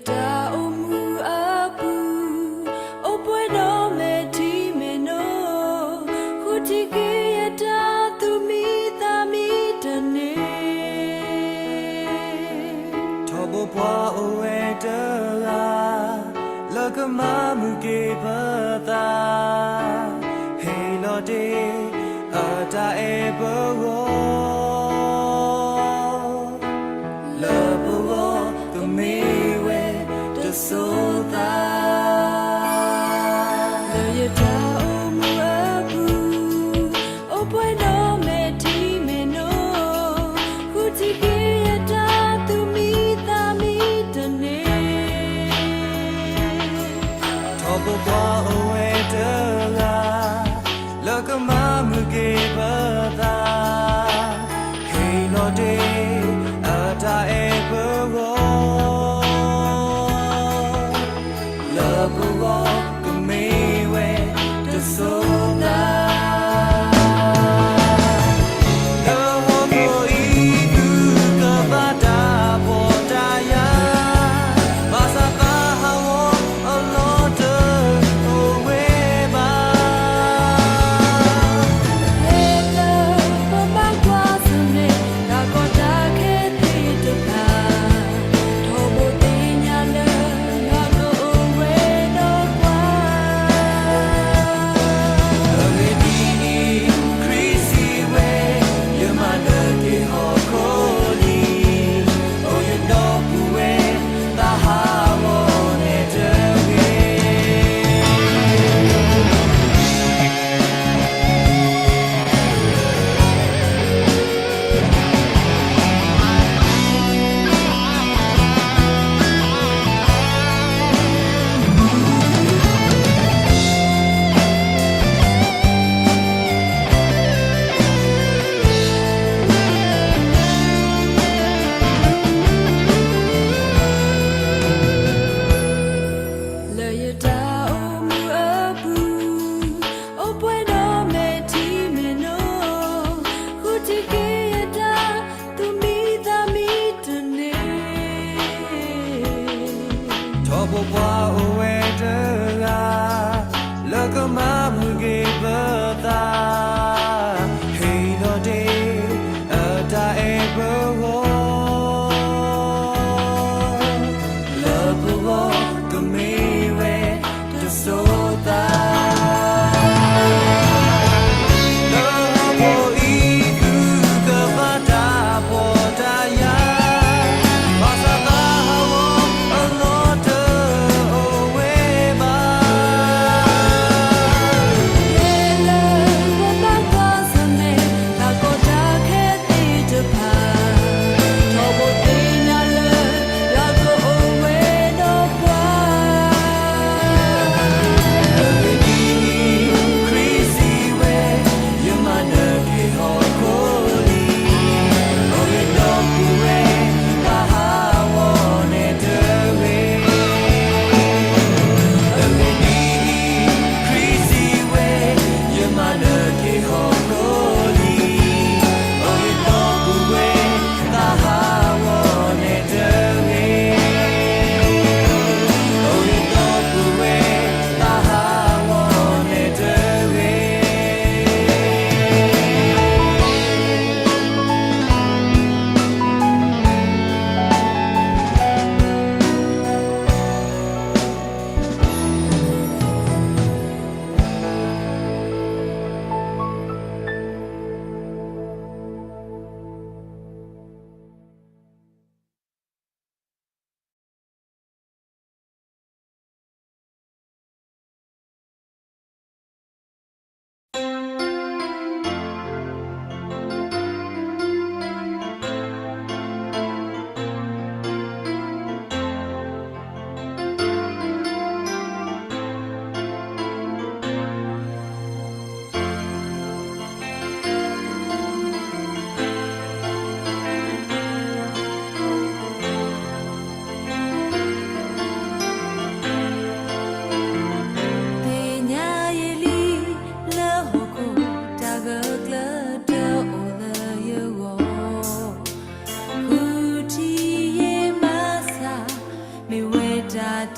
တၢ်အိၣ်မူအပူၤ, အိၣ်ပှဲၤဒီးမဲာ်ထံမဲာ်နိ, ဃုထံၣ်က့ၤယတၢ်သူၣ်မံသးမံတန့ၢ်, ထီဘိပှၤအိၣ်ဝဲတဂၤ လၢကမၤမုာ်က့ၤပသး, ဟ့ၣ်လီၤတ့ၢ်အတၢ်အဲၣ်ပဂီၢ် လၢပဂီၢ်ကမ့ၢ်ဝဲတစိၤသး, လၢယတၢ်အိၣ်မူအပူၤ, အိၣ်ပှဲၤဒီးမဲာ်ထံမဲာ်နိ, ဃုထံၣ်က့ၤယတၢ်သူၣ်မံသးမံတန့ၢ်, ထီဘိပှၤအိၣ်ဝဲတဂၤ လၢကမၤမုာ်က့ၤပသး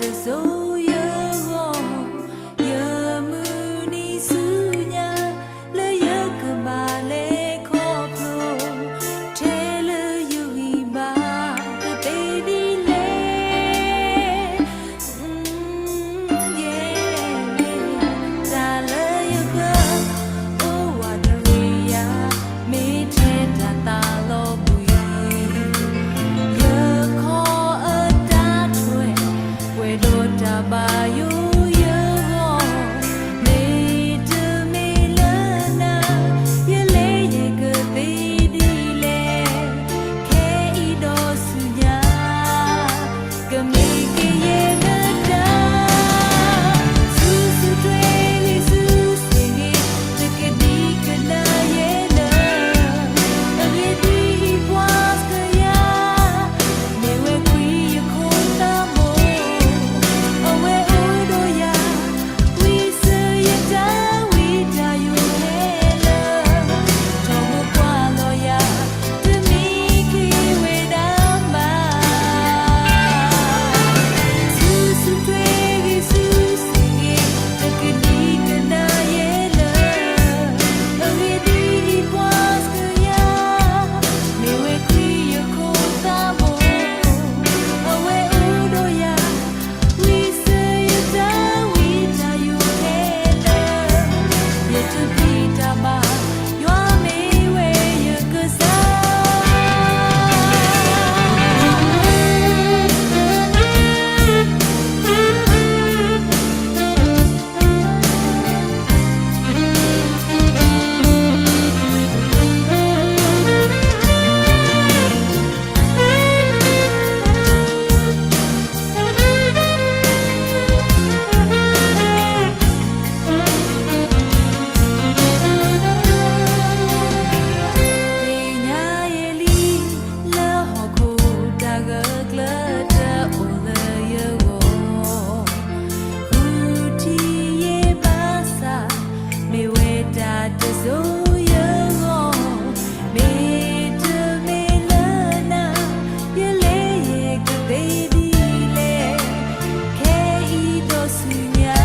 တစိၤယဂီၢ်, ယမုၢ်နံၤဆူညါ, လၢယကဘၣ်လဲၤခီဖျိ, ထဲလၢယဂံၢ်ဘါတသ့ဒ်လဲၣ်. တၢ်လၢယပၢ်အိၣ်ဝးတရံးယၤ, မ့ၢ်ထဲတၢ်သးလီၤဘှံး, ယခီအတၢ်ထွဲ, ပှဲၤဒီးတၢ်ဘၣ်ယိၣ်ယဂီၢ်, မ့တမ့ၢ်လၢနၤ, ယလဲၤယကသ့ဒ်လဲၣ်. ခဲအံၤဒီးဆူညါ ကမ့ၢ်ကယဲၢ်နတၢ်, ဆူၣ်ဆူၣ်ထွဲဂ့ၤဆူၣ်ဆ့ၣ်ဂ့ၤ, တကဒံကဒါယဲလၢ အဂ့ၢ်ဒ်အံၤပှၤစကယၤ, မ့ၢ်ဝဲခွံယခိၣ်သးဘိ, အဝဲအိၣ်ဒီးယၤ, ဝံစၢၤယတၢ်ဝံတၢ်ယိးဟဲလၢ ထီဘိကွၢ်လီၤယၤ, တမံခ့ဝဲဒၣ်ဘၣ်. ဆူၣ်ဆူၣ်ထွဲဂ့ၤဆူၣ်ဆ့ၣ်ဂ့ၤ, တကဒံကဒါယဲလၢ အဂ့ၢ်ဒ်အံၤပှၤစကယၤ, မ့ၢ်ဝဲခွံယခိၣ်သးဘိ, အဝဲအိၣ်ဒီးယၤ, ဝံစၢၤယတၢ်ဝံတၢ်ယိးဟဲလၢ ယတပျံၤတၢ်ဘၣ်, ယွၤမ့ၢ်ဝဲယကစၢ်. သ့ၣ်ညါယဲလံ လၢဟီၣ်ခိၣ်တၢ်ဂၢၢ်ကျၢၤတအိၣ်လၢယဂီၢ်, ဃုထံၣ်ယဲဘၣ်ဆၣ်, မ့ၢ်ဝဲတၢ်တစိၤယဂီၢ်, မ့တမ့ၢ်လၢနၤ, ယလဲၤယကသ့ဒ်လဲၣ်. ခဲအံၤဒီးဆူညါ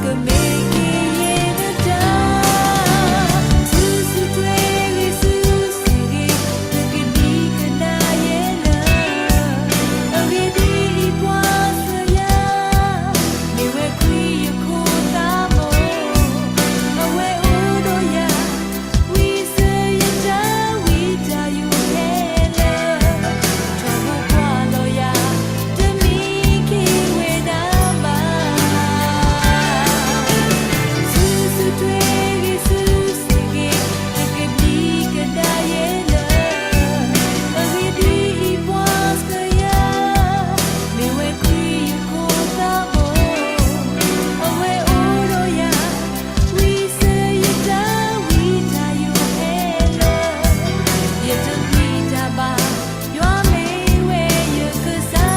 ကမ့ၢ်ကယဲၢ်နတၢ်, ဆူၣ်ဆူၣ်ထွဲဂ့ၤဆူၣ်ဆ့ၣ်ဂ့ၤ, တကဒံကဒါယဲလၢ အဂ့ၢ်ဒ်အံၤပှၤစကယၤ, မ့ၢ်ဝဲခွံယခိၣ်သးဘိ, အဝဲအိၣ်ဒီးယၤ, ဝံစၢၤယတၢ်ဝံတၢ်ယိးဟဲလၢ ထီဘိကွၢ်လီၤယၤ, တမံခ့ဝဲဒၣ်ဘၣ်. ဆူၣ်ဆူၣ်ထွဲဂ့ၤဆူၣ်ဆ့ၣ်ဂ့ၤ, တကဒံကဒါယဲလၢ အဂ့ၢ်ဒ်အံၤပှၤစကယၤ, မ့ၢ်ဝဲခွံယခိၣ်သးဘိ, အဝဲအိၣ်ဒီးယၤ, ဝံစၢၤယတၢ်ဝံတၢ်ယိးဟဲလၢ ယတပျံၤတၢ်ဘၣ်, ယွၤမ့ၢ်ဝဲယကစၢ်.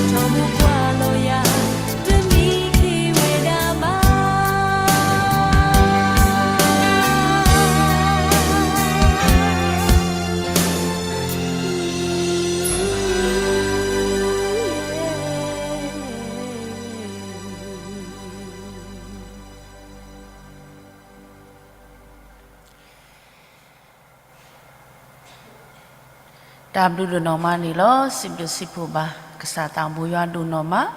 ထီဘိကွၢ်လီၤယၤ, တမံခ့ဝဲဒၣ်ဘၣ်. တၢ်ဘျုးဒိၣ်နီၢ်မးန့ၣ်လီၤ. စံးဘျုးစံးဖှိၣ်ဘၣ် ကစၢ်သးဘိယွၤဒိၣ်နီၢ်မး,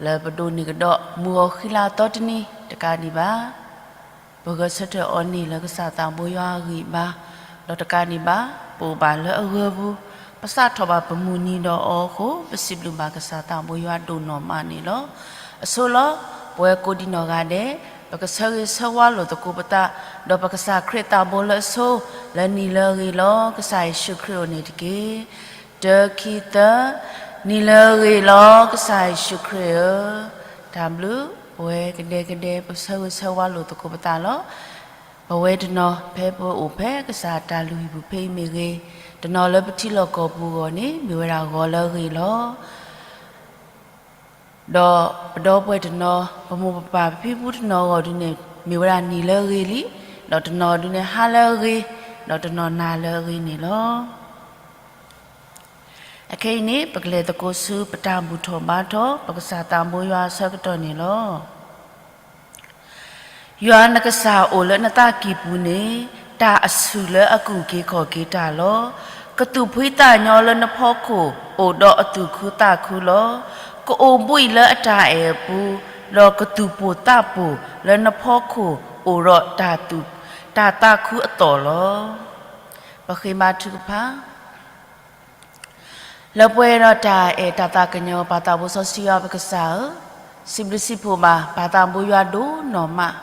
လၢပဒိးန့ၢ်ကဒီး မုၢ်ဂီၤဃံလၤသီတနံၤတကးဒံးဘၣ်. ပဂဲၤဆၢထၢၣ်အီၤန့ၣ်လၢကစၢ်သးဘိယွၤအဂံၢ်ဘါ, ဒီးတကးဒံးဘၣ် ပအိၣ်ဘၣ်လၢအဂၢၤပူၤ, ပစးထီၣ်ဘၣ်ပမုၢ်နံၤဒီးအီၤအဃိ ပစံးဘျုးဘၣ်ကစၢ်သးဘိယွၤဒိၣ်နီၢ်မးန့ၣ်လီၤ. အဆိလီၤ, ပဝဲကိးဒံနီၢ်ဂၤဒဲး, ပကဆၢဂ့ၤဆၢဝါလိာ်သကိးပသး, ဒီးပကစၢ်ခရံာ်သးဘိလၢအဆိ, လၢနံၤလၢအဂ့ၤလီၤ. ကစၢ်ယ့ၣ်ၡူးခရံာ်အအိၣ်န့ၣ်တက့ၢ်. တၢ ခံ သၢ, နံၤလၢအဂ့ၤလီၤ ကစၢ်ယ့ၣ်ၡူးခရံာ်ဧၢ. တၢ်ဘျုး, ပဝဲကဒဲကဒဲ ပဆၢဂ့ၤဆၢဝါလိာ်သကိးပသးလီၤ. ပဝဲတနီၤ ဖဲပအိၣ်ဖဲကစၢ်တၢ်လုၢ်ဟံၣ်ပူၤဖဲအံၤမ့ၢ်ဂ့ၤ, တနီၤလၢပထံလီၢ်ကီၢ်ပူၤအဂီၢ်န့ၣ် မ့ၢ်ဝဲဒၣ်ဂီၤလၢအဂ့ၤလီၤ. ဒီးပဒီပုၢ်ဝဲၢ်တနီၤ ပမိၢ်ပပၢ်ပဖံပဖုတနီၤအဂီၢ်ဒုန့ၣ် မ့ၢ်ဝဲဒၣ်နံၤလၢအဂ့ၤလံ, ဒီးတနီၤဒုန့ၣ်ဟါလၢအဂ့ၤ, ဒီးတနီၤနၤလၢအဂ့ၤန့ၣ်လီၤ. အခဲအံၤန့ၣ် ပကလဲၤသကိးဆူပတၢ်ဘူၣ်ထီၣ်ဘါထီၣ် ပကစၢ်သးဘိယွၤအဆၢကတီၢ်န့ၣ်လီၤ. ယွၤနကစၢ်အိၣ်လၢနသးကံၢ်ပူၤန့ၣ်, တၢ်အဆူၣ်လၢအကူၣ်က့ၤခီၣ်က့ၤတၢ်လီၤ. ကသူၣ်ဖှံသးညီလၢနဖီခိၣ် အိၣ်ဒီးအသူၣ်ခုသးခုလီၤ. ကအိၣ်ဘှံးလၢအတၢ်အဲၣ်အပူၤ, ဒီးကသူၣ်ပိၢ်သးပိၢ်လၢနဖီခိၣ် အိၣ်ဒီးတၢ်သူၣ်, တၢ်သးခုအသိးလီၤ. ပဃ့ဘါထုကဖၣ်. လၢပှဲၤဒီးတၢ်အဲၣ်တၢ်သးကညီၤ ပၢ်သးဘိစီဆှံယွၤပကစၢ်ဧၢ, စံးဘျုးစံးဖှိၣ်ဘၣ် ပၢ်သးဘိယွၤဒိၣ်နီၢ်မး,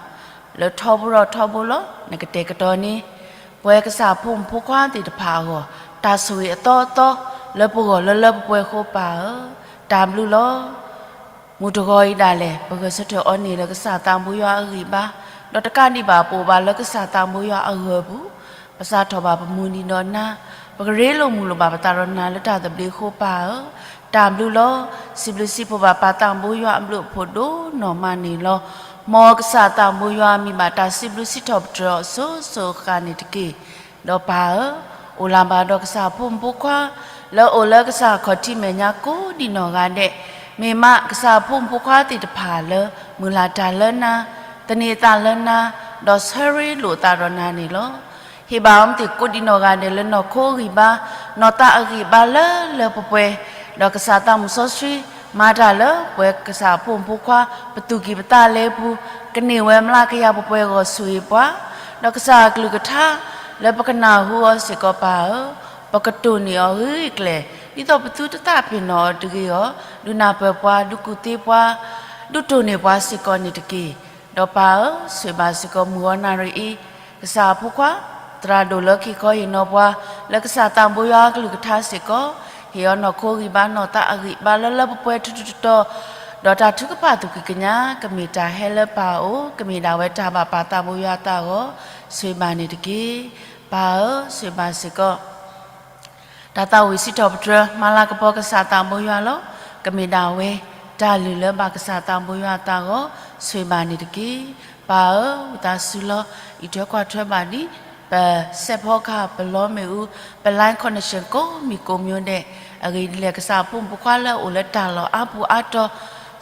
လၢထီဘိထီဘိလီၤ. နကတဲာ်ကတီၤန့ၢ် ပဝဲကစၢ်ဖိမုၣ်ဖိခွါသ့ၣ်တဖၣ်အဂီၢ် တၢ်ဆိၣ်ဂ့ၤအသီအသီ လၢပဂီၢ်လၢလၢပှဲၤပှဲၤဃိ ပၢ်ဧၢ, တၢ်ဘျုးလီၤ. မုၢ်တဂီၤအံၤဒၣ်လဲာ် ပဂဲၤဆၢထၢၣ်အီၤန့ၣ်လၢကစၢ်သးဘိယွၤအဂံၢ်ဘါ, ဒီးတကးဒံးဘၣ် ပအိၣ်ဘၣ်လၢကစၢ်သးဘိယွၤအဂၢၢ်ပူၤ, ပစးထီၣ်ဘၣ်ပမုၢ်နံၤဒီးနၤ, ပကရ့လိာ်မုာ်လိာ်ဘၣ်ပသးဒီးနၤလၢတၢ်သဘျ့အဃိ ပၢ်ဧၢ, တၢ်ဘျုးလီၤ. စံးဘျုးစံးဖှိၣ်ဘၣ်ပၢ်သးဘိယွၤအဘျုးအဖှိၣ်ဒိၣ်နီၢ်မးန့ၣ်လီၤ. မ်ကစၢ်သးဘိယွၤမံၤဘၣ်တၢ်စံးဘျုးစံးထီၣ်ပတြၢၤအီၤစိၤစိၤဃၣ်န့ၣ်တက့ၢ်. ဒီးပၢ်ဧၢ, အိၣ်လၢၤဘၣ်ဒီးကစၢ်ဖိမုၣ်ဖိခွါ လၢအိၣ်လၢကစၢ်ခီၣ်ထံးမဲာ်ညါကိးဒံးနီၢ်ဂၤဒဲး, မ့ၢ်မးကစၢ်ဖိမုၣ်ဖိခွါသ့ၣ်တဖၣ်လၢ မုၢ်လၢ်တၢ်လၢနၤ, သန့ၤသးလၢနၤ, ဒီးဆၢရ့လိာ်သးဒီးနၤန့ၣ်လီၤ. ဟ့ၣ်ဘၣ်အီၤမ့ၢ်သ့ၣ်ကိးဒံးနီၢ်ဂၤဒဲးလၢနီၢ်ခိအဂံၢ်ဘါ, နီၢ်သးအဂံၢ်ဘါလၢလၢပှဲၤပှဲၤ, ဒီးကစၢ်သးမုၢ်စီဆှံ မၤတၢ်လၢပဝဲကစၢ်ဖိမုၣ်ဖိခွါ ပသူၣ်ကံၢ်ပသးလဲပူၤ, ကန့ၢ်ဝဲမျးကယၤပှဲၤပှဲၤအဂီၢ်ဆိၣ်ဂ့ၤပှၤ, ဒီးကစၢ်အကလုၢ်ကထါ လၢပကနၢ်ဟူအီၤစ့ၢ်ကီးပၢ်ဧၢ, ပကတိၢ်န့ၢ်အီၤဂ့ၤကျဲၤ, ဒ်သိးပသုတသးပ့ၤနီၣ်အီၤတဂ့ၤအီၤ, ဒုးနၢ်ပၢၢ်ပှၤ, ဒုးကူၣ်သ့ပှၤ, ဒုးတိၢ်န့ၢ်ပှၤစ့ၢ်ကီးန့ၣ်တက့ၢ်. ဒီးပၢ်ဧၢ, ဆိၣ်ဂ့ၤဘၣ်စ့ၢ်ကီးမုၢ်ဂီၤနၣ်ရံၣ်အံၤ ကစၢ်အဖိခွါ သရၣ်ဒိၣ်လၢခံခီဟ့ၣ်နီၤပှၤ လၢကစၢ်သးဘိယွၤအကလုၢ်ကထါစ့ၢ်ကီး, ဟ့ၣ်အီၤနီၢ်ခိဂံၢ်ဘါ နီၢ်သးအဂံၢ်ဘါလၢလၢပှဲၤပှဲၤထူထူတီတီ, ဒီးတၢ်ထုကဖၣ်သူၣ်ကံၢ်ကညါ ကမ့ၢ်တၢ်ဟဲလၢပၢ်အအိၣ်, ကမ့ၢ်ဒၣ်ဝဲတၢ်ဘၣ်ပၢ်သးဘိယွၤအသးအဂီၢ်, ဆိၣ်ဂ့ၤဘၣ်န့ၣ်တက့ၢ်. ပၢ်ဧၢ, ဆိၣ်ဂ့ၤဘၣ်စ့ၢ်ကီး တၢ်သးဝံၣ်စံးထီၣ်ပတြၢၤ မၤလၤကပီၤကစၢ်သးဘိယွၤလီၤ. ကမ့ၢ်ဒၣ်ဝဲ တၢ်လုၢ်လၢဘၣ်ကစၢ်သးဘိယွၤအသးအဂီၢ်, ဆိၣ်ဂ့ၤဘၣ်န့ၣ်တက့ၢ်. ပၢ်ဧၢ, ဝံသးစူၤလီၤ. အံးထွဲကွၢ်ထွဲဘၣ်ဒံး ပစဲးဖီကဟၣ် ပလီမ့ၣ်အူ, ပ line connection ကိးမံၤကိးမံၤဒဲး, အဂ့ၢ်ဒ်လဲၣ် ကစၢ်အဖိမုၣ်ဖိခွါလၢအအိၣ်လၢတၢ်လီၢ်အါပူၤအါတီၤ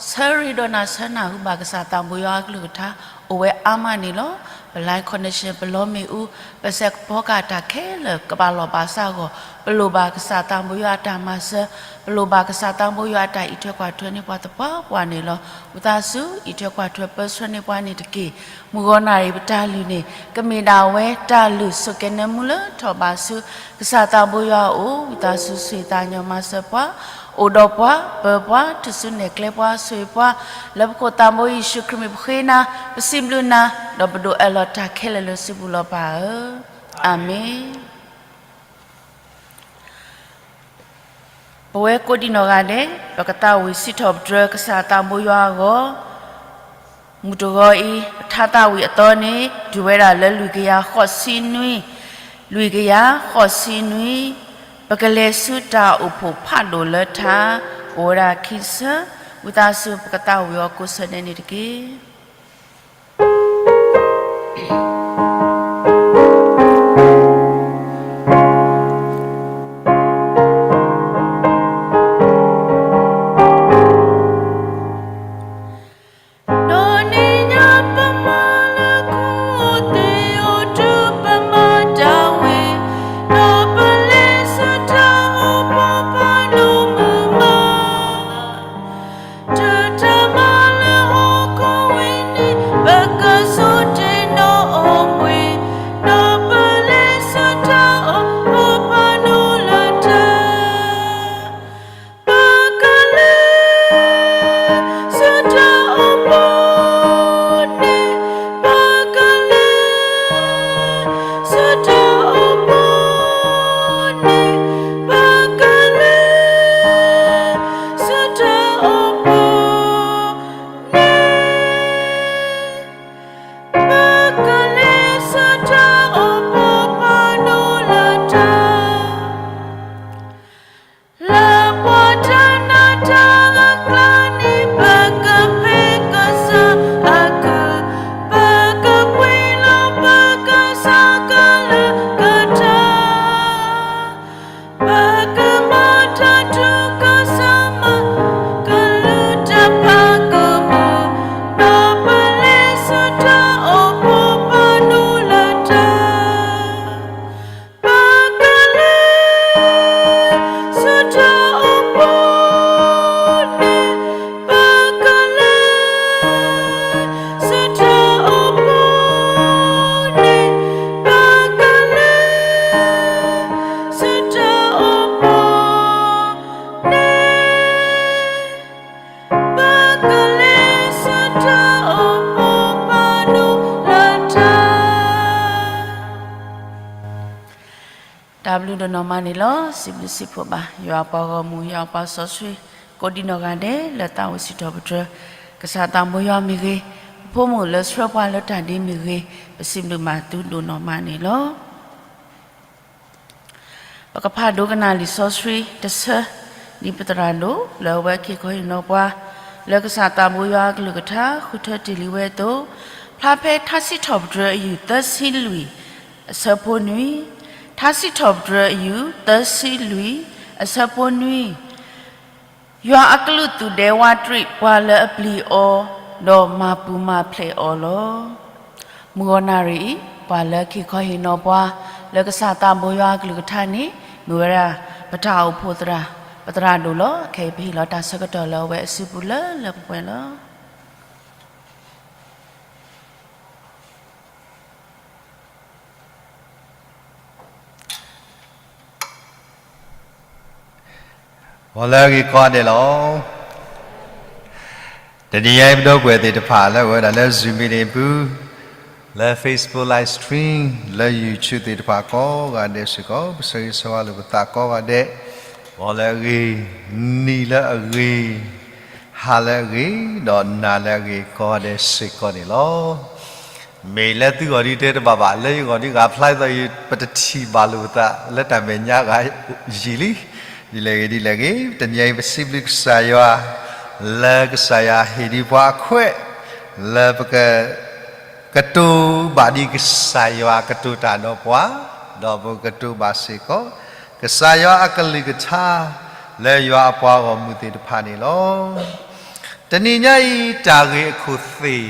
ဆၢရ့ဒီးနၤ ဆၢနၢ်ဟူဘၣ်ကစၢ်သးဘိယွၤအကလုၢ်ကထါ အိၣ်ဝဲအါမးန့ၣ်လီၤ. ပ line connection ပလီမ့ၣ်အူ, ပစဲးဖီကဟၣ်တၢ်ခဲလၢာ် ကဘၣ်လီၢ်ဘၣ်စးအဂီၢ်, ပလိၣ်ဘၣ်ကစၢ်သးဘိယွၤအတၢ်မၤစၢၤ, ပလိၣ်ဘၣ်ကစၢ်သးဘိယွၤအတၢ်အံးထွဲကွၢ်ထွဲန့ၢ်ပှၤသပှၢ်ပှၢ်န့ၣ်လီၤ. ဝံသးစူၤ အံးထွဲကွၢ်ထွဲပၢဆှၢန့ၢ်ပှၤန့ၣ်တက့ၢ်. မုၢ်ဂီၤနၣ်ရံၣ်ပတၢ်လုၢ်န့ၣ် ကမ့ၢ်ဒၣ်ဝဲတၢ်လုၢ်ဆိၣ်ကဲၤနၢမူလၢထီၣ်ဘးဆူ ကစၢ်သးဘိယွၤအအိၣ်, ဝံသးစူၤဆိၣ်ဂ့ၤသးကညီၤမၤစၢၤပှၤ, အိၣ်ဒီးပှၤ, ပၢၤပှၤ, ထူၣ်စုနဲၣ်ကျဲပှၤ, ဆိၣ်ဂ့ၤပှၤ, လၢပခိၣ်သးဘိယ့ၣ်ၡူးခရံာ်မံၤပဃ့နၤ, ပစံးဘျုးနၤ, ဒီးပဒိးအၢၣ်လီၤတၢ်ခဲလၢာ်လၢစုပူၤလီၤပၢ်ဧၢ, အၤမ့ၣ်. ပဝဲကိးဒံးနီၢ်ဂၤဒဲး ပကသးဝံၣ်စံးထီၣ်ပတြၢၤကစၢ်သးဘိယွၤအဂီၢ်, မုၢ်တဂီၤအံၤ ပထါသးဝံၣ်အသီန့ၣ် တုၤဝဲဒၣ်လၢလွံၢ်ကယၤဃိးဆံနွံ, လွံၢ်ကယၤဃိးဆံနွံ, ပကလဲၤဆူတၢ်အိၣ်ဖှိၣ်ဖးဒိၣ်လၢထါ, အိၣ်ဝဲဒၣ်ခံဆၢ, ဝံသးစူၤပကသးဝံၣ်အီၤကိးဆၢဒဲးန့ၣ်တက့ၢ်. တၢ်ဘျုးဒိၣ်နီၢ်မးန့ၣ်လီၤ. စံးဘျုးစံးဖှိၣ်ဘၣ် ယွၤအပှၤဂီၢ်မုၢ် ယွၤအပှၤစီဆှံ ကိးဒံနီၢ်ဂၤဒဲး လၢသးအိၣ်စံးထီၣ်ပတြၢၤ ကစၢ်သးဘိယွၤမ့ၢ်ဂ့ၤ, ပဖိမုၣ်လၢဆှၢပှၤလၢတၢ်ဒ့မ့ၢ်ဂ့ၤ, ပစံးဘျုးဘၣ်သုဒိၣ်နီၢ်မးန့ၣ်လီၤ. ပကဖးဒိကနၣ်လံာ်စီဆှံတဆၢ, ဒ်ပသရၣ်ဒိၣ် လၢအဝဲက့ၤခီဟ့ၣ်နီၤပှၤ လၢကစၢ်သးဘိယွၤအကလုၢ်ကထါ ဃုထၢတ့ၢ်လံဝဲအသိး, ဖျါဖဲထါစံးထီၣ်ပတြၢၤအယုၢ်သၢဆံလွံၢ် အဆၢဖိနွံ, ထါစံးထီၣ်ပတြၢၤအယုၢ်သၢဆံလွံၢ် အဆၢဖိနွံ, ယွၤအကလူးသူၣ်ဒဲဝးတရံးပှၤလၢအပျံၤအီၤ, ဒီးမၤပူၤမၤဖျဲးအီၤလီၤ. မုၢ်ဂီၤနၣ်ရံၣ်အံၤ ပှၤလၢက့ၤခီဟ့ၣ်နီၤပှၤ လၢကစၢ်သးဘိယွၤအကလုၢ်ကထါန့ၣ် မ့ၢ်ဝဲဒၣ် ပတၢ်အိၣ်ဖှိၣ်သရၣ် ပသရၣ်ဒိၣ်လီၤ. ခဲအံၤပဟ့ၣ်လီၤတၢ်ဆၢကတီၢ်လၢအဝဲအစုပူၤလၢလၢပှဲၤပှဲၤလီၤ. မ်လၢအဂ့ၤကိးဂၤဒဲးလီၤ. တနံၤညါအံၤ ပဒီပုၢ်ဝဲၢ်သ့ၣ်တဖၣ်လၢအဝဲဒၣ်လၢ Zoom meeting အပူၤ, လၢ Facebook live stream, လၢ YouTube သ့ၣ်တဖၣ်ကိးဂၤဒဲးစ့ၢ်ကီး ပဆၢဂ့ၤဆၢဝါလိာ်ပသးကိးဂၤဒဲး, မ်လၢအဂ့ၤ, နံၤလၢအဂ့ၤ, ဟါလၢအဂ့ၤ, ဒီးနၤလၢအဂ့ၤကိးဂၤဒဲးစ့ၢ်ကီးန့ၣ်လီၤ. မ့ၢ်လၢသုဂီၢ်ဒ်တဲတဘၣ်ဘၣ်, လၢယဂီၢ်ဒ်ဂၤဖျါဒ်သိး ပတထံၣ်ဘၣ်လိာ်ပသး လၢတၢ်မဲာ်ညါဂၤယံာ်လံ. ဒ်လဲၣ်ဂ့ၤဒ်လဲၣ်ဂ့ၤ, တနံၤအံၤပစံးဘျုးကစၢ်ယွၤ လၢကစၢ်ယွၤဟ့ၣ်ဒံးပှၤအခွဲး လၢပက ကတိၤဘၣ်ဒ်ကစၢ်ယွၤကတိၤတၢ်ဒီးပှၤ, ဒီးပကတိၤဘၣ်စ့ၢ်ကီး ကစၢ်ယွၤအကလုၢ်ကထါ လၢယွၤအပှၤဂီၢ်မုၢ်သ့ၣ်တဖၣ်န့ၣ်လီၤ. တနံၤညါအံၤ တၢ်ဂ့ၢ်အခိၣ်သ့ၣ်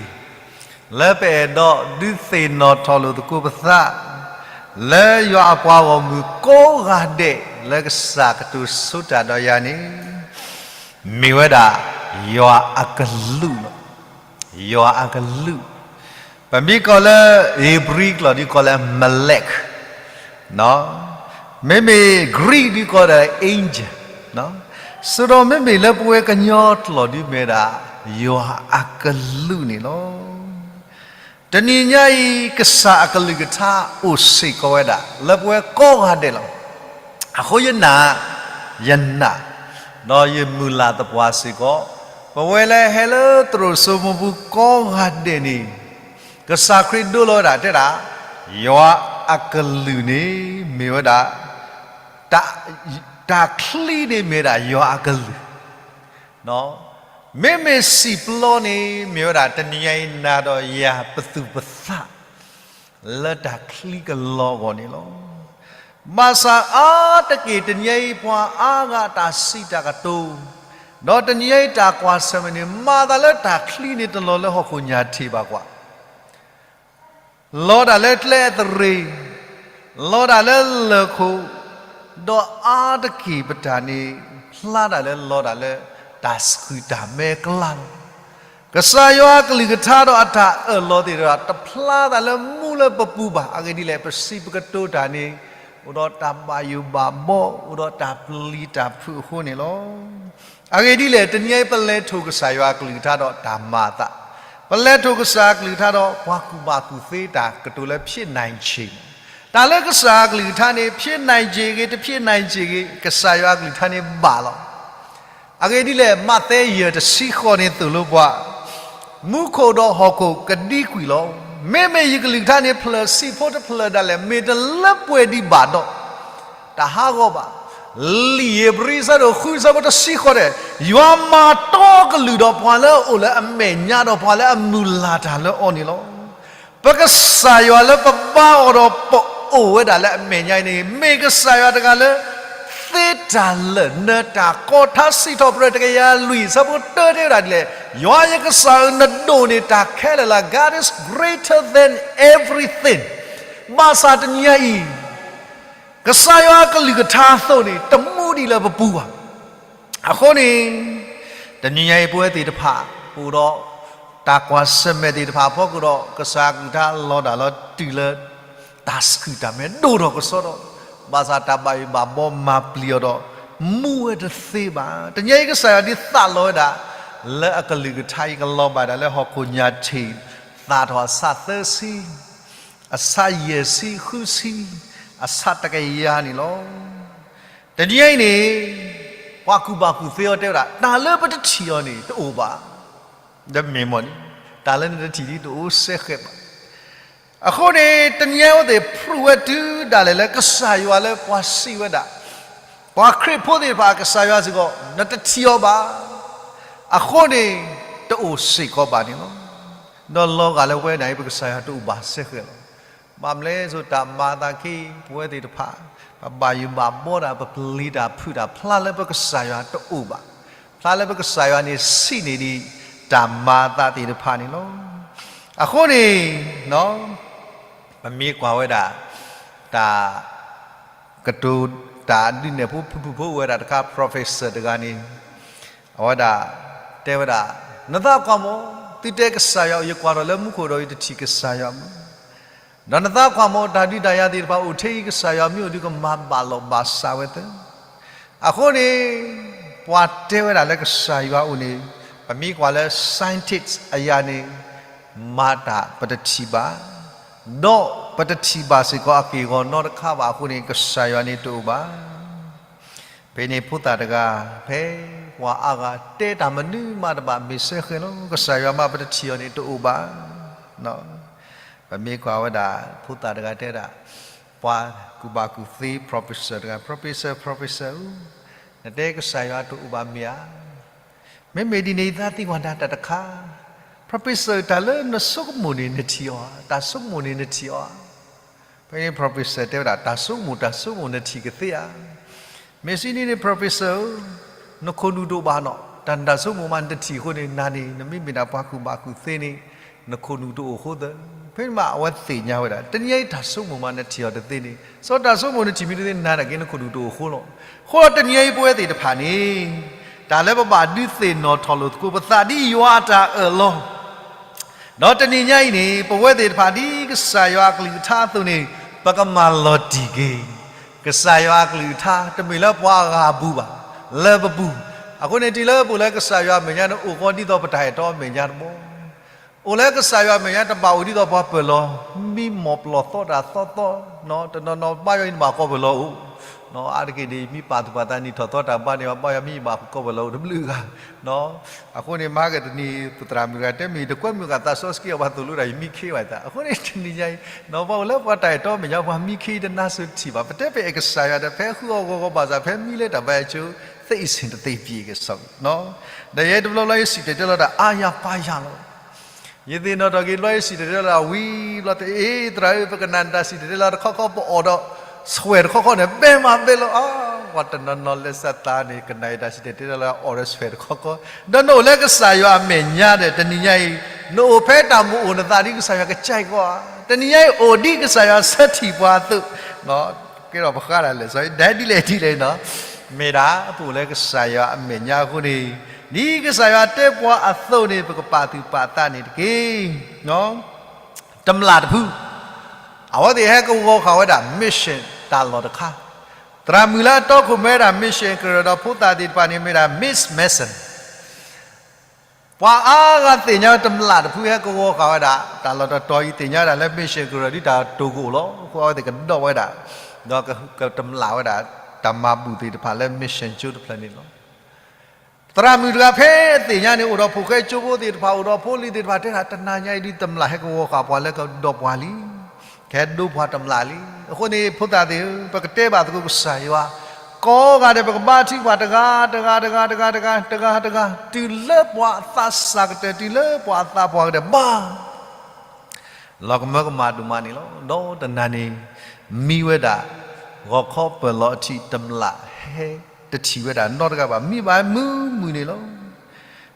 လၢပအဲၣ်ဒိးဒုးသ့ၣ်နီၣ်ထီၣ်လိာ်သကိးပသး လၢယွၤအပှၤဂီၢ်မုၢ်ကိးဂၤဒဲး လၢကစၢ်ကတိၤဆိတၢ်ဒီးယၤန့ၣ် မ့ၢ်ဝဲဒၣ် ယွၤအကလုၢ်လီၤ. ယွၤအကလုၢ်, ပမ့ၢ်ကိးလၢ ဧ့ၤဘြံၤကျိာ်ဒ်ကိးလၢ Malak, မ့မ့ၢ် Greek ဒ်ကိးဒီး angel, စံးဒီးမ့မ့ၢ်လၢပဝဲကညီကျိာ်ဒ်မ့ၢ်ဒၣ် ယွၤအကလုၢ်န့ၣ်လီၤ. တနံၤညါအံၤ ကစၢ်အကလုၢ်ကထါအိၣ်စ့ၢ်ကီးဝဲဒၣ် လၢပဝဲကိးဂၤဒဲးလီၤ. အဃိယနာ်, ယနာ်, ဒီးယမုၢ်လၢ်သပှၢ်စ့ၢ်ကီး, ပဝဲလၢဟဲလၢသရိာ်စိမိပူၤကိးဂၤဒဲးန့ၣ် ကစၢ်ခရံာ်ဒိလီၤဝဲဒၣ်တဲဒၣ်, ယွၤအကလုၢ်န့ၣ်မ့ၢ်ဝဲဒၣ်, တၢ်ချံန့ၣ်မ့ၢ်ဝဲဒၣ်ယွၤအကလုၢ်, မ့မ့ၢ်စံာ်ပျီန့ၣ် မ့ၢ်ဝဲဒၣ်တနံၤညါအံၤနၤဒီးယၤပသူၣ်ပသး လၢတၢ်ချံကလီအဂီၢ်န့ၣ်လီၤ. ဘၣ်ဆၣ်အါတက့ၢ်တနံၤညါအံၤပှၤအါဂၤတၢ်စံးတၢ်ကတိၤ, ဒီးတနံၤညါအံၤတၢ်ကွၢ်ဆၢၣ်မဲာ်န့ၣ် မၤသးလၢတၢ်ချံန့ၣ်တလီၤလၢဟီၣ်ခိၣ်ညါထံးဘၣ်ကွၢ် လီၤဒၣ်လၢကျဲအသရ့ၣ်, လီၤဒၣ်လၢလၢၢ်ခိၣ်, ဒီးအါတက့ၢ်ပတၢ်န့ၣ် ဖျါဒၣ်လၢလီၤဒၣ်လၢ တၢ်ဆှုၣ်တၢ်မဲအကျါလီၤ. ကစၢ်ယွၤအကလုၢ်ကထါဒီးအတၢ်အၢၣ်လီၤသ့ၣ်တဖၣ် တဖျါသးလၢမူလၢပပူၤဘၣ်. အဂ့ၢ်ဒ်လဲၣ် ပစံးပကတိၤတၢ်န့ၣ် အိၣ်ဒီးတၢ်ဘၣ်ယိၣ်ဘၣ်ဘီ, အိၣ်ဒီးတၢ်ပျံၤတၢ်ဖုးအဃိန့ၣ်လီၤ. အဂ့ၢ်ဒ်လဲၣ် တနံၤအံၤပလဲၤထီၣ်ကစၢ်ယွၤအကလုၢ်ကထါဒီးတၢ်မၤအသး, ပလဲၤထီၣ်ကစၢ်အကလုၢ်ကထါဒီး ပှၤကူၣ်ဘၣ်ကူၣ်သ့တၢ်ကတိၤလၢ ဖြစ်နိုင်ခြေန့ၣ်, တၢ်လၢကစၢ်အကလုၢ်ကထါန့ၣ် ဖြစ်နိုင်ခြေဂ့ၤ တဖြစ်နိုင်ခြေဂ့ၤ ကစၢ်ယွၤအကလုၢ်ကထါန့ၣ်ဘၣ်လီၤ. အဂ့ၢ်ဒ်လဲၣ် မးသဲယဲၢ်တဆံဃိးန့ၣ်သိၣ်လိပှၤ, မူခိၣ်ဒီးဟီၣ်ခိၣ်ကဒံကွံာ်လီၤ. မ့မ့ၢ်ယကလုၢ်ကထါန့ၣ် ဖျၢၣ်ဆံးဖိတဖျၢၣ်ဒၣ်လဲာ် မ့ၢ်တလၢပှဲၤဒံးဘၣ်ဒီး တဟးဂီၤဘၣ်. လံာ်ဧ့ၤဘြံၤအဆၢဒိၣ်ဃုအဆၢဖိတဆံဃိးန့ၣ်, ယွၤမၤတီကလုၢ်ဒီးပှၤလၢအအိၣ်လၢအမဲာ်ညါ ဒီးပှၤလၢအမုၢ်လၢ်တၢ်လၢအီၤန့ၣ်လီၤ. ပကစၢ်ယွၤလၢပဘါအီၤဒီးပအိၣ်ဝဲဒၣ်လၢအမဲာ်ညါအံၤန့ၣ် မ့ၢ်ကစၢ်ယွၤတဂၤလၢ သ့တၢ်လၢာ်နၢၤတၢ်ကီ, ထါစံးထီၣ်ပတြၢၤတကယၤလွံၢ်အဆၢဖိတၢတဲဝဲဒၣ်ဒ်လဲၣ်, ယွၤယကစၢ်ဧၢ နဒိၣ်န့ၢ်တၢ်ခဲလၢာ်လီၤ. God is greater than everything. ဘၣ်ဆၣ်တနံၤညါအံၤ ကစၢ်ယွၤအကလုၢ်ကထါအသိးန့ၣ် တမူဒံးလၢပပူၤဘၣ်. အဃိန့ၣ် တနံၤညါအံၤပဝဲသ့ၣ်တဖၣ် ပအိၣ်ဒီးတၢ်ကွၢ်ဆၢၣ်မဲာ်သ့ၣ်တဖၣ်အဖီခိၣ်ဒီး ကစၢ်အကလုၢ်ကထါလီၤဒၣ်လီၤတုၤလၢ တၢ်ဆှုၣ်တၢ်မဲာ်ဒိၣ်ထီၣ်ကစီဒီး, ဘၣ်ဆၣ်တၢ်ဘၣ်ယိၣ်ဘၣ်ဘီမၤပျံၤအီၤဒီး မူဝဲတသ့ဘၣ်. တနံၤညါအံၤကစၢ်ယွၤဒ်သးလီဝဲဒၣ် လၢအကလုၢ်ကထါအံၤကလီၤဘၣ်ဒၣ်လၢဟီၣ်ခိၣ်ညါထံး, သၣ်ထီၣ်အဆၣ်သၢဆံ အဆၣ်ယဲၢ်ဆံဃုဆံ, အဆၣ်တကယၤန့ၣ်လီၤ. တနံၤအံၤန့ၣ် ပှၤကူၣ်ဘၣ်ကူၣ်သ့အီၤတဲဝဲဒၣ် တၢ်လၢပတထံၣ်အီၤန့ၣ် တအိၣ်ဘၣ်. ဒီးမ့ၢ်မ့ၢ်န့ၣ် တၢ်လၢနတထံၣ်ဒ်တအိၣ်စဲဃဲးဘၣ်. အဃိန့ၣ် တနံၤအံၤအဝဲသ့ၣ် prove ဝဲတုၤဒၣ်လဲာ်လၢကစၢ်ယွၤလၢပှၤစံးဝဲဒၣ် ပှၤခရံာ်ဖိသ့ၣ်တဖၣ် ကစၢ်ယွၤစ့ၢ်ကီး နတထံၣ်အီၤဘၣ်. အဃိန့ၣ် တအိၣ်စ့ၢ်ကီးဘၣ်န့ၣ်လီၤ. ဒီးလီၤဂာ်လၢပဝဲဒၣ်အံၤ ပကစၢ်ယွၤတအိၣ်ဘၣ်စဲဃဲးလီၤ. ဘၣ်မနုၤလဲၣ်ဆိတၢ်မၤအသးခ့ ပဝဲသ့ၣ်တဖၣ် ပဘၣ်ယိၣ်ဘၣ်ဘှီတၢ် ပပျံၤတၢ်ဖုးတၢ် ဖျါလၢပကစၢ်ယွၤတအိၣ်ဘၣ်, ဖျါလၢပကစၢ်ယွၤန့ၣ် ဆံးန့ၢ်ဒံးတၢ်မၤအသးသ့ၣ်တဖၣ်န့ၣ်လီၤ. အဃိန့ၣ် ပမ့ၢ်ကွၢ်ဝဲဒၣ် တၢ် ကတိၤတၢ်ဒုးနဲၣ်ဖိ ဖုၣ်ဖုၣ်ဖိအိၣ်ဝဲဒၣ်တခါ professor တဂၤန့ၣ် အဝဲဒၣ်တဲဝဲဒၣ်, နသးကွၢ်မး, သုတဲကစၢ်ယွၤအိၣ် ယကွၢ်ထီၣ်လၢမူခိၣ်ဒီး ယတထံၣ်ကစၢ်ယွၤမး, ဒီးနသးကွၢ်မး တၢ်ဒုးတၢ်ယၤသ့ၣ်တဖၣ်အိၣ်ထဲအံၤ ကစၢ်ယွၤမ့ၢ်အိၣ်ဒီး ကမၤဘၣ်လိာ်ဘၣ်စးဝဲသၢ. အဃိန့ၣ် ပှၤတဲဝဲဒၣ်လၢကစၢ်ယွၤအိၣ်န့ၣ် ပမ့ၢ်ကွၢ်လၢ scientist အယၤန့ၣ် မၤတၢ်ပတထံၣ်ဘၣ်, ဒီးပတထံၣ်ဘၣ်စ့ၢ်ကီးအက့ၢ်အဂီၤနီတခါဘၣ်အဃိန့ၣ် ကစၢ်ယွၤန့ၣ်တအိၣ်ဘၣ်. ဖဲန့ၣ်ဖိသၣ်တဂၤ ဖဲပှၤအါဂၤတဲတၢ်မနုၤမးတဘၣ် မ့ၢ်စဲဃဲးလီၤ. ကစၢ်ယွၤမး ပတထံၣ်အီၤန့ၣ်တအိၣ်ဘၣ်. ပမ့ၢ်ကွၢ်ဝဲဒၣ် ဖိသၣ်တဂၤတဲဒၣ်, ပှၤကူၣ်ဘၣ်ကူၣ်သ့ professor တဂၤ, professor professor ဧၢ, နတဲကစၢ်ယွၤတအိၣ်ဘၣ်မ့ၢ်ဧါ. မ့မ့ၢ်ဒ်န့ၣ် ယသးသံကွၢ်နၤတၢ်တခါ, professor တၢ်လၢနဆိကမိၣ်န့ၣ်နထံၣ်အီၤဧါ, တၢ်ဆိကမိၣ်န့ၣ်နထံၣ်အီၤဧါ. ဖဲန့ၣ် professor တဲဝဲဒၣ် တၢ်ဆိကမိၣ် တၢ်ဆိကမိၣ်နထံၣ်ကသ့ဧါ. မ့ၢ်စံးန့ၣ်န့ၣ် professor ဧၢ, နခိၣ်နူာ်တအိၣ်ဘၣ်နီၤ, တၢ်နတၢ်ဆိကမိၣ်မးနတထံၣ်အဃိန့ၣ် နၤန့ၣ် နမ့မ့ၢ်ဒၣ်ပှၤကူၣ်ဘၣ်ကူၣ်သ့န့ၣ် နခိၣ်နူာ်တအိၣ်အဃိသၢ. ဖဲန့ၣ်မးအဝဲသ့ၣ်ညါဝဲဒၣ် တနံၤအံၤတၢ်ဆိကမိၣ်မး နထံၣ်အီၤတသ့န့ၣ် စီၤတၢ်ဆိကမိၣ်နထံၣ်မ့ၢ်တသ့ နၤဒၣ်က့ၤနခိၣ်နူာ်တအိၣ်အဃိလီၤ. အဃိဒီးတနံၤအံၤပဝဲသ့ၣ်တဖၣ်န့ၣ် တၢ်လၢပဘၣ်ဒုးသ့ၣ်နီၣ်ထီၣ်လိာ်သကိးပသးဒ်ယွၤအတၢ်အၢၣ်လီၤ ဒီးတနံၤညါအံၤန့ၣ် ပဝဲသ့ၣ်တဖၣ်ဒ်ကစၢ်ယွၤအကလုၢ်ကထါအသိးန့ၣ် ပကမၤလီၤတံၢ်က့ၤ ကစၢ်ယွၤအကလုၢ်ကထါ တမ့ၢ်လၢပှၤအဂၤအပူၤဘၣ်, လၢပပူၤ. အဃိန့ၣ် တုၤလၢပအိၣ်လၢကစၢ်ယွၤအမဲာ်ညါန့ၣ် အိၣ်ဃီဒ်သိးပတၢ်အဲၣ်တီအမဲာ်ညါတဘျီ, အိၣ်လၢကစၢ်ယွၤအမဲာ်ညါတဘၣ်အိၣ်ဒ်သိးပှၤပၢၢ်လီၤ, မံမီၢ်ပျီၢ်သီတၢ်သီသီ, တနီၤနီၤဘါယွၤအံၤန့ၣ်ဘၣ်ကီၢ်ပၢၢ်လီၤအိၣ် အါတက့ၢ်န့ၣ် မံပာ်သူၣ်ပာ်သးနံၣ်ထီၣ်သီတၢ်ဘါန့ၣ် ဘါယွၤမံဘၣ်ကီၢ်ပၢၢ်လီၤအိၣ်တဘျုးဂၤ. အဃိန့ၣ် မၤကတနံၤ ပသရၣ်မုၣ်တဂၤတဲမ့ၢ် တကွဲမုာ်ဂၤသးစီဆှံအပှၤသိၣ်လိတၢ်အံၤမံခ့ဘၣ်သး. အဃိန့ၣ် တနံၤညါအံၤ ပှၤအိၣ်လၢပှၤတၢ်အဲၣ်တီအမဲာ်ညါ ပှၤမံခ့တနါစၢၤထံၣ်ဘၣ်. ပတဲပအဲၣ်ကစၢ်ယွၤဒီး ဖဲဃုအီၣ်ဂီၤဂီၤဘၣ်ဆၣ် ဖဲမံလၢတၢ်ဘါယွၤဆိ သ့အ့ၣ်စ့ၣ်တသ့ပှဲၤကစီၣ်လီၤ. ဒီးယဲတဘျီဘျီယစံၣ်တဲၤတဲလီၤတၢ်အါယၤပာ်ယၤလီၤ. ယသ့ၣ်နီၣ်ထီၣ်က့ၤတဘျီ ယစံၣ်တဲၤတဲလီၤတၢ်ဝံၤဘျီ သ့ၣ်အ့ၣ်သရၣ်ဧၢ ပကနၣ်နတၢ်စံၣ်တဲၤတဲလီၤတခီခီ ပအီၣ်ဒီး swag တခီခီန့ၣ် ဘဲမၤဘဲလီၤအါ. ပှၤတနီၤနီၤလၢစၢသးန့ၣ် ကနၣ်ယတၢ်စံၣ်တဲၤတဲလီၤ အီၣ်ဒီး swag တခီခီ, ဒီးနအိၣ်လၢကစၢ်ယွၤအမဲာ်ညါဒီး တနံၤညါအံၤ နအိၣ်ဖဲတၢ်မုာ်အိၣ်နသးဒ်ကစၢ်ယွၤကစၢ်အံၤကီးဧါ. တနံၤညါအံၤအိၣ်ဒ်ကစၢ်ယွၤဆၢထံၣ်ပှၤအသိး ကဲထီၣ်ပဃါတၢ်လဲၣ် စီၤ ဒ်လဲၣ်ဒ်လဲၣ်နီၤ, မ့ၢ်ဒၣ်ပအိၣ်လၢကစၢ်ယွၤအမဲာ်ညါအဃိန့ၣ် ဒ်ကစၢ်ယွၤတဲပှၤအသိးန့ၣ် ပကပာ်သူၣ်ပာ်သးန့ၣ်တက့ၢ်. တမျၢ်တဖု အဝဲသ့ၣ်ဟဲကဝီၤဃာ်ဝဲဒၣ် mission တၢ်လီၢ်တခါ, သရၣ်မုၣ်လၢအတီခိၣ်မ့ၢ်ဝဲဒၣ် mission ကရၢဒီးဖိသၣ်သ့ၣ်တဖၣ်န့ၣ်မ့ၢ်ဒၣ် Miss Mason ပှၤအါဂၤသ့ၣ်ညါတမျၢ်တဖုဟဲကဝီၤဃာ်ဝဲဒၣ် တၢ်လီၢ်တတီၤအံၤ သ့ၣ်ညါဝဲဒၣ်လၢ mission ကရၢဒ်တၢ်တိာ်ကအိၣ်လီၤ. အဃိအဝဲသ့ၣ်ကဒီးဝဲဒၣ် ဒီးကတမျၢ်ဝဲဒၣ် တၢ်မၤဘူၣ်သ့ၣ်တဖၣ်လၢ mission ကၠိတဖျၢၣ်န့ၣ်လီၤ. သရၣ်မုၣ်တဂၤဖဲအသ့ၣ်ညါန့ၣ် အိၣ်ဒီးဖိၣ်ဃဲကၠိဖိသ့ၣ်တဖၣ် အိၣ်ဒီးဖိလံၤသ့ၣ်တဖၣ် တဲဒၣ်တနၤညါအံၤဒ်တမျၢ်ဟဲကဝီၤဃာ်ပှၤလၢကဒီးပှၤလံ, ကဟဲဒိပှၤတမျၢ်လံ. အဃိန့ၣ် ဖိသၣ်သ့ၣ်ဧၢ, ပကတဲဘၣ်သကိးကစၢ်ယွၤ ကိးဂၤဒဲး ပကဘါထုကဖၣ်တဂၤ တဂၤ တဂၤ တဂၤ တဂၤ တဂၤ တုၤလၢပှၤအသးစၢ်ကတၢၢ် တုၤလၢပှၤအသးပှၢ်ကတၢၢ် ဘၣ် လီၤကမၢကမၣ်ဒိၣ်မးန့ၣ်လီၤ. ဒီးတနၤန့ၣ် မံဝဲဒၣ် ဂီၤခီပၢၢ်လီၤအထံး တမျၢ်ဟဲတထံၣ်ဝဲဒၣ်နီတဂၤဘၣ်, မံဘၣ်မုာ်မုာ်န့ၣ်လီၤ.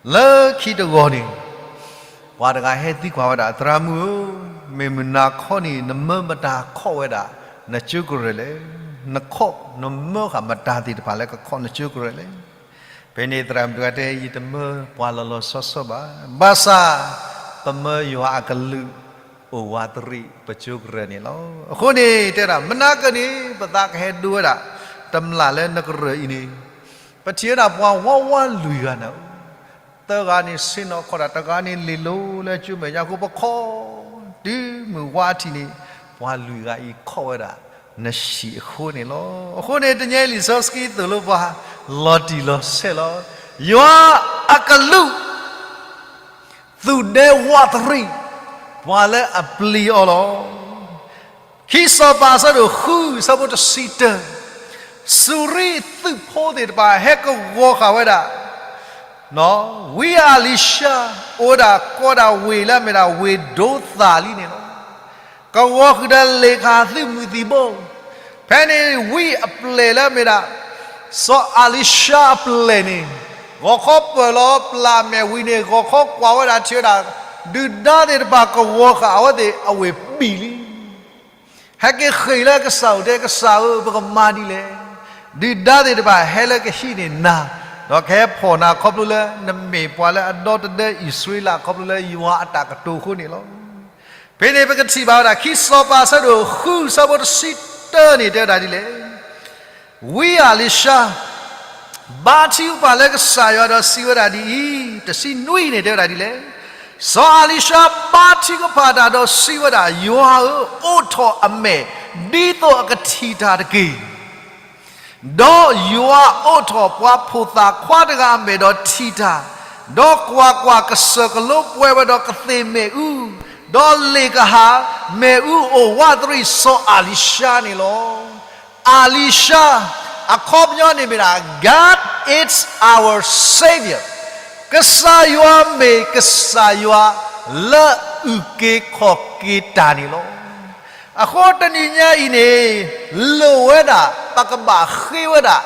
လၢခံတဂီၤန့ၣ် ပှၤတဂၤဟဲသံကွၢ်ဝဲဒၣ် သရၣ်မုၣ်ဧၢ, မ့ၢ်မုၢ်နၤခီန့ၣ် နမၢမတၤခီၣ်ဝဲဒၣ် နကၠိကရၢၢ်လဲၣ်. နခီၣ် နမၢဃာ်မတၤသ့ၣ်တဖၣ်လၢကခီၣ်နကၠိကရၢၢ်လဲၣ်. ဖဲန့ၣ်သရၣ်မုၣ်တဂၤတဲ ယတမၢပှၤလီၤလီၤဆီဆီဘၣ်. ဘၣ်ဆၣ် ပမၢယွၤအကလုၢ် အိၣ်ဝးတရံးပကၠိကရၢၢ်န့ၣ်လီၤ. အဃိန့ၣ် တဲဒၣ် မနၤကန့ၣ် ပသးကဟဲဒိဝဲဒၣ် တမျၢ်လၢနကရၢၢ်အံၤန့ၣ် ပထံၣ်ဝဲဒၣ်ပှၤဝါဝါလွံၢ်ဂၤန့ၣ် သၢဂၤန့ၣ်ဆ့ၣ်နီၤခီၣ်တၢ်, တဂၤန့ၣ်လ့ၢ်လိၤလၢကၠိမဲာ်ညါအဃိ ပခီၣ် တုၤမုၢ်ဝါထံးန့ၣ် ပှၤလွံၢ်ဂၤအံၤခီၣ်ဝဲဒၣ် နဟံၣ်အဃိန့ၣ်လီၤ. အဃိန့ၣ် တနံၤအံၤလံာ်စီဆှံသိၣ်လိပှၤ လီၤတံၢ်လီၤဆဲးလီၤ. ယွၤအကလူး သူၣ်ဒဲဝးတရံး ပှၤလၢအပျံၤအီၤလီၤ. ခံစီၤပၤအဆၢဒိၣ်ဃု အဆၢဖိတဆံတၢ, စူၤရံသုးဖိသ့ၣ်တဖၣ်ဟဲကဝီၤဃာ်ဝဲဒၣ် ဝံအလံၤၡါ အိၣ်ဝဲဒၣ်ကိးဒၣ်ဝ့ၢ်လၢအမ့ၢ်ဒၣ်ဝ့ၢ်ဒိသၣ်လံန့ၣ်လီၤ. ကဝီၤဃုာ်ဒီးလ့ၣ်ခၣ်သုးမုၢ်သံၣ်ဘိ, ဖဲန့ၣ်ဝံအပျဲၢ်လၢအမ့ၢ်ဒၣ် စီၤအလံၤၡါအပျဲၢ်န့ၣ် ဂီၤခီပၢၢ်လီၤပျၢ်အမဲာ်ဝံၤန့ၣ် ဂီၤခီကွၢ်ဝဲဒၣ်ထံၣ်ဝဲဒၣ် ဒုၣ်ဒါသ့ၣ်တဖၣ်ကဝီၤဃာ်အဝဲသ့ၣ်အဝ့ၢ်ဘံၣ်လံ. ဟဲက့ၤဃ့ၢ်လၢကစၢ်အိၣ်တဲ ကစၢ်ဧၢ ပကမၤဒ်လဲၣ်. ဒုၣ်ဒါသ့ၣ်တဖၣ်ဟဲလၢကဟံးန့ၢ်နၤ, ဒီးကဟဲဖီၣ်နၤခီဖျိလၢနမ့ၢ်ပှၤလၢအဒီသဒၢအံၣ်စရ့လး ခီဖျိလၢယွၤအတၢ်ကတိၤအဃိန့ၣ်လီၤ. ဖဲန့ၣ်ပကထံၣ်ဘၣ်ဝဲဒၣ် ခံစီၤပၤအဆၢဒိၣ်ဃု အဆၢဖိတဆံတၢန့ၣ် တဲဝဲဒၣ်ဒ်လဲၣ်. ဝံအလံၤၡါ ဘါထံကပၤလၢကစၢ်ယွၤဒီးစံးဝဲဒၣ်ဒ်အံၤ, တဆံနွံန့ၣ်တဲဝဲဒၣ်ဒ်လဲၣ်. စီၤအလံၤၡါဘါထံကပၤတၢ်ဒီးစံးဝဲဒၣ်, ယွၤဧၢ, အိးထီၣ်အမဲာ် ဒ်သိးအကထံၣ်တၢ်တက့ၢ်. ဒီးယွၤအိးထီၣ်ပှၤဖိသၣ်ခွါတဂၤအမဲာ်ဒီးထံၣ်တၢ်, ဒီးကွၢ်ကွၢ်, ကစၢၢ်ကလိပှဲၤဝဲဒီးကသ့ၣ်မ့ၣ်အူ, ဒီးလ့ၣ်ကဟၣ်မ့ၣ်အူအိၣ်ဝးတရံး စီၤအလံၤၡါန့ၣ်လီၤ. အလံၤၡါ အခီပညီန့ၣ်မ့ၢ်ဒၣ် God is our Savior, ကစၢ်ယွၤမ့ၢ်ကစၢ်ယွၤလၢအုၣ်က့ၤခီၣ်က့ၤတၢ်န့ၣ်လီၤ. အဃိတနံၤညါအံၤန့ၣ် လိၣ်ဝဲဒၣ် ပကဘၣ်ဃ့ဝဲဒၣ်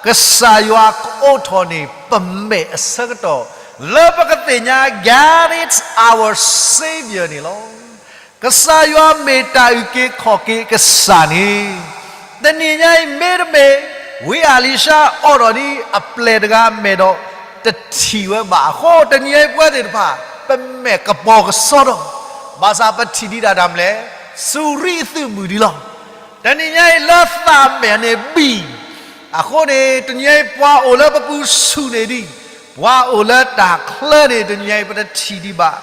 ကစၢ်ယွၤကအိးထီၣ်န့ၢ်ပမဲာ်အဆၢကတီၢ် လၢပကသ့ၣ်ညါ God is our Savior န့ၣ်လီၤ. ကစၢ်ယွၤမ့ၢ်တၢ်အုၣ်က့ၤခီၣ်က့ၤကစၢ်န့ၣ်, တနံၤညါအံၤမ့တမ့ၢ် ဝံအလံၤၡါအိးထီၣ်ဒ်အပျဲၢ်တဂၤအမဲာ်ဒီး တထံၣ်ဝဲဘၣ်အဃိ တနံၤညါအံၤပဝဲသ့ၣ်တဖၣ် ပမဲာ်ကပီၤကစီဒီ, ဘၣ်ဆၣ်ပထံၣ်ဒံးဒၣ်တၢ်မနုၤလဲၣ်, စူၤရံအသုးမုၢ်ဒံးလီၤ. တနံၤညါအံၤလၢသးမဲာ်န့ၣ်ဘံၣ်, အဃိန့ၣ် တနံၤညါအံၤပှၤအိၣ်လၢပပူၤဆူၣ်န့ၢ်ဒံး, ပှၤအိၣ်လၢတၢ်ချၢန့ၣ် တနံၤညါအံၤပတထံၣ်ဒံးဘၣ်.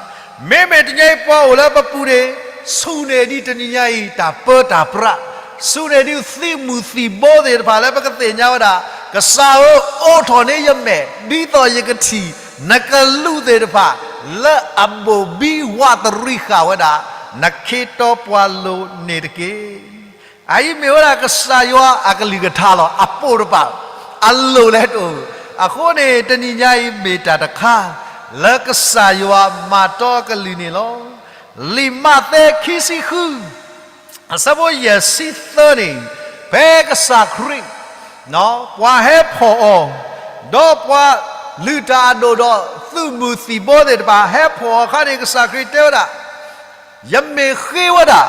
မ့မ့ၢ်တနံၤညါအံၤပှၤအိၣ်လၢပပူၤန့ၣ် ဆူၣ်န့ၢ်ဒံးတနံၤညါအံၤ တၢ်ပၢတၢ်ပြး, ဆူၣ်န့ၢ်ဒံးသုးမုၢ်သံၣ်ဘိသ့ၣ်တဖၣ်လၢပကသ့ၣ်ညါဝဲဒၣ်, ကစၢ်ဧၢ, အိးထီၣ်န့ၢ်ယမဲာ် ဒ်သိးယကထံၣ် နကလူးသ့ၣ်တဖၣ် လၢအဘိၣ်ဘံဝးတရံးဃာ်ဝဲဒၣ် နခ့တီပှၤလိၤန့ၣ်တက့ၢ်. အအံၤမ့ၢ်ဝဲဒၣ်ကစၢ်ယွၤအကလုၢ်ကထါလီၤ. အပိာ်တပၤ, အလိၣ်လဲၣ်တအိၣ်. အဃိန့ၣ် တနံၤညါအံၤမ့ၢ်တၢ်တခါ လၢကစၢ်ယွၤမၤတီအကလုၢ်န့ၣ်လီၤ. လံာ်မးသဲခံဆံဃု အဆၢဖိယဲၢ်ဆံသၢန့ၣ်, ဖဲကစၢ်ခရံာ် ပှၤဟဲဖီၣ်အီၤ, ဒီးပှၤလုၢ်တၢ်အဒိၣ်ဒီးသုးမုၢ်သံၣ်ဘိသ့ၣ်တဖၣ် ဟဲဖီၣ်အီၤအခါန့ၣ် ကစၢ်ခရံာ်တဲဝဲဒၣ်, ယမ့ၢ်ဃ့ဝဲဒၣ်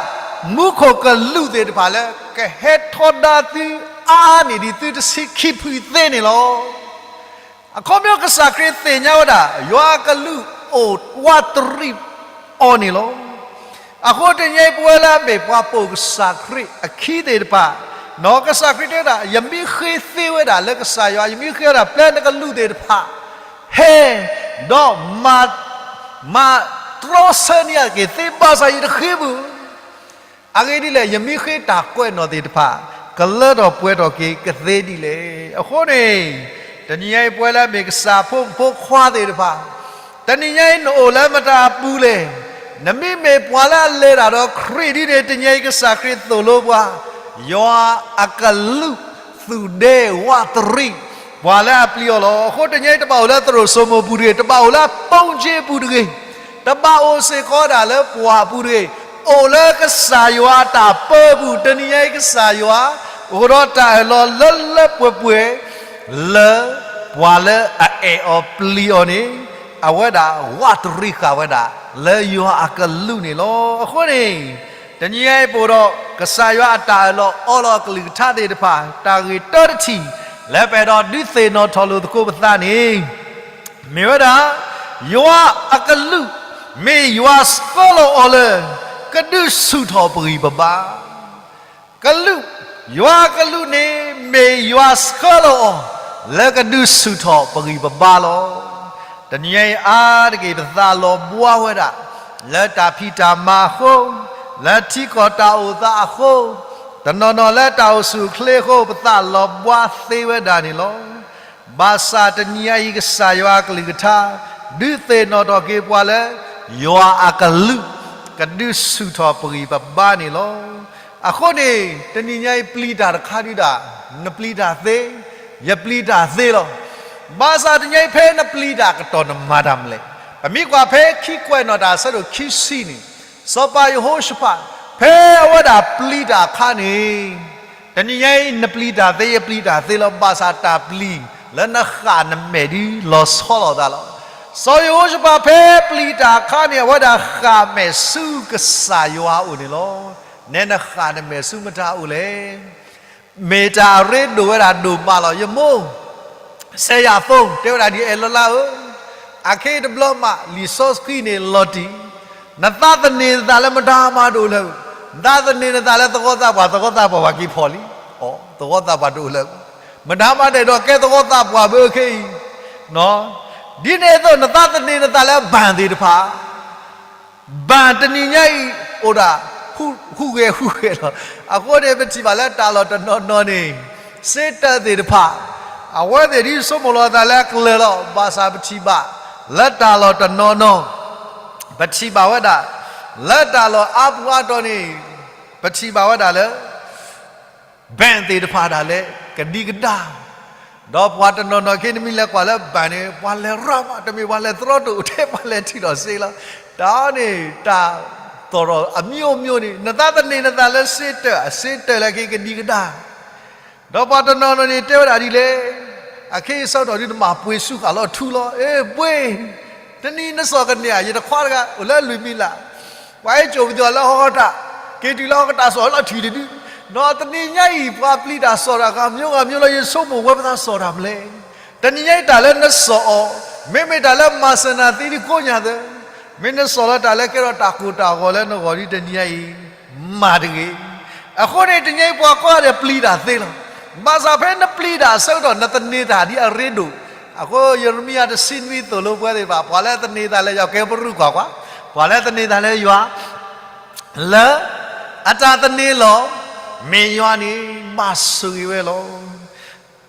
မူခိၣ်ကလူးသ့ၣ်တဖၣ်လၢ ကဟဲထီဒါသုအါန့ၢ်ဒံးသုတဆံခံဖုသ့န့ၣ်လီၤ. အခီပညီကစၢ်ခရံာ်သ့ၣ်ညါဝဲဒၣ် ယွၤအကလူးအိၣ်ဝးတရံးအီၤန့ၣ်လီၤ. အဃိတနံၤအံၤပဝဲလၢအမ့ၢ်ပှၤပိာ်ကစၢ်ခရံာ်အခံသ့ၣ်တဖၣ်, ကစၢ်ခရံာ်တဲဝဲဒၣ် ယမ့ၢ်ဃ့သ့ဝဲဒၣ်လၢကစၢ်ယွၤ, ယမ့ၢ်ဃ့ဝဲဒၣ် ပျဲနကလူးသ့ၣ်တဖၣ် ဟဲ, ဒီးမၤ မၤတြီဆၢန့ၢ်အက့ၤသ့ ဘၣ်ဆၣ်ယတဃ့ဘၣ်. အဂ့ၢ်ဒ်လဲၣ်, ယမ့ၢ်ဃ့တၢ်ကွဲးနီၣ်သ့ၣ်တဖၣ် ကလၢထီၣ်ပှဲၤထီၣ်က့ၤကသ့ဒ်လဲၣ်. အဃိန့ၣ် တနံၤညါအံၤပဝဲလၢအမ့ၢ်ကစၢ်ဖိမုၣ်ဖိခွါသ့ၣ်တဖၣ်, တနံၤညါအံၤနအိၣ်လၢမတၤအပူၤလဲၣ်. နမ့မ့ၢ်ပှၤလၢအလဲၤတၢ်ဒီးခရံာ်ဒ်န့ၣ် တနံၤညါအံၤကစၢ်ခရံာ်သိၣ်လိပှၤ, ယွၤအကလူး သူၣ်ဒဲဝးတရံး ပှၤလၢအပျံၤအီၤလီၤ. အဃိတနံၤညါအံၤ တဘၣ်အိၣ်လၢသရိာ်စိမိၤပူၤတဂ့ၤ, တဘၣ်အိၣ်လၢပိကၠ့ပူၤတဂ့ၤ, တဘၣ်အိၣ်စ့ၢ်ကီးဒၣ်လၢပှၢ်ပူၤတဂ့ၤ, အိၣ်လၢကစၢ်ယွၤအတၢ်ပၢပူၤ. တနံၤညါအံၤကစၢ်ယွၤ အိၣ်ဒီးတၢ်အၢၣ်လီၤလၢလၢပှဲၤပှဲၤ လၢပှၤလၢအအဲၣ်အီၤပျံၤအီၤန့ၣ် အဝဲဒၣ်ဝးတရံးဃာ်ဝဲဒၣ် လၢယွၤအကလူးန့ၣ်လီၤ. အဃိန့ၣ် တနံၤညါအံၤပအိၣ်ဒီး ကစၢ်ယွၤအတၢ်အၢၣ်လီၤအီလီၤအကလုၢ်ကထါသ့ၣ်တဖၣ် တၢ်ဂ့ၢ်တၢတထံၣ် လၢပအဲၣ်ဒိးဒုးသ့ၣ်နီၣ်ထီၣ်လိာ်သကိးပသးန့ၣ် မ့ၢ်ဝဲဒၣ် ယွၤအကလူး မ့ၢ်ယွၤဆှၢလီၤအီၤလၢ ကဒုးဆူၣ်ထီၣ်ပဂံၢ်ပဘါ ကလူး, ယွၤအကလူးန့ၣ် မ့ၢ်ယွၤဆှၢလီၤအီၤ လၢကဒုးဆူၣ်ထီၣ်ပဂံၢ်ပဘါလီၤ. တနံၤညါအံၤအါတက့ၢ် ပသးလီၤဘှါဝဲဒၣ် လၢတၢ်ဖံးတၢ်မၤအဃိ, လၢထံကီၢ်တၢ်အိၣ်သးအဃိ, တနီၤနီၤလၢတၢ်အိၣ်ဆူၣ်အိၣ်ချ့အဃိ ပသးလီၤဘှါသ့ဝဲဒၣ်န့ၣ်လီၤ. ဘၣ်ဆၣ်တနံၤညါအံၤ ကစၢ်ယွၤအကလုၢ်ကထါ ဒုးသ့ၣ်နီၣ်ထီၣ်က့ၤပှၤလၢ ယွၤအကလုၢ် ကဒုးဆူၣ်ထီၣ်ပဂံၢ်ပဘါန့ၣ်လီၤ. အဃိန့ၣ် တနံၤညါအံၤ ပျံၤတၢ်တခါဒုဒၣ် နပျံၤတၢ်သ့, ယပျံၤတၢ်သ့လီၤ. ဘၣ်ဆၣ်တနံၤညါအံၤ ဖဲနပျံၤတၢ်ကတီၢ် နမၤတၢ်မနုၤလဲၣ်. ပမ့ၢ်ကွၢ်ဖဲခံကွဲးနီၣ်တၢ်အဆၢဒိၣ်ခံဆံန့ၣ် စီၤပၤယဟိၤၡဖး ဖဲအဝဲဒၣ်ပျံၤတၢ်အခါန့ၣ်, တနံၤညါအံၤ နပျံၤတၢ်သ့ ယပျံၤတၢ်သ့လီၤ. ဘၣ်ဆၣ်တၢ်ပျံၤလၢနဃၣ်နမဲာ်ဒုးလီၤဆီလိာ်သးလီၤ. စီၤယဟိၤၡဖး ဖဲပျံၤတၢ်အခါန့ၣ် အဝဲဒၣ်ဃၣ်မဲာ်ဆူကစၢ်ယွၤအအိၣ်န့ၣ်လီၤ. နဲနဃၣ်နမဲာ်ဆူမတၤအအိၣ်လဲၣ်. မ့ၢ်တၢ်အရ့ဒိၣ်ဝဲဒၣ်ဒိၣ်မးလီၤ. ယမိၢ် စဲယၤသိ တဲဝဲဒၣ်ဒ်အံၤ အဲၣ်လီၤလါဧၢ, အခဲအံၤတဘျီမး လံာ်စီဆှံန့ၣ်လီၤတံၢ်, နသးသန့ၤနသးလၢမတၤမၤတအိၣ်လၢၤ, နသးသန့ၤနသးလၢသဝီသးပှၢ်, သဝီသးပှၢ်ပှၤက့ၤဖီၣ်လံ, သဝီသးပှၢ်တအိၣ်လၢၤ, မတၤမၤတအဲၣ်ဒိးကဲသဝီသးပှၢ်ဘၣ်ခဲအံၤ, ဒ်န့ၣ်အသိး နသးသန့ၤနသးလၢဘၣ်သ့ၣ်တဖၣ် ဘၣ်တနံၤညါအံၤ အိၣ်ဒၣ် ဟူးဂဲၤဟူးဂဲၤလီၤ. အဃိန့ၣ် ပထံၣ်ဘၣ်လၢတၢ်လီၢ်တနီၤနီၤန့ၣ် စ့တၢးသ့ၣ်တဖၣ် အဝဲသ့ၣ်ဒ်ဆိကမိၣ်လီၤသးလၢအကလၢၤလီၤ. ဘၣ်ဆၣ်ပထံၣ်ဘၣ် လၢတၢ်လီၢ်တနီၤနီၤ ပထံၣ်ဘၣ်ဝဲဒၣ် လၢတၢ်လီၢ်အါပူၤအါတီၤန့ၣ် ပထံၣ်ဘၣ်ဝဲဒၣ်လၢ ဘၣ်သ့ၣ်တဖၣ်ဒၣ်လဲာ် ကဒံကဒါ, ဒီးပှၤတနီၤနီၤခဲအံၤ နမ့ၢ်လဲၤကွၢ်လၢဘၣ်န့ၣ် ပှၤလဲၤရၣ်မး, တမ့ၢ်ပှၤလဲၤတြီတအိၣ်ထဲ ပှၤလဲၤထုးထီၣ်စ့လီၤ. တၢ်န့ၣ် တၢ်သီၣ်ထီၣ်အမျိုးမျိုးန့ၣ် နသးသန့ၤနသးလၢစ့တၢး, အစ့တၢးလၢခဲအံၤကဒံကဒါ ဒီးပှၤတနီၤနီၤန့ၣ် တဲဝဲဒၣ်ဒ်လဲၣ်, အခဲအံၤဆၢကတီၢ်ဒုး နမၤပှ့ၤဆူဃာ်လီၤထူလီၤ. အ့ ပှ့ၤ, တနံၤနစီၣ်ကန့ၢ်ဧါ, ယတခွါတဂၤ အိၣ်လၢလွံၢ်မံလး, ပှၤဟဲစိာ်ပသံအီၤလၢဟီၣ်ကတၢၢ်, က့ၤတုၤလၢဟီၣ်ကတၢၢ် စီၣ်လီၤထံၣ်တဒု, ဒီးတနံၤညါအံၤ ပှၤပျံၤတၢ်စီၣ်တၢ် ဂၤမျိုးဂၤမျိုးလီၤ. ယဆိကမိၣ်ဝဲပသးစီၣ်တၢ်မနုၤလဲၣ်. တနံၤညါအံၤ တၢ်လၢနစီၣ်အီၤ မ့မ့ၢ်တၢ်လၢမၤစၢၤနၤသ့ဒ်ကိးညါသၢ, မ့ၢ်နစီၣ်လီၤတၢ်လၢကဲထီၣ်တၢ်ကိၢ်တၢ်ဂီၤလၢနဂီၢ်ဒ်တနံၤညါအံၤ မၤတဂ့ၤ. အဃိန့ၣ် တနံၤညါအံၤ ပှၤကိးဂၤဒဲးပျံၤတၢ်သ့လီၤ. ဘၣ်ဆၣ်ဖဲနပျံၤတၢ်အဆၢကတီၢ် နသန့ၤတၢ်ဒ်အရ့ဒိၣ်. အဃိယရမံယၤတဆံနွံသိၣ်လိပဝဲသ့ၣ်တဖၣ်, ပှၤလၢသန့ၤတၢ်လၢယွၤ ကဲပရူၢ်ကွၢ်ကွၢ်, ပှၤလၢသန့ၤတၢ်လၢယွၤ လၢအတၢ်သန့ၤလီၤ မ့ၢ်ယွၤန့ၣ် ဘၣ်ဆိၣ်ဂ့ၤဝဲလီၤ.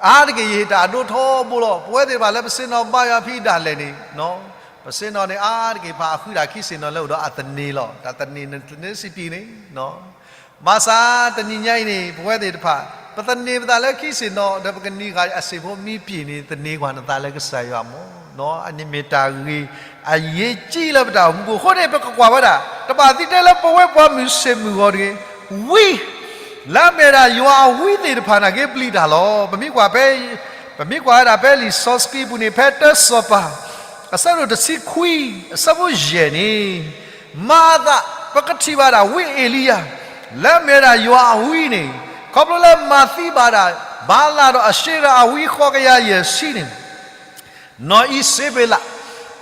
အါတက့ၢ် ယဟ့ၣ်တၢ်အဒိထီဘိလီၤ. ပဝဲသ့ၣ်တဖၣ်လၢပဆ့ၣ်နီၤဘါယွၤဖဲဒၣ်လဲာ်န့ၣ်, ပဆ့ၣ်နီၤန့ၣ် အါတက့ၢ် ပှၤအဃုတၢ်ခံဆ့ၣ်နီၤလၢအိၣ်ဒီးအသန့ၤလီၤ. တၢ်သန့ၤ သန့ၤစံးတံၢ်န့ၣ် ဘၣ်ဆၣ်တနံၤညါအံၤန့ၣ် ပဝဲသ့ၣ်တဖၣ် ပသန့ၤပသးလၢခံဆ့ၣ်နီၤ ဒီးပကနံၤဂၤအစ့ၢ်ဖိမ့ၢ်ပျံၤန့ၣ် သန့ၤကွၢ်နသးလၢကစၢ်ယွၤမး, အန့ၣ်မ့ၢ်တၢ်ဂ့ၤအယံၤကံလၢပတၢ်အိၣ်မူပူၤ. အဃိန့ၣ် ပကကွၢ်ဝဲဒၣ် တဘၣ်သံတဲလၢပဝဲပှၤမုၢ်ဆ့ၣ်မုၢ်ဂီၤတဂ့ၤ, ဝံ လၢအမ့ၢ်ဒၣ်ယွၤအဝံသ့ၣ်တဖၣ်န့ၣ် က့ၤပျံၤတၢ်လီၤ. ပမ့ၢ်ကွၢ်ဖဲ ပမ့ၢ်ကွၢ်ဝဲဒၣ်ဖဲလံာ်စီဆှံပူၤန့ၣ် ဖဲတၢစီၤပၤ အဆၢဒိၣ်တဆံခွံ အဆၢဖိယဲၢ်န့ၣ်, မၤအသး ပကထံၣ်ဘၣ်ဒၣ်ဝံအ့လံယၤ လၢအမ့ၢ်ဝဲဒၣ်ယွၤအဝံန့ၣ်, ခီဖျိလၢမၤသံဘၣ်ဒၣ် ဘၤလးဒီးအၤၡ့ရၤအဝံဃီကယၤယဲၢ်ဆံန့ၣ်, နီၢ်အံၤစ့ဘ့းလး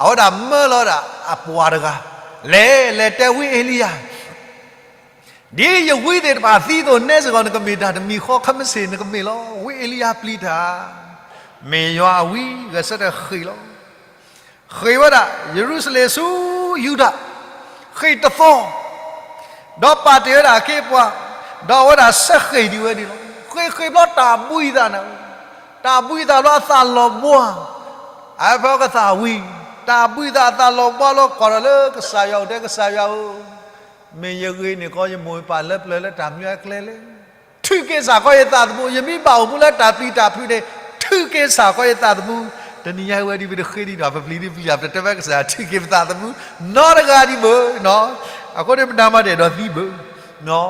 အဝဲဒၣ်မၢလီၤဝဲဒၣ်အပှၤတဂၤ လဲၤ လဲၤတဲဝံအ့လံယၤ ဒ်ယဝံသ့ၣ်တဖၣ်သံအသိး နဲစ့ၢ်ကီး နကမ့ၢ်တၢ်တမံၤဃီ ခဲမုၢ်ဆ့ၣ်နကမ့ၢ်လီၤ. ဝံအ့လံယၤပျံၤတၢ်, မ့ၢ်ယွၤအဝံ ဂဲၤဆၢထၢၣ်ဃ့ၢ်လီၤ. ဃ့ၢ်ဝဲဒၣ် ယရူၤၡလ့ၣ်ဆူယူဒၤ, ဃ့ၢ်တသီ, ဒီးပာ်တ့ၢ်ဝဲဒၣ်အခ့အပှၤ, ဒီးအဝဲဒၣ်ဆဲးဃ့ၢ်ဒံးဝဲန့ၣ်လီၤ. ဃ့ၢ်ဃ့ၢ်ဘျီတၢ်ဘှံးသးန့ၣ်, တၢ်ဘှံးသးဘျီအသးလီၤဘှါ, အဖဲအကသၣ်ဝံၤ, တၢ်ဘှံးသးအသးလီၤဘှါလီၤ ကွၢ်ထီၣ်လၢကစၢ်ယွၤအိၣ် တဲကစၢ်ယွၤဧၢ မ့ၢ်ယဂ့ၤန့ၣ်ကီး ယမိၢ်ယပၢ်လၢပျၢၤလၢတၢ်မံအကျဲလဲၣ်. ထုးက့ၤစ့ၢ်ကီးယသးသမူ, ယမ့ၢ်ဘၣ်အိၣ်မူလၢတၢ်ပျံၤတၢ်ဖုးန့ၣ်, ထုးက့ၤစ့ၢ်ကီးယသးသမူ. တနံၤညါအံၤဝဲဒ်ပတဃ့ဒံးဒီး ပပျံၤဒ်ပျံၤယၤ ပတတဲဘၣ်ကစၢ်ယွၤ ထုးက့ၤပသးသမူ နီတဂၤဒံးဘၣ်. အဃိန့ၣ် ပနၢ်မၤတအဲၣ်ဒိးသံဘၣ်. နာ်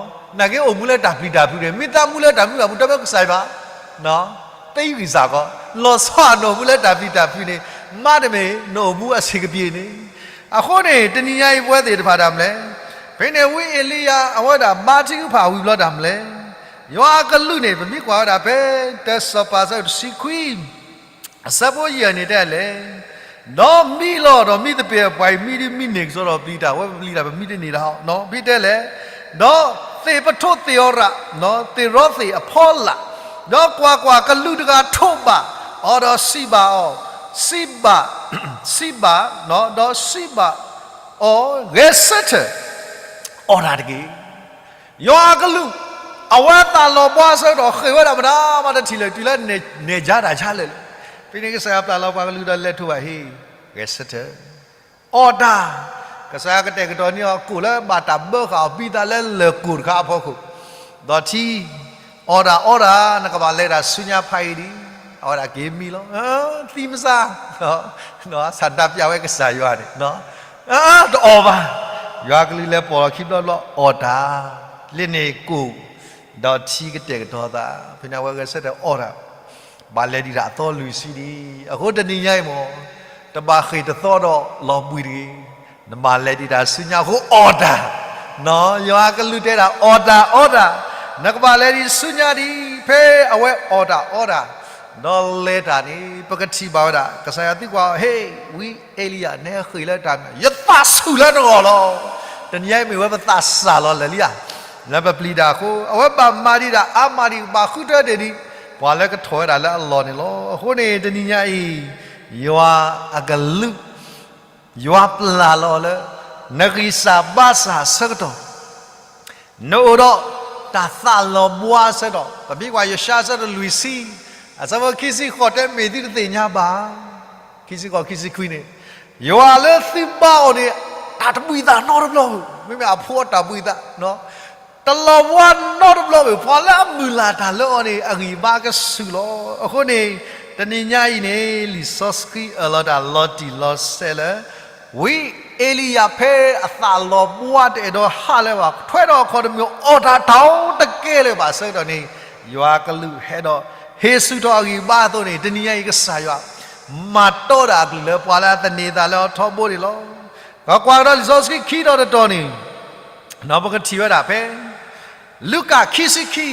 က့အိၣ်မူလၢတၢ်ပျံၤတၢ်ဖုးန့ၣ် မ့ၢ်သးမူလၢတၢ်မုၢ်ဂၤမူ တဲဘၣ်ကစၢ်ယွၤ သံဂံၢ်စ့ၢ်ကီး, လီၤဆီနအိၣ်မူလၢတၢ်ပျံၤတၢ်ဖုးန့ၣ်, မ့တမ့ၢ်နအိၣ်မူအဆံးကပံာ်န့ၣ်. အဃိန့ၣ် တနံၤညါအံၤပဝဲသ့ၣ်တဖၣ်တၢ်မနုၤလဲၣ်. ဖဲန့ၣ်ဝံအ့လံယၤ အဝဲဒၣ်ဘါထုကဖၣ်ဝံၤဘျီတၢ်မနုၤလဲၣ်. ယွၤအကလူးန့ၣ် ပမ့ၢ်ကွၢ်ဝဲဒၣ်ဖဲ တၢစီၤပၤအဆၢဒိၣ်တဆံခွံ အဆၢဖိယဲၢ်န့ၣ်တဲလဲၣ်, ဒီးမံလီၤဒီးမံသပ့ၤပှၤအံၤ မံဒ်မံန့ၢ်ကစီဒီးပျံၤတၢ်, ဝဲပပျံၤတၢ် ပမံတန့ၢ်တၢ်, ဖဲတဲလဲၣ်, ဒီးသ့ၣ်ပထိၣ်သ့ၣ်အီၤရး, သ့ၣ်ရီသ့ၣ်အဖီလာ်, ဒီးကွၢ်ကွၢ်, ကလူးတဂၤထိးဘၣ်အီၤဒီးစံးဘၣ်အီၤ, စံးဘၣ်, စံးဘၣ်, ဒီးစံးဘၣ်အီၤ, ဂဲၤဆၢထၢၣ်အီၣ်တၢ်တက့ၢ်. ယွၤအကလူး အဝဲအသးလီၤဘှါအဆၢကတီၢ် ဃ့ၢ်ဝဲဒၣ်မတၤမးတထံၣ်လၢၤ တုၤလၢနဲၣ်ကါတၢ်ဆါလၢာ်လံ. ဖဲန့ၣ်ကစၢ်ယွၤပျၢ်လီၤပှၤကလုၢ်ဒီးလဲၤထူၣ်ဘၣ်ဟ့ၣ် ဂဲၤဆၢထၢၣ် အီၣ်တၢ်, ကစၢ်ယွၤကတဲာ်ကတီၤန့ၢ်အီၤကိၣ်လၢဘၣ်တၢ်ဘၢဃာ်အီၤဘံသးလၢလၢၢ်ကိၣ်တခါအဖီခိၣ်, ဒီးထံ, အီၣ်တၢ်အီတၢ် နကဘၣ်လဲၤတၢ်ဆူညါဖးအံၤဒံး, အဝဲဒၣ်က့ၤမံလီၤ, သံမစါ, ဆန္ဒပြဝဲကစၢ်ယွၤန့ၣ်, တအီၣ်ဘၣ်, ယွၤကလုၢ်လဲၤပိာ်လီၤခံဘျီဘျီ အီၣ်တၢ်, လ့န့ၣ်ကိၣ်, ဒီးထံကတဲာ်ကတီၤသး, ဖဲန့ၣ်အဝဲဂဲၤဆၢထၢၣ်အီၣ်တၢ် ဘၣ်လဲၤဒံးတၢ်အသီလွံၢ်ဆံဒံး, အဃိတနံၤညါအံၤမ့ၢ် တဘၣ်ဃ့ၢ်တသီဒီးလီၤဘှံးတဂ့ၤ, နဘၣ်လဲၤဒံးတၢ်ဆူညါအဃိအီၣ်တၢ်, ယွၤကလုၢ်တဲဒၣ်အီၣ်တၢ်အီတၢ်, နကဘၣ်လဲၤဒံးဆူညါဒံး, ဖဲအဝဲအီၣ်တၢ်အီတၢ်, ဒီးလဲၤတၢ်န့ၣ် ပကထံၣ်ဘၣ်ဝဲဒၣ် ကစၢ်ယွၤသံကွၢ်အီၤ ဟ့ၣ် ဝံအ့လံယၤ နဟဲဃ့ၢ်လၢတၢ်မနုၤ, ယသးဆူၣ်လၢနဂီၢ်လီၤ. တနံၤညါအံၤမ့ၢ်ဝဲပသးစၢ်လီၤလၢာ်လံဧါ, လၢပပျံၤတၢ်အဃိ အဝဲဘၣ်မၤဒံးတၢ်အါမးဒံး ဘၣ်ဃုထၢတ့ၢ်ဒံး ပှၤလၢကထီၣ်ဝဲဒၣ်လၢအလီၢ်န့ၣ်လီၤ. အဃိန့ၣ် တနံၤညါအံၤ ယွၤအကလုၢ် ယွၤပျၢ်လီၤအီၤလၢ နဂံၢ်စၢ်ဘါစၢ်အဆၢကတီၢ် နအိၣ်ဒီးတၢ်သးလီၤဘှါအဆၢကတီၢ်, ပမ့ၢ်ကွၢ်ယၡါယၤအဆၢဒိၣ်လွံၢ်ဆံ, အဆၢဖိခံဆံဃိးတဲ မ့ၢ်သုတသ့ၣ်ညါဘၣ်, ခံဆံဃိး ခံဆံခွံန့ၣ်, ယွၤလၢသုဘါအီၤန့ၣ် တၢ်တဘှံးသးနီတဘျီဘၣ်, မ့မ့ၢ်အဖိအတၢ်ဘှံးသး တလီၤဘှါနီတဘျီဘၣ်, ပှၤလၢအမုၢ်လၢ်တၢ်လၢအီၤန့ၣ် အဂံၢ်ဘါကဆူၣ်လီၤ. အဃိန့ၣ် တနံၤညါအံၤန့ၣ် လံာ်စီဆှံအၢၣ်လီၤတၢ်လီၤတံၢ်လီၤဆဲးလၢ ဝံအ့လံယၤဖဲအသးလီၤဘှါတအဲၣ်ဒိးဟးလၢၤဘၣ်, ထွဲထီၣ်အခီၣ်တမ့ၢ်အီၣ်တၢ်တၢ်အီတကဲလၢၤဘၣ်အဆၢကတီၢ်န့ၣ်, ယွၤကလုၢ်ဟဲဒီး ဟ့ၣ်ဆူၣ်ထီၣ်အဂံၢ်ဘါအသိးန့ၣ် တနံၤညါအံၤကစၢ်ယွၤ မၤတီဒၣ်အကလုၢ်လၢပှၤလၢအသန့ၤသးလၢအထီဘိန့ၣ်လီၤ. ပကွၢ်ကဒီးလံာ်စီဆှံခံတီၤတတီၤန့ၣ် ပကထံၣ်ဝဲဒၣ်ဖဲ လူၤကၣ်ခံဆံခံ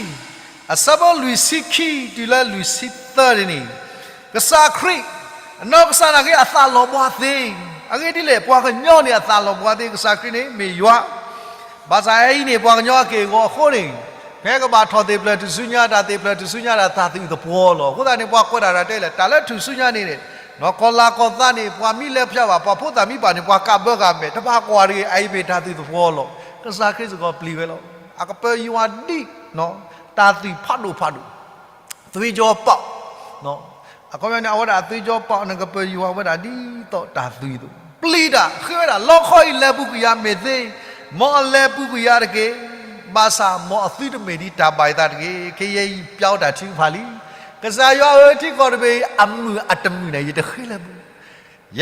အဆၢဖိလွံၢ်ဆံခံတုၤလၢလွံၢ်ဆံသၢန့ၣ်, ကစၢ်ခရံာ် အနီၢ်ကစၢ်နာ်က့အသးလီၤဘှါသ့, အဂ့ၢ်ဒ်လဲၣ် ပှၤကညီန့ၣ် အသးလီၤဘှါသ့, ကစၢ်ခရံာ်န့ၣ် မ့ၢ်ယွၤ ဘၣ်ဆၣ်အအံၤန့ၣ် ပှၤကညီအက့ၢ်အဂီၤအဃိန့ၣ်, ဖဲကဘၣ်ထီၣ်သ့ၣ်ဖျၢၣ်ထူၣ်စုညါတၢ် သ့ၣ်ဖျၢၣ်ထူၣ်စုညါတၢ် တၢ်သူၣ်အုးသပှီၤလီၤ. အဃိသတးန့ၣ် ပှၤကွဲးတၢ်တၢ်တဲလဲၣ် တၢ်လၢထူၣ်စုညါန့ၣ်န့ၣ်, နီၢ်ကီၢ်လၤကီၢ်သးန့ၣ် ပှၤမံလဲၤဖျါဘၣ် ပှၤဖိသၣ်မံဘၣ်န့ၣ် ပှၤကးဘၢကးမဲာ် တဘၣ်ကွၢ်တဂ့ၤ အအံၤမ့ၢ်တၢ်သူၣ်သပှီၤလီၤ. ကစၢ်ခရံာ်စ့ၢ်ကီးပျံၤဝဲလီၤ. အကပၢၤယွၤဒ် တၢ်သွံၣ်ဖးဒိၣ်ဖးဒိၣ် သွေးကြောပေါက်, အခီပညီန့ၣ် အဝဲဒၣ်အသွေးကြောပေါက်န့ၣ် ကပၢၤယွၤဝဲဒၣ်ဒ်သိးတၢ်သွံၣ်အသိး, ပျံၤတၢ်ဃ့ဝဲဒၣ် လီခီအံၤလဲၤပူၤကွံာ်ယၤမ့ၢ်သ့, မ်အလဲၤပူၤကွံာ်ယၤတက့ၢ်. ဘၣ်ဆၣ်မ်အသုတမ့ၢ်ဒ်တၢ်ဘၣ်ယသးတဂ့ၤ. ခ့ယဲၢ်အံၤပျီတၢ်ထုကဖၣ်လံ. ကစၢ်ယွၤဧၢ ထံကီၢ်တဘ့ၣ်အံၤ အမုာ်အတမုာ်န့ၣ် ယတဃ့လၢၤပူၤ ယဃ့တၢ်လၢတၢ်ဘၣ်နသးလၢ နပာ်လီၤပှၤလၢထံကီၢ်တဘ့ၣ်အံၤအပူၤ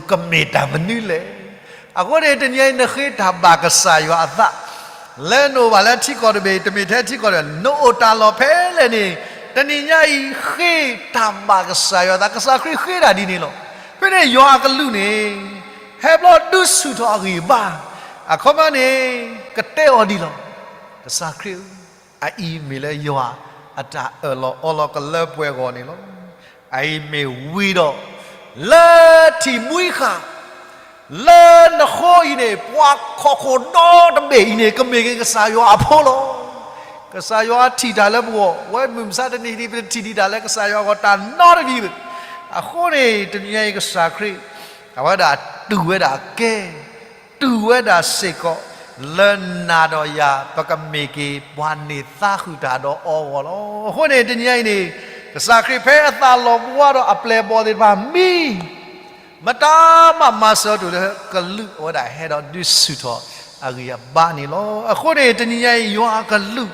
ကမ့ၢ်တၢ်မနုၤလဲၣ်. အဃိန့ၣ် တနံၤအံၤနဃ့တၢ်ဘၣ်ကစၢ်ယွၤအသး လၢနအိၣ်ဘၣ်လၢထံကီၢ်တဘ့ၣ်အံၤ တမ့ၢ်ထဲထံကီၢ်တဘ့ၣ် နအိၣ်တၢ်လီၢ်ဖဲလဲၣ်န့ၣ်, တနံၤညါအံၤဃ့တၢ်ဘၣ်ကစၢ်ယွၤအသး, ကစၢ်ခရံာ်ဃ့တၢ်ဒ်န့ၣ်လီၤ. ဖဲန့ၣ်ယွၤအကလူးန့ၣ် ဟဲဘျီဒုးဆူၣ်ထီၣ်အဂံၢ်အဘါ, အခီပညီန့ၣ် ကတဲအီၤဒ်လီၤ. ကစၢ်ခရံာ်ဧၢ အအံၤမ့ၢ်လၢယွၤအတၢ်အၢၣ်လီၤအီလီၤကလၢပှဲၤဂီၢ်န့ၣ်လီၤ. အအံၤမ့ၢ်ဝံၤဒီး လၢထံၣ်မှံဃာ် လၢနဃိအံၤန့ၣ် ပှၤဟီၣ်ခိၣ်ဒီတဘ့ၣ်အံၤန့ၣ် ကမ့ၢ်က့ၤကစၢ်ယွၤအဖိလီၤ. ကစၢ်ယွၤထံၣ်တၢ်လၢပဂီၢ်, ဝဲမုၢ်မဆါတနံၤဒံး ပတထံၣ်ဒံးတၢ်လၢကစၢ်ယွၤအဂီၢ်တၢ်နီတမံၤဘၣ်. အဃိန့ၣ် တနံၤညါအံၤကစၢ်ခရံာ် အဝဲဒၣ်တူၢ်ဝဲဒၣ်ကဲ တူၢ်ဝဲဒၣ်စ့ၢ်ကီး လၢနၤဒီးယၤ ပကမ့ၢ်က့ၤပှၤန့ၢ်သါဃုာ်တၢ်ဒီးအီၤအဂီၢ်လီၤ. အဃိန့ၣ် တနံၤညါအံၤန့ၣ် ကစၢ်ခရံာ်ဖဲအသးလီၤဘှါဒီးအပျဲၢ်အဘီၣ်သ့ၣ်တဖၣ်မံ မတၤမးမၤစၢၤတအိၣ်လၢကလုာ် အဝဲဒၣ်ဟဲဒီးဒုးဆူၣ်ထီၣ်အဂံၢ်အဘါန့ၣ်လီၤ. အဃိန့ၣ် တနံၤညါအံၤ ယွၤအကလုၢ်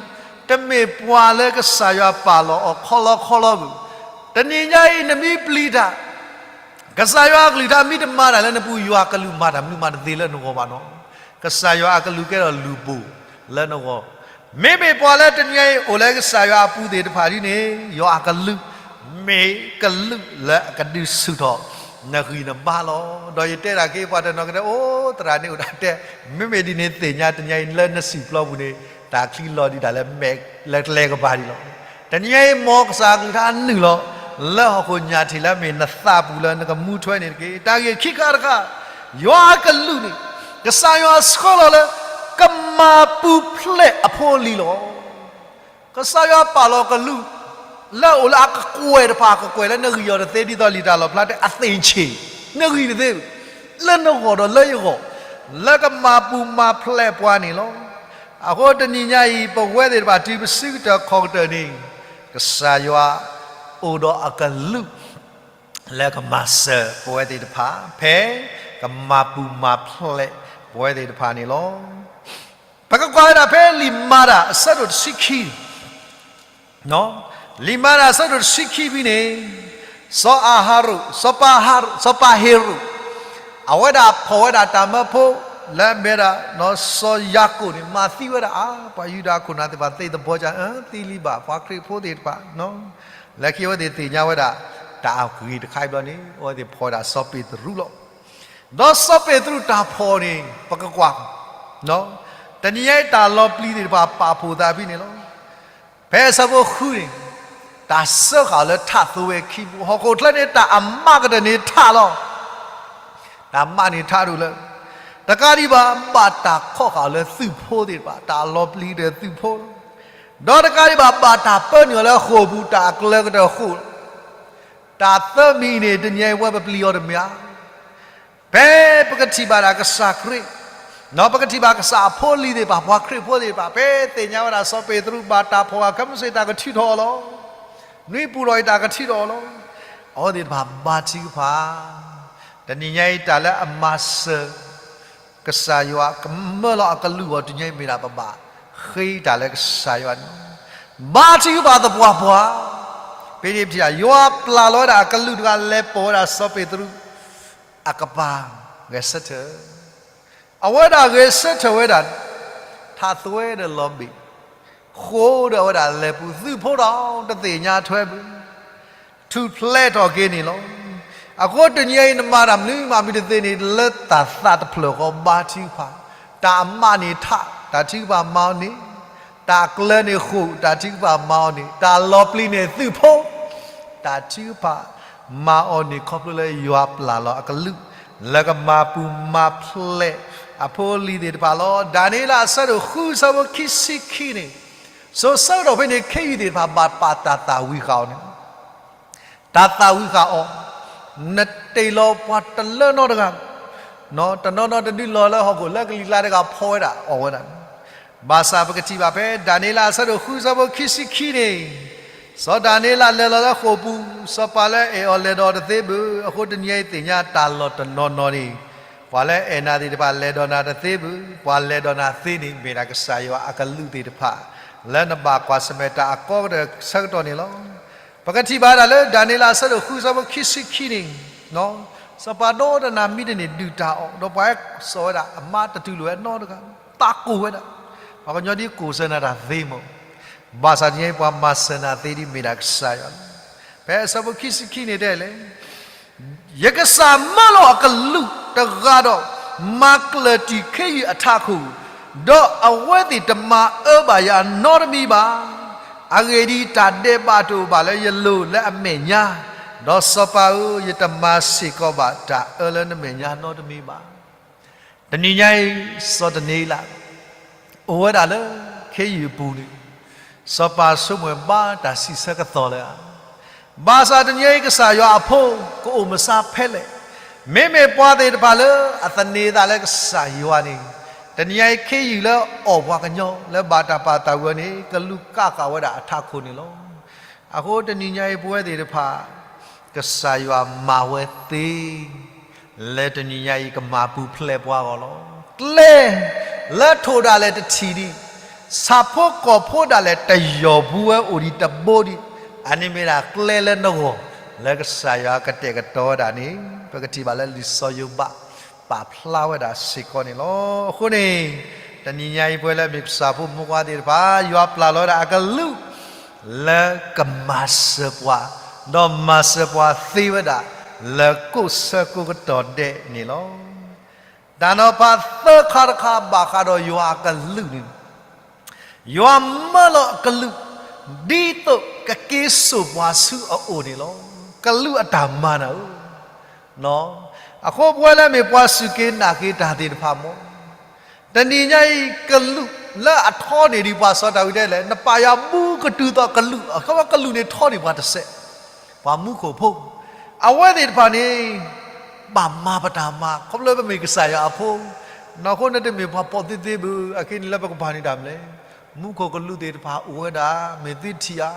တမ့ၢ်ပှၤလၢကစၢ်ယွၤပာ်လီၤအီၤခီလီခီလီဘၣ်. တနံၤညါအံၤ နမ့ၢ်ပျံၤတၢ် ကစၢ်ယွၤအကလုၢ်ကထါမ့ၢ်တမၤတၢ်လၢနပူၤ ယွၤအကလုၢ်မၤတၢ်မနုၤမးတသ့လၢနဂီၢ်ဘၣ်နီၤ. ကစၢ်ယွၤအကလုၢ်ကဲထီၣ်လုၢ်ဘိၣ်လၢနဂီၢ်. မ့မ့ၢ်ပှၤလၢတနံၤညါအံၤအိၣ်လၢကစၢ်ယွၤအပူၤသ့ၣ်တဖၣ်ဒ်န့ၣ် ယွၤအကလုၢ် မ့ၢ်ကလုၢ်လၢအကဒုးဆူၣ်ထီၣ်နဂံၢ်နဘါလီၤ. ဒီးယတဲဒၣ်က့ၤပှၤတနီၤကတဲ အိၣ် သရၣ်န့ၣ်အိၣ်ဒၣ်တဲ မ့မ့ၢ်ဒ်န့ၣ်သ့ၣ်ညါ တနံၤညါအံၤလၢနစံာ်ပျီပူၤန့ၣ် တၢ်ချံလီၤဒံးတၢ်လၢမဲာ်လၢကျဲကပၤဒံးလီၤ. တနံၤညါအံၤ မ်ကစၢ်အကလုၢ်ကထါနုာ်လီၤ လၢဟီၣ်ခိၣ်ညၣ်ထံးလၢအမ့ၢ်နသးပူၤလၢနကမူထွဲန့ၣ်တက့ၢ်. တၢ်ဂ့ၢ်ခံခါတခါ ယွၤအကလုၢ်န့ၣ် ကစၢ်ယွၤဆှၢလီၤလၢ ကမၤပူၤဖျဲးအဖိအလံၤလီၤ. ကစၢ်ယွၤပာ်လီၤကလုၢ် လၢအအိၣ်လၢအကကွဲၢ်တဖၣ် အကကွဲၢ်လၢနဂံၢ်အီၤတသ့ ဒ်သိးလံာ်တၢ်လီၣ်ဖျါတဲ အသ့ၣ်ဆ့ၣ် နဂံၢ်တသ့ လၢနဂီၢ်ဒီးလၢယဂီၢ် လၢကမၤပူၤမၤဖျဲးပှၤန့ၣ်လီၤ. အဃိတနံၤညါအံၤ ပဝဲသ့ၣ်တဖၣ်တုၤပစုကတၢၢ်ခီၣ်ကတၢၢ်န့ၣ် ကစၢ်ယွၤအိၣ်ဒီးအကလုၢ် လၢကမၤစၢၤပဝဲသ့ၣ်တဖၣ် ဖဲကမၤပူၤမၤဖျဲးပဝဲသ့ၣ်တဖၣ်န့ၣ်လီၤ. ပကကွၢ်ဝဲဒၣ်ဖဲလံာ်မၤတၢ်အဆၢဒိၣ်တဆံခံ လံာ်မၤတၢ်အဆၢဒိၣ်တဆံခံဖဲန့ၣ်, စီၤအၤဟရိၣ်, စီၤပၤဟရိၣ်, အဝဲဒၣ်ဖီၣ်ဝဲဒၣ်တၢ်မၢဖိ လၢအမ့ၢ်ဒၣ် စီၤယၤကိာ်န့ၣ် မၤသံဝဲဒၣ်အါ, ပှၤယူဒၤခိၣ်နၢ်သ့ၣ်တဖၣ်သ့ၣ်သဘီက အၢ သံလံဘၣ် ပှၤခရံာ်ဖိသ့ၣ်တဖၣ် လၢခံအဝဲသ့ၣ်သ့ၣ်ညါဝဲဒၣ် တၢ်အဂ့ၢ်တခါအံၤဘျီန့ၣ် အဝဲသ့ၣ်ဖီၣ်ဝဲဒၣ်စီၤပ့းတရူးလီၤ. ဒီးစီၤပ့းတရူးတၢ်ဖီၣ်န့ၣ် ပကကွၢ် တနံၤညါအံၤတၢ်လီၤပျံၤသ့ၣ်တဖၣ်ပာ်ဖှိၣ်သးဖဲန့ၣ်လီၤ. ဖဲအဆၢဖိဃုန့ၣ် တၢ်စၢဃာ်အီၤလၢထးသိဝဲခံပူၤ, ဟီၣ်ခိၣ်ချၢန့ၣ် တၢ်အမးကတၢၢ်န့ၣ်ထးလီၤ. တၢ်မးန့ၣ်ထးဒိၣ်လၢ တကးဒံးဘၣ် ဘၣ်တၢ်ခီၣ်ဃာ်အီၤလၢသုးဖိသ့ၣ်တဖၣ်, တၢ်လီၤပျံၤကတၢၢ်သုးဖိလီၤ. ဒီးတကးဒံးဘၣ် ဘၣ်တၢ်ပၢနုာ်အီၤလၢဃိာ်ပူၤ တၢ်အကျၢၤကတၢၢ်ဃိာ်လီၤ. တၢ်သၢမံၤအံၤန့ၣ် တနံၤအံၤပဝဲပပျံၤအီၤတမ့ၢ်ဧါ. ဖဲပကထံၣ်ဘၣ်ဒၣ်ကစၢ်ခရံာ်, ပကထံၣ်ဘၣ်ကစၢ်အဖိအလံၤသ့ၣ်တဖၣ် ပှၤခရံာ်ဖိသ့ၣ်တဖၣ် ဖဲသ့ၣ်ညါဝဲဒၣ်စီၤပ့းတရူးဘၣ်တၢ်ဖီၣ်ဝဲ ခဲမုၢ်ဆ့ၣ်တၢ်ကထုးထီၣ်အီၤလီၤ. နွံပူၤလီၤအံၤတၢ်ကထုးထီၣ်အီၤလီၤ. အဝဲသ့ၣ်တဖၣ်ဘါထုကဖၣ်, တနံၤညါအံၤတၢ်လၢအမၤစၢၤ ကစၢ်ယွၤကမၢလီၤအကလုၢ်အီၤ တနံၤညါအံၤမ့ၢ်ဒၣ်ပဘၣ်ဃ့တၢ်လၢကစၢ်ယွၤန့ၣ်, ဘါထုကဖၣ်သပှၢ်ပှၢ်, ဖဲန့ၣ်ပထံၣ် ယွၤပျၢ်လီၤဝဲဒၣ်အကလုၢ်တဂၤလဲၤပိာ်ဝဲဒၣ်စီၤပ့းတရူး အကပၤဂဲၤဆၢထၢၣ်, အဝဲဒၣ်ဂဲၤဆၢထၢၣ်ဝဲဒၣ်န့ၣ်, ထးသွဲဒီးလီၤဘ့ၣ်, ဃိဒီးအဝဲဒၣ်လဲၤပူၤ သုးဖိဒီးတသ့ၣ်ညါထွဲဘၣ် ထူၣ်ဖျဲးထီၣ်က့ၤန့ၣ်လီၤ. အဃိတနံၤအံၤနမၤတၢ်မနုၤမးမ့ၢ်တသ့န့ၣ် လၢတၢ်သးတဖျၢၣ်ဃီဘါထုကဖၣ်, တၢ်အမးန့ၣ်ထး တၢ်ထုကဖၣ်မၤအီၤန့ၣ်, တၢ်ကျၢၤန့ၣ်ဃိာ် တၢ်ထုကဖၣ်မၤအီၤန့ၣ်, တၢ်လီၤပျံၤန့ၣ်သုးဖိ တၢ်ထုကဖၣ်မၤအီၤန့ၣ် ခီဖျိလၢယွၤပျၢ်လီၤအကလုၢ် လၢကမၤပူၤမၤဖျဲးအဖိအလံၤသ့ၣ်တဖၣ်လီၤ. ဒၤနံးယ့လးအဆၢဒိၣ်ဃုဆၢဖိခံဆံခံန့ၣ်, စိၤဆၢကတီၢ်ဖဲန့ၣ် ခ့ယုၢ်သ့ၣ်တဖၣ်ဘၣ်ပာ်တၢ်သၣ်ဝံၤဃာ်အီၤန့ၣ် တၢ်သၣ်ဝံၤဃာ်အီၤ, နတ့ၢ်လီၤပှၤတလၢနီတဂၤ, တနီၤနီၤတဒုလီၤလၢဟီၣ်ခိၣ်လၢကလံၤကျါတဂၤဖီဝဲဒၣ်အီၣ်ဝဲဒၣ်န့ၣ်, ဘၣ်ဆၣ်ပကထံၣ်ဘၣ်ဖဲဒၤနံးယ့လးအဆၢဒိၣ်ဃုဆၢဖိခံဆံခံန့ၣ်, စီၤဒၤနံးယ့လးလဲၤလီၤလၢဃိာ်ပူၤ, စီၤပၤလၢအဲၣ်အီၤလဲၤဒီးတသ့ဘၣ်, အဃိတနံၤအံၤသ့ၣ်ညါတၢ်လီၢ်တနီၤနီၤန့ၣ်, ပှၤလၢအဲၣ်နၤသ့ၣ်တဖၣ်လဲၤဒီးနၤတသ့ဘၣ်, ပှၤလဲၤဒီးနၤသ့န့ၣ် မ့ၢ်ဒၣ်ကစၢ်ယွၤအကလုၢ်သ့ၣ်တဖၣ်, လၢနဘၣ်ကွၢ်ဆၢၣ်မဲာ်တၢ်အကီကတၢၢ်ဆၢကတီၢ်န့ၣ်လီၤ. ပကထံၣ်ဘၣ်ဒၣ်လၢဒၤနံးယ့လးအဆၢဒိၣ်ဃုဆၢဖိခံဆံခံန့ၣ်, စီၤပၤဒီတနၤမံတန့ၢ်ဒုၣ်တၢ်အီၣ်, ဒီးပှၤဟဲစိာ်ဝဲဒၣ်အမါတတူၢ်လိာ်ဝဲနီတဂၤ, သးကိၢ်ဝဲဒၣ်, ပှၤကညီဒ်ကိၢ်စၢၤနၤတၢ်သ့မး, ဘၣ်ဆၣ်တနံၤအံၤပှၤမၤစၢၤနၤသ့ဒ်မ့ၢ်ဒၣ်ကစၢ်ယွၤလီၤ. ဖဲအဆၢဖိခံဆံခံန့ၣ်တဲလဲၣ် ယကစၢ်မၢလီၤအကလူးတဂၤဒီး, မၤကျၢၤတံၢ်ခ့ယုၢ်အထးခိၣ်, ဒီးအဝဲသ့ၣ်တမၤအၢဘၣ်ယၤနီတမံၤဘၣ်. အဂ့ၢ်ဒ်အံၤ, တၢ်ဒဲးဘးတအိၣ်ဘၣ်လၢယလိၤလၢအမဲာ်ညါ, ဒီးစီၤပၤဧၢ, ယတမၤစ့ၢ်ကီးဘၣ်တၢ်အၢလၢနမဲာ်ညါနီတမံၤဘၣ်. တနံၤညါအံၤ စီၤဒၤနံးယ့လး အိၣ်ဝဲဒၣ်လၢခ့ယုၢ်အပူၤန့ၣ်, စီၤပၤဆိကမိၣ်ဘၣ်တၢ်စံးဆၢကသီၣ်လၢအ, ဘၣ်ဆၣ်တနံၤအံၤ ကစၢ်ယွၤအဖိ ကအိၣ်မဆါဖဲလဲၣ်. မ့မ့ၢ်ပှၤသ့ၣ်တဖၣ်လၢအသန့ၤသးလၢကစၢ်ယွၤန့ၣ်, တနံၤညါအံၤ ခ့ယုၢ်လၢအီၣ်ပှၤကညီလၢဘၣ်တၢ်ပာ်သးဝံၤအီၤန့ၣ် ကလူးကးဃာ်ဝဲဒၣ်အထးခိၣ်န့ၣ်လီၤ. အဃိတနံၤညါအံၤ ပဝဲသ့ၣ်တဖၣ် ကစၢ်ယွၤမၤဝဲသ့ လၢတနံၤညါအံၤ ကမၤပူၤဖျဲးပှၤအဂီၢ်လီၤ. ကျဲလၢထိၣ်ဒၣ်လဲာ်တထံၣ်ဒံး, ဆၣ်ဖိကီၢ်ဖိဒၣ်လဲာ်တယီၢ်ဘူးဝဲအိၣ်ဒံးတဘိဒံး, အန့ၣ်မ့ၢ်ဒၣ်ကျဲလၢနဂီၢ် လၢကစၢ်ယွၤကတဲာ်ကတီၤဝဲဒၣ်န့ၣ် ပကထံၣ်ဘၣ်လၢလံာ်စီၤယိၤဘး ပာ်ဖျါဝဲဒၣ်စ့ၢ်ကီးန့ၣ်လီၤ. အဃိန့ၣ် တနံၤညါအံၤ ပဝဲလၢအမ့ၢ်ကစၢ်ဖိမုၣ်ခွါသ့ၣ်တဖၣ် ယွၤပျၢ်လီၤဝဲဒၣ်အကလူး လၢကမၤစၢၤပှၤ, ဒီးမၤစၢၤပှၤသ့ဝဲဒၣ် လၢကိးဆၢကိးကတီၢ်ဒဲးန့ၣ်လီၤ. တၢ်နီၤဖးသၢခါတခါဘၣ်ဃးဒီးယွၤအကလူးန့ၣ်, ယွၤမၢလီၤအကလူး ဒ်သိးကက့ၤစိာ်ပှၤဆူအအိၣ်န့ၣ်လီၤ. ကလူးအတၢ်မၤနၤဧၢ, အဃိပဝဲလၢအမ့ၢ်ပှၤစူၢ်က့ၤနာ်က့ၤတၢ်သ့ၣ်တဖၣ်မ့ၢ် တနံၤညါအံၤ ကလူးလၢအထီန့ၢ်ဒံးပှၤ စီၤဒၤဝံးတဲလဲၣ်, နပာ်ယၤမူကတုၤသိးကလူး, အခီပညီကလူးန့ၣ်ထီန့ၢ်ပှၤတစဲး, ပှၤမူခိၣ်ဖိ, အဝဲသ့ၣ်တဖၣ်န့ၣ် ဘၣ်မၤပတၢ်မၤ ခီဖျိပမ့ၢ်ကစၢ်ယွၤအဖိ, နီၢ်ခိန့ၣ်တမ့ၢ်ပှၤပိာ်သ့သ့ဘၣ်, အခဲအံၤန့ၣ်လၢပကပၤန့ၣ်တၢ်မနုၤလဲၣ်, မူခိၣ်ကလူးသ့ၣ်တဖၣ်အိၣ်ဝဲဒၣ်, မ့ၢ်သုထံၣ်ဧါ,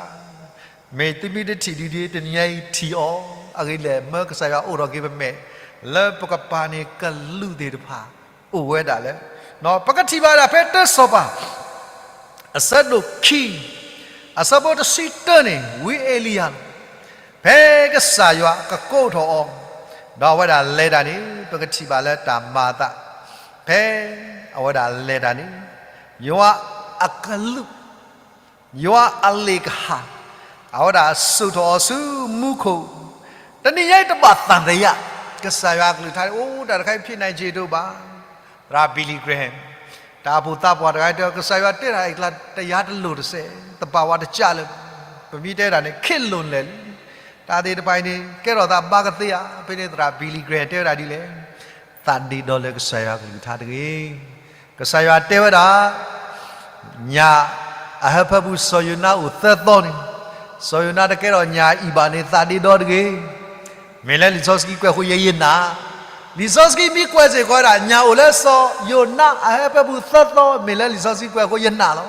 မ့ၢ်သုမ့ၢ်တထံၣ်ဒ်န့ၣ် တနံၤညါအံၤထံၣ်အီၤ, အဂ့ၢ်ဒ်လဲၣ် မၢကစၢ်ယွၤအိးထီၣ်က့ၤပမဲာ်, လၢပကပၤန့ၣ်ကလူးသ့ၣ်တဖၣ်အိၣ်ဝဲဒၣ်လၢ, ပကထံၣ်ဘၣ်ဒၣ်ဖဲတၢစီၤပၤ အဆၢဒိၣ်ခံ, အဆၢဖိတဆံတၢန့ၣ် ဝံအ့လံယၤလီၤ. ဖဲကစၢ်ယွၤကကိးထီၣ်အီၤ, ဒီးအဝဲဒၣ်လဲၤတၢ်န့ၣ် ပကထံၣ်ဘၣ်လၢတၢ်မၤအသး, ဖဲအဝဲဒၣ်လဲၤတၢ်န့ၣ်, ယွၤအကလူး, ယွၤအလ့ၣ်ကဟၣ်, အဝဲဒၣ်စိာ်ထီၣ်အီၤဆူမူခိၣ်, တနံၤညါအံၤတဘၣ်သံသယ, ကစၢ်ယွၤအကလုၢ်ကထါအိၣ်တၢ်တခါအံၤ ဖြစ်နိုင်ခြေဒိၣ်ဘၣ် သရၣ် Billy Graham, တၢ်အိၣ်ဖှိၣ်သးပှၢ်တဂၤတဲ ကစၢ်ယွၤတဲတၢ်အံၤကျါတယါတလိၤတစဲး, သဘၣ်ဝးတကးလၢၤ, ပမ့ၢ်တဲတၢ်န့ၣ် ခဲလၢာ်လဲၣ်လံ, တၢ်သ့ၣ်တဖၣ်အံၤန့ၣ် ကဲထီၣ်သးဘၣ်ကသ့ဧါ, ဖဲန့ၣ်သရၣ် Billy Graham တဲဝဲဒၣ်ဒ်လဲၣ်, သးဒ့ဒီလၢကစၢ်ယွၤကလုၢ်ကထါတဂ့ၤ. ကစၢ်ယွၤတဲဝဲဒၣ် ညၣ်အဟၢဖၢပူၤစီၤယိၤနါအိၣ်သၢသီန့ၣ်, စီၤယိၤနါတကဲထီၣ်ညၣ်အံၤဘၣ်န့ၣ် သးဒ့ဒီတဂ့ၤ. မ့ၢ်လၢလံာ်စီဆှံကွဲးဃိယဲယနာ်, လံာ်စီဆှံမ့ၢ်ကွဲးစ့ၢ်ကီးဝဲဒၣ် ညၣ်အိၣ်လၢစီၤယိၤနါအဟၢဖၢပူၤသၢသီ မ့ၢ်လၢလံာ်စီဆှံကွဲးဃိယနာ်လီၤ.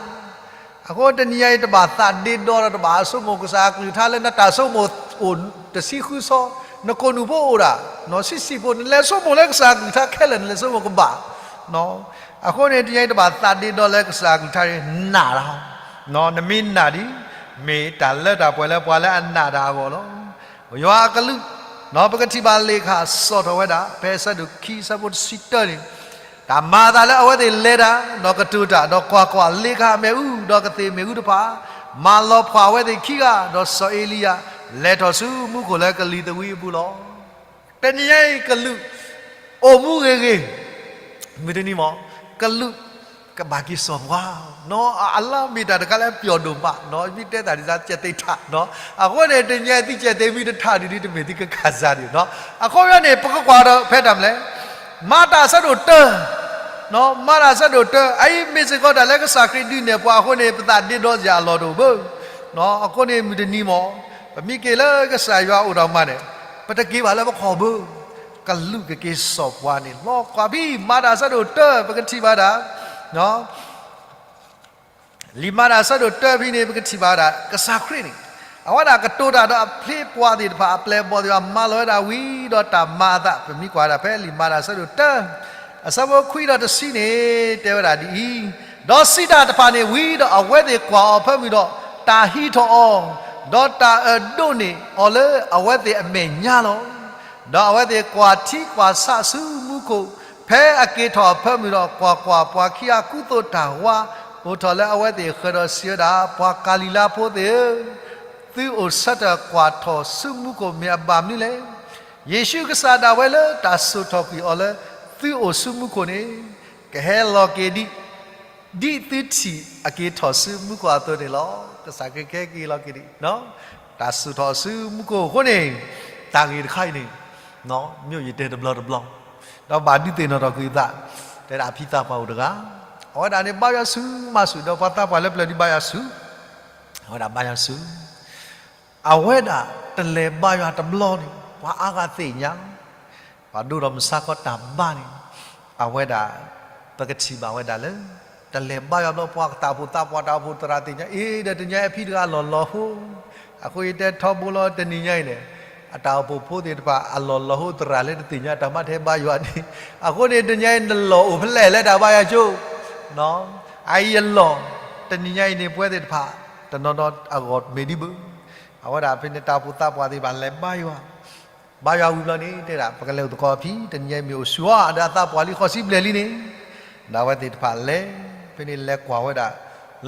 အဃိတနံၤညါအံၤတဘၣ်သးဒ့ဒီဒီးတဘၣ်ဆိကမိၣ်ကစၢ်အကလုၢ်ကထါလၢနတၢ်ဆိကမိၣ်အိၣ်တဆံဃုသီ, နကိာ်နူာ်ဖိအိၣ်ဒၣ်, ဆံးဆံးဖိ နလဲၤဆိကမိၣ်လၢကစၢ်အကလုၢ်ကထါခဲလၢာ် နလဲၤဆိကမိၣ်ကဘၣ် အဃိန့ၣ် တနံၤညါအံၤတဘၣ်သးဒ့ဒီလၢကစၢ်အကလုၢ်ကထါန့ၣ် နာ်တၢ်, နမ့ၢ်နာ်ဒ်, မ့ၢ်တၢ်လၢတၢ်ပှဲၤလၢပှၤလၢအနာ်တၢ်အဂီၢ်လီၤ. ယွၤအကလူး, ပကထံၣ်ဘၣ်လ့ၣ်ကဟၣ်စိာ်ထီၣ်ဝဲဒၣ် ဖဲအဆၢဒိၣ်ခံ အဆၢဖိတဆံတၢန့ၣ်, တၢ်မၤအသးလၢအဝဲသ့ၣ်လဲၤတၢ်, ဒီးကတိၤတၢ်, ဒီးကွၢ်ကွၢ်, လ့ၣ်ကဟၣ်မ့ၣ်အူ, ဒီးကသ့ၣ်မ့ၣ်အူတဖၣ်, မၤလီၤဖှၣ်အဝဲသ့ၣ်ခံဂၤ, ဒီးစီၤအ့လံယၤ လဲၤထီၣ်ဆူမူခိၣ်လၢကလံၤသဝံအပူၤလီၤ. တနံၤညါအံၤကလူး အိၣ်မူဂ့ၤဂ့ၤ, မုၢ်တနံၤမး, ကလူး ကဘၣ်က့ၤစိာ်ပှၤ, အလါမ့ၢ်တၢ်တခါလၢပျီၣ်ဒိၣ်မး, မ့ၢ်တဲတၢ်ဒ်သိးကဲသ့ထး, အဃိန့ၣ် တနံၤညါအံၤသုကဲသ့မ့ၢ်တထးဒ်န့ၣ် တမ့ၢ်သုကခးစၢ်ဒံး, အဃိန့ၣ် ပကကွၢ်ဒီးဖဲတၢ်မနုၤလဲၣ်, မၤတၢ်အဆၢဒိၣ်တၢ မၤတၢ်အဆၢဒိၣ်တၢ, အအံၤမ့ၢ်စ့ၢ်ကီးတၢ်လၢကစၢ်ခရံာ်ဒုးနဲၣ်ပှၤအဃိန့ၣ် ပသးဒ့ဒီစ့ၢ်အလီၢ်တအိၣ်ဘၣ်. အဃိန့ၣ်မုၢ်တနံၤမး, ပမ့ၢ်က့ၤလၢကစၢ်ယွၤအအိၣ်ဒီးမးန့ၣ်, ပတက့ၤဘၣ်လၢပခီၣ်ဘၣ်, ကလူးကက့ၤစိာ်ပှၤန့ၣ်လီၤ. ကွၢ်ဖဲ မၤတၢ်အဆၢဒိၣ်တၢ ပကထံၣ်ဘၣ်ဒၣ် လံာ်မၤတၢ်အဆၢဒိၣ်တၢဖဲန့ၣ် ပကထံၣ်ဘၣ်ဝဲဒၣ် ကစၢ်ခရံာ်န့ၣ် အဝဲဒၣ်ကတိၤတၢ်ဒီးအဖံးပှၤသ့ၣ်တဖၣ် အပျဲၢ်အဘီၣ်သ့ၣ်တဖၣ် မၤလီၤဝဲဒၣ်ဝံၤဒီးတၢ်မၤအသး ပမ့ၢ်ကွၢ်ဝဲဒၣ်ဖဲလံာ်မၤတၢ်အဆၢဒိၣ်တၢ အဆၢဖိခွံဒီးတဆံန့ၣ် တဲဝဲဒၣ်ဒ်အံၤ, ဒီးစံးတၢ်တဖၣ်န့ၣ်ဝံၤဒီး အဝဲသ့ၣ်ကွၢ်အီၤအဖၢမုၢ်ဒီး တၢ်ဟံးထီၣ်အီၤ, ဒီးတၢ်အၢၣ်ဒိးန့ၢ်အီၤလၢအဝဲသ့ၣ်အမဲာ်ညါလီၤ. ဒီးအဝဲသ့ၣ်ကွၢ်ထံကွၢ်ဆးဆူမူခိၣ်, ဖဲအက့ၤထီၣ်အဖၢမုၢ်ဒီး ကွၢ်ကွၢ်, ပှၤခံဂၤကူသိးတၢ်ဝါ အိၣ်ထီၣ်လၢအဝဲသ့ၣ်အဃၢၤဒီးစံးဝဲဒၣ်, ပှၤကၤလံၤလါဖိသ့ၣ်ဧၢ, သုအိၣ်ဆၢထၢၣ်ကွၢ်ထီၣ်ဆူမူခိၣ်မ့ၢ်အဘၣ်မနုၤလဲၣ်. ယ့ၣ်ၡူးကစၢ်ဒၣ်ဝဲလၢတၢ်စိာ်ထီၣ်ကွံာ်အီၤလၢသုအိၣ်ဆူမူခိၣ်န့ၣ် ကဟဲလီၤက့ၤဒ် ဒ်သုထံၣ်အက့ၤထီၣ်ဆူမူခိၣ်အသိးန့ၣ်လီၤ. ကစၢ်ခရံာ်ကဟဲက့ၤလီၤက့ၤဒ် တၢ်စိာ်ထီၣ်ဆူမူခိၣ်အဃိန့ၣ်, တၢ်ဂ့ၢ်တခါအံၤန့ၣ် မ့ၢ်ယတဲတဘျီတဘျီ, ဒီးဘၣ်ဒုးသ့ၣ်နီၣ်ထီၣ်ကွံာ်အသး, တဲဒၣ်အဖံသးပှၢ်အိၣ်တဂၤ, အဝဲဒၣ်န့ၣ်ဘါယွၤဆူမၤဆူၣ် ဒီးပှၤသးပှၢ်လၢပျၢၤဒုးဘါယွၤဆူ, အဝဲဒၣ်ဘါယွၤဆူ အဝဲဒၣ်တလဲၤဘါယွၤတဘျီန့ၣ် ပှၤအါဂၤသ့ၣ်ညါ, ပှၤဒိၣ်ဒီးမုၢ်ဆါခီတၢ်ဘါန့ၣ်, အဝဲဒၣ် ပကထံၣ်ဘၣ်ဝဲဒၣ်လၢ တလဲၤဘါယွၤဘျီ ပှၤတၢ်အိၣ်ဖှိၣ်သးပှၢ် တၢ်အိၣ်ဖှိၣ်သရၣ်သ့ၣ်ညါ, အ့ ဒီးတနံၤညါအံၤအဖံတဂၤအလီၢ်လီၤဟိ, အဃိယတဲထီဘိလီၤ တနံၤညါအံၤန့ၣ်, အတၢ်အိၣ်ဖှိၣ်ဖိသ့ၣ်တဖၣ် အလီၢ်လီၤဟိသရၣ်လၢတသ့ၣ်ညါတၢ်မၤထဲဘါယွၤန့ၣ်, အဃိန့ၣ် တနံၤညါအံၤ နလီၢ်အိၣ်ဖဲလဲၣ်လၢတၢ်ဘါယွၤကၠိ, အအံၤယလီၢ်, တနံၤညါအံၤန့ၣ် ပဝဲသ့ၣ်တဖၣ် တနီၤနီၤအဂီၢ်မ့ၢ်ဒ်ဘၣ်, အဝဲဒၣ်ဖဲန့ၣ် တၢ်အိၣ်ဖှိၣ်သးပှၢ်သ့ၣ်တဖၣ်လဲၤဘါယွၤ ဘါယွၤဝံၤဘျီန့ၣ် တဲဒၣ် ပကလဲၤအိၣ်သကိးအဖံ, တနံၤညါအံၤမ့ၢ်အိၣ်ဆူၣ်အီၤဒီးအသးပှၢ်လံဃိးဆံဘျဲၣ်လံန့ၣ်, ဒီးအဝဲသ့ၣ်တဖၣ်လဲၤ, ဖဲန့ၣ်လဲၤကွၢ်ဝဲဒၣ်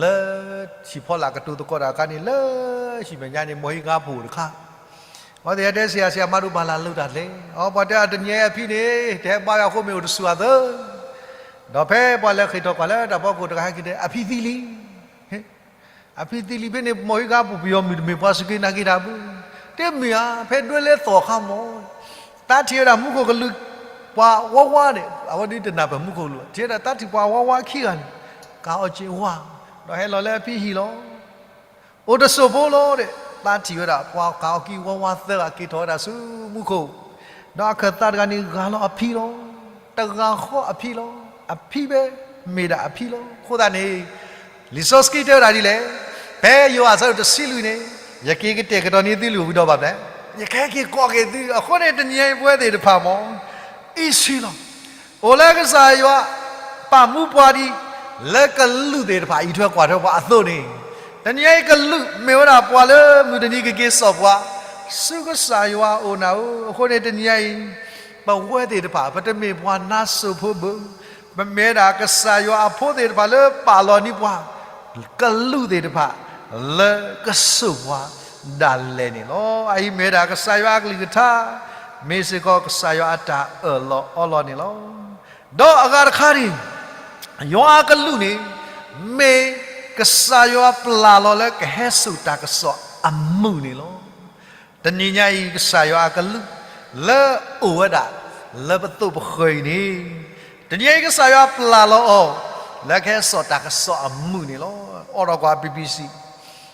လၢဟံၣ်ဖီလာ်ကတိၤသကိးတၢ်အခါန့ၣ် လၢဟံၣ်မဲာ်ညါန့ၣ် မိၢ်ဟံၣ်ဂၤဖိတခါ, အဝဲသ့ၣ်ဟဲတဲ ဆရာ, ဆရာမ ဒိၣ်ဘၣ်လၢ်လၢတၢ်လဲၣ်, အပှၤတဲအတနံၤညါအံၤအဖံန့ၣ် တဟဲဘါယွၤအဃိမ့ၢ်အိၣ်တဆူၣ်အသး, ဒီးဖဲပှၤလဲၤဃ့ၢ်ထီၣ်ကွၢ်လၢတၢ်ဖီခိၣ်တဂၤဟဲက့ၤတဲ အဖံသံလံ အဖံသံလံဖဲန့ၣ် မိၢ်ဟံၣ်ဂၤဖိပယီၤမုၣ်တမ့ၢ်ပှၤစူၢ်က့ၤနာ်က့ၤတၢ်ဘၣ်, တမ့ၢ်ဧါ, ဖဲဒွဲလဲသီၣ်အခါမး, သးထံၣ်ဝဲဒၣ်မူခိၣ်ကလူး ပှၤဝါဝါန့ၣ်, အဝဲဒၣ်တနာ်ပၢၢ်မူခိၣ်ကလူး, ထံၣ်ဝဲဒၣ်သးထံၣ်ပှၤဝါဝါခံဂၤန့ၣ်, ကၤအီၣ်စ့ၣ်ဝါ, ဒီးဟဲလီၤလၢအဖံဟံၣ်လီၤ. အိၣ်တစိၢ်ဖိလီၤဒီး သးထံၣ်ဝဲဒၣ်ပှၤကၤအီၣ်ကံဝါဝါသၢဂၤက့ၤထီၣ်ဝဲဒၣ်ဆူမူခိၣ်, ဒီးအခၢၣ်သးတဂၤန့ၣ် ဂာ်လီၤအဖံလီၤ. တဂၤဃီအဖံလီၤ. အဖံဘၣ်, မ့ၢ်ဒၣ်အဖံလီၤ. အဃိသတးန့ၣ် လံာ်စီဆှံတဲဝဲဒၣ်ဒ်လဲၣ်, ဖဲယိၤဟၣ်အဆၢဒိၣ်တဆံလွံၢ်န့ၣ်, ယက့ၤကတဲာ်ကတီၤန့ၢ်သုလၢဝံၤဒီးဘၣ်ဖျၢၣ်, ယကဟဲက့ၤကိးက့ၤသု, အဃိန့ၣ် တနံၤညါအံၤပဝဲသ့ၣ်တဖၣ်မ့ၢ် အံၣ်ဆံလီၤ. အိၣ်လၢကစၢ်ယွၤ ပာ်မူပှၤဒ် လၢကလူးသ့ၣ်တဖၣ်အံးထွဲကွၢ်ထွဲပှၤအသိးန့ၣ်, တနံၤညါအံၤကလူးမ့ၢ်ဝဲဒၣ်ပှၤလၢမုၢ်တနံၤကက့ၤစိာ်ပှၤ ဆူကစၢ်ယွၤအအိၣ်နၢ်ဧိၤ, အဃိန့ၣ်တနံၤညါအံၤ ပဝဲသ့ၣ်တဖၣ် ပတမ့ၢ်ပှၤနါစိၤဖိဘၣ်, ပမ့ၢ်ဝဲဒၣ်ကစၢ်ယွၤအဖိသ့ၣ်တဖၣ်လၢပာ်လီၤန့ၢ်ပှၤ ကလူးသ့ၣ်တဖၣ် လၢကစိာ်ပှၤဒၣ်လဲာ်န့ၣ်လီၤ. အအံၤမ့ၢ်ဝဲဒၣ်ကစၢ်ယွၤအကလုၢ်ကထါ, မ့ၢ်စ့ၢ်ကီးကစၢ်ယွၤအတၢ်အၢၣ်လီၤအီလီၤန့ၣ်လီၤ. ဒီးအဂၤတခါန့ၣ်, ယွၤအကလူးန့ၣ် မ့ၢ်ကစၢ်ယွၤပျၢ်လီၤလၢကဟဲစိာ်တၢ်ကစီၣ်အမုၢ်န့ၣ်လီၤ. တနံၤညါအံၤ ကစၢ်ယွၤအကလူး လၢအိၣ်ဝဲဒၣ် လၢပသိးပဃၢၤအံၤန့ၣ်, တနံၤညါအံၤ ကစၢ်ယွၤပျၢ်လီၤအီၤ လၢကဟဲစိာ်တၢ်ကစီၣ်အမုၢ်န့ၣ်လီၤ. အိးထီၣ်ကွၢ် ဘံဘံစံ,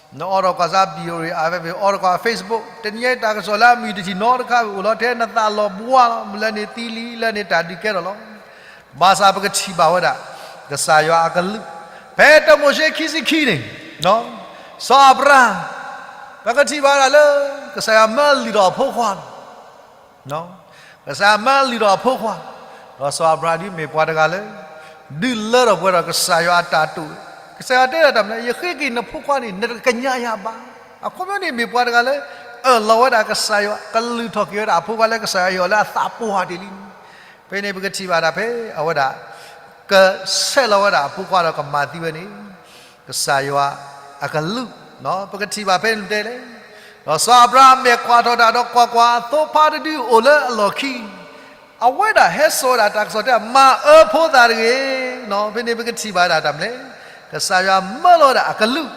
နအိးထီၣ်ကွၢ်စ့ၢ် ဘံအိရံ အဝဲ အိးထီၣ်ကွၢ် Facebook, တနံၤညါအံၤတၢ်ကစီၣ်လၢအမုၢ်တထံၣ်နီတခါ အိၣ်လီၤထဲနသးလီၤဘှါလီၤ, လၢန့ၣ်သံလံ, လၢန့ၣ်တၢ်ဒုးကဲထီၣ်လီၤ. ဘၣ်ဆၣ်ပကထံၣ်ဘၣ်ဝဲဒၣ် ကစၢ်ယွၤအကလူး, ဖဲတၢမိၤၡ့ခံဆံခံန့ၣ်, စီၤအၤဘြၤဟၣ်, ပကထံၣ်ဘၣ်ဝဲဒၣ်လၢ ကစၢ်ယွၤမၢလုၢ်ထီၣ်အဖိခွါလီၤ. ကစၢ်ယွၤမၢလုၢ်ထီၣ်အဖိခွါ, ဒီးစီၤအၤဘြၤဟၣ်ဒ်မ့ၢ်ပှၤတဂၤလၢ ဒုးလၢထီၣ်ပှဲၤထီၣ်ကစၢ်ယွၤအတၢ်တိာ်, ကစၢ်ယွၤတဲဒၣ်တၢ်မနုၤလဲၣ်, ယဃ့က့ၤနဖိခွါန့ၣ် နတကညးယၤဘၣ်. အခီပညီန့ၣ်မ့ၢ်ပှၤတဂၤလၢ အၢၣ်လီၤဝဲဒၣ်ကစၢ်ယွၤ, ကလုၢ်ထီၣ်က့ၤဝဲဒၣ်အဖိခွါလၢကစၢ်ယွၤဟ့ၣ်အီၤလၢအသးပှၢ်တ့ၢ်လံန့ၣ်, ဖဲန့ၣ်ပကထံၣ်ဘၣ်ဒၣ်ဖဲအဝဲဒၣ် ကဆဲးလီၤဝဲဒၣ်အဖိခွါဒီးကမၤသံဝဲန့ၣ် ကစၢ်ယွၤအကလူး, ပကထံၣ်ဘၣ်ဖဲန့ၣ်တဲလဲၣ်, ဒီးစီၤအၤဘြၤဟၣ်မဲာ်ကွၢ်ထီၣ်တၢ်ဒီးကွၢ်ကွၢ်, သိဖါတဒုအိၣ်လၢအလီၢ်ခံ, အဝဲဒၣ်ဟဲစိာ်ဝဲဒၣ်တၢ်ကစီၣ်တဲ မၤအၢဖိသၣ်တဂ့ၤ. ဖဲန့ၣ်ပကထံၣ်ဘၣ်ဒၣ်တၢ်မနုၤလဲၣ်, ကစၢ်ယွၤမၢလီၤဝဲဒၣ်အကလူး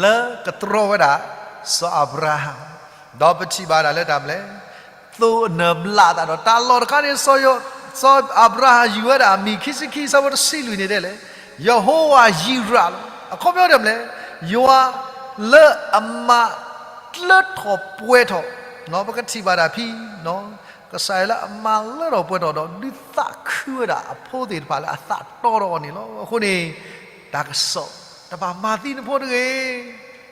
လၢကတြီဝဲဒၣ် စီၤအၤဘြၤဟၣ်, ဒီးပထံၣ်ဘၣ်ဒၣ်လၢတၢ်မနုၤလဲၣ်, သိးနၢၤဘျးအသးဒီး တၢ်လီၢ်တခါန့ၣ် စီၤအၤဘြၤဟၣ်ယုၢ်ဝဲဒၣ်အမံၤ ခံဆံခံ အဆၢဖိတဆံလွံၢ်န့ၣ်တဲလဲၣ်, ယဟိဝၤယံးရးလီၤ. အခီပညီတၢ်မနုၤလဲၣ်, ယွၤလၢအမၤလၢထီၣ်ပှဲၤထီၣ်, ပကထံၣ်ဘၣ်ဒၣ်ဖဲ ကစၢ်ယွၤလၢအမၤလၢထီၣ်ပှဲၤထီၣ်ဒီး ဒုးသးခုဝဲဒၣ်အဖိသ့ၣ်တဖၣ်လၢအသးတီဒီးအီၤန့ၣ်လီၤ. အဃိန့ၣ် တၢ်ကစီၣ် တဘၣ်မၤသံနဖိတဂ့ၤ,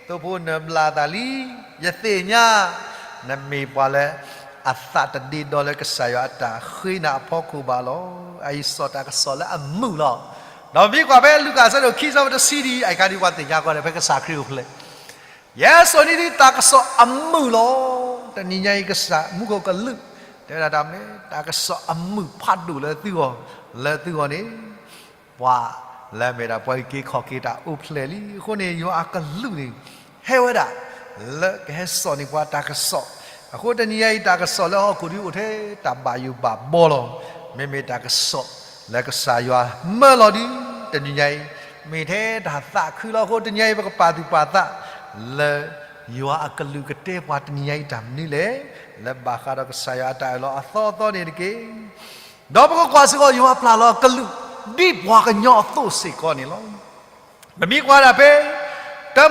သိဖိနၢၤဘျးအသးလံ, ယသ့ၣ်ညါ နမ့ၢ်ပှၤလၢ အသးတဒ့ဒီလၢကစၢ်ယွၤအတၢ်ဃ့နၤအဖီခိၣ်ဘၣ်လီၤ. အအံၤစိာ်တၢ်ကစီၣ်လၢအမုာ်လီၤ. ဒီးမ့ၢ်ကွၢ်ဖဲလူၤကၣ်အဆၢဒိၣ်ခံ အဆၢဖိတဆံဒ်အံၤ, အအံၤခါဒ်ပှၤသ့ၣ်ညါကီးန့ၣ် ဖဲကစၢ်ခရံာ်အိၣ်ဖျဲၣ် ယဲစိာ်န့ၢ်သုတၢ်ကစီၣ်အမုာ်လီၤ. တနံၤညါအံၤ ကစၢ်မူခိၣ်ကလူး တဲဝဲဒၣ်တၢ်မနုၤလဲၣ်, တၢ်ကစီၣ်အမုာ်ဖးဒိၣ်လၢသုဂီၢ်, လၢသုဂီၢ်န့ၣ် ပှၤလၢအမ့ၢ်ဒၣ်ပှၤအုၣ်က့ၤခီၣ်က့ၤတၢ်အိၣ်ဖျဲၣ်လံ. အဃိန့ၣ် ယွၤအကလူးန့ၣ် ဟဲဝဲဒၣ် လၢကဟဲစိာ်န့ၢ်ပှၤတၢ်ကစီၣ်. အဃိတနံၤညါအံၤ တၢ်ကစီၣ်လၢဟီၣ်ခိၣ်ဒုအိၣ်ထဲတၢ်ဘၣ်ယိၣ်ဘၣ်ဘီလီၤ. မ့မ့ၢ်တၢ်ကစီၣ်လၢကစၢ်ယွၤမၢလီၤဒု တနံၤညါအံၤ မ့ၢ်ထဲတၢ်သးခုလီၤ. အဃိတနံၤညါအံၤ ပကပာ်သူၣ်ပာ်သး လၢယွၤအကလူးကတဲပှၤတနံၤညါအံၤတၢ်မနုၤလဲၣ်, လၢဘၣ်ဃးဒီးကစၢ်ယွၤအတၢ်အၢၣ်လီၤအသီအသီန့ၣ်တက့ၢ်. ဒီးပကကွၢ်စ့ၢ်ကီး ယွၤပျၢ်လီၤအကလူး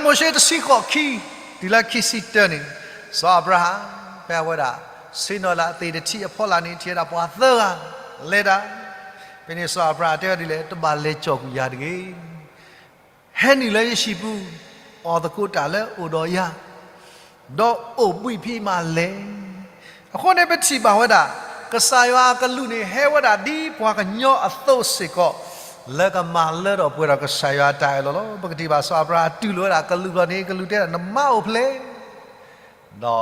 ဒ်ပှၤကညီအသိးစ့ၢ်ကီးန့ၣ်လီၤ. ပမ့ၢ်ကွၢ်ဒၣ်ဖဲ တၢမိၤၡ့တဆံဃိးခံ တုၤလၢခံဆံတၢန့ၣ်, စီၤအၤဘြၤဟၣ် ဖဲအဝဲဒၣ် ဆ့ၣ်နီၤလၢအသ့ၣ်တထံၣ်အဖီလာ်န့ၣ် ထံၣ်ဝဲဒၣ်ပှၤသၢဂၤ လဲၤတၢ်. ဖဲန့ၣ်စီၤအၤဘြၤဟၣ်တဲဝဲဒ်လဲၣ်, တဘၣ်လဲၤကၠီၣ်ကွံာ်ယၤတဂ့ၤ. ဟဲနုာ်လၢယဟံၣ်ပူၤ အီၣ်သကိးတၢ်လၢအိၣ်ဒီးယၤ ဒီးအိၣ်ဘှံးဖံးမၤလဲၣ်. အဃိန့ၣ်ပထံၣ်ဘၣ်ဝဲဒၣ် ကစၢ်ယွၤအကလူးန့ၣ် ဟဲဝဲဒၣ်ဒ်ပှၤကညီအသိးစ့ၢ်ကီး လၢကမၤလၢထီၣ်ပှဲၤထီၣ်ကစၢ်ယွၤအတၢ်အၢၣ်လီၤလီၤ. ပကထံၣ်ဘၣ်စီၤအၤဘြၤဟၣ်တူၢ်လိာ်ဝဲဒၣ်ကလူးလီၤန့ၣ် ကလူးတဲဒၣ် နမါအိၣ်ဖျဲၣ် ဒီး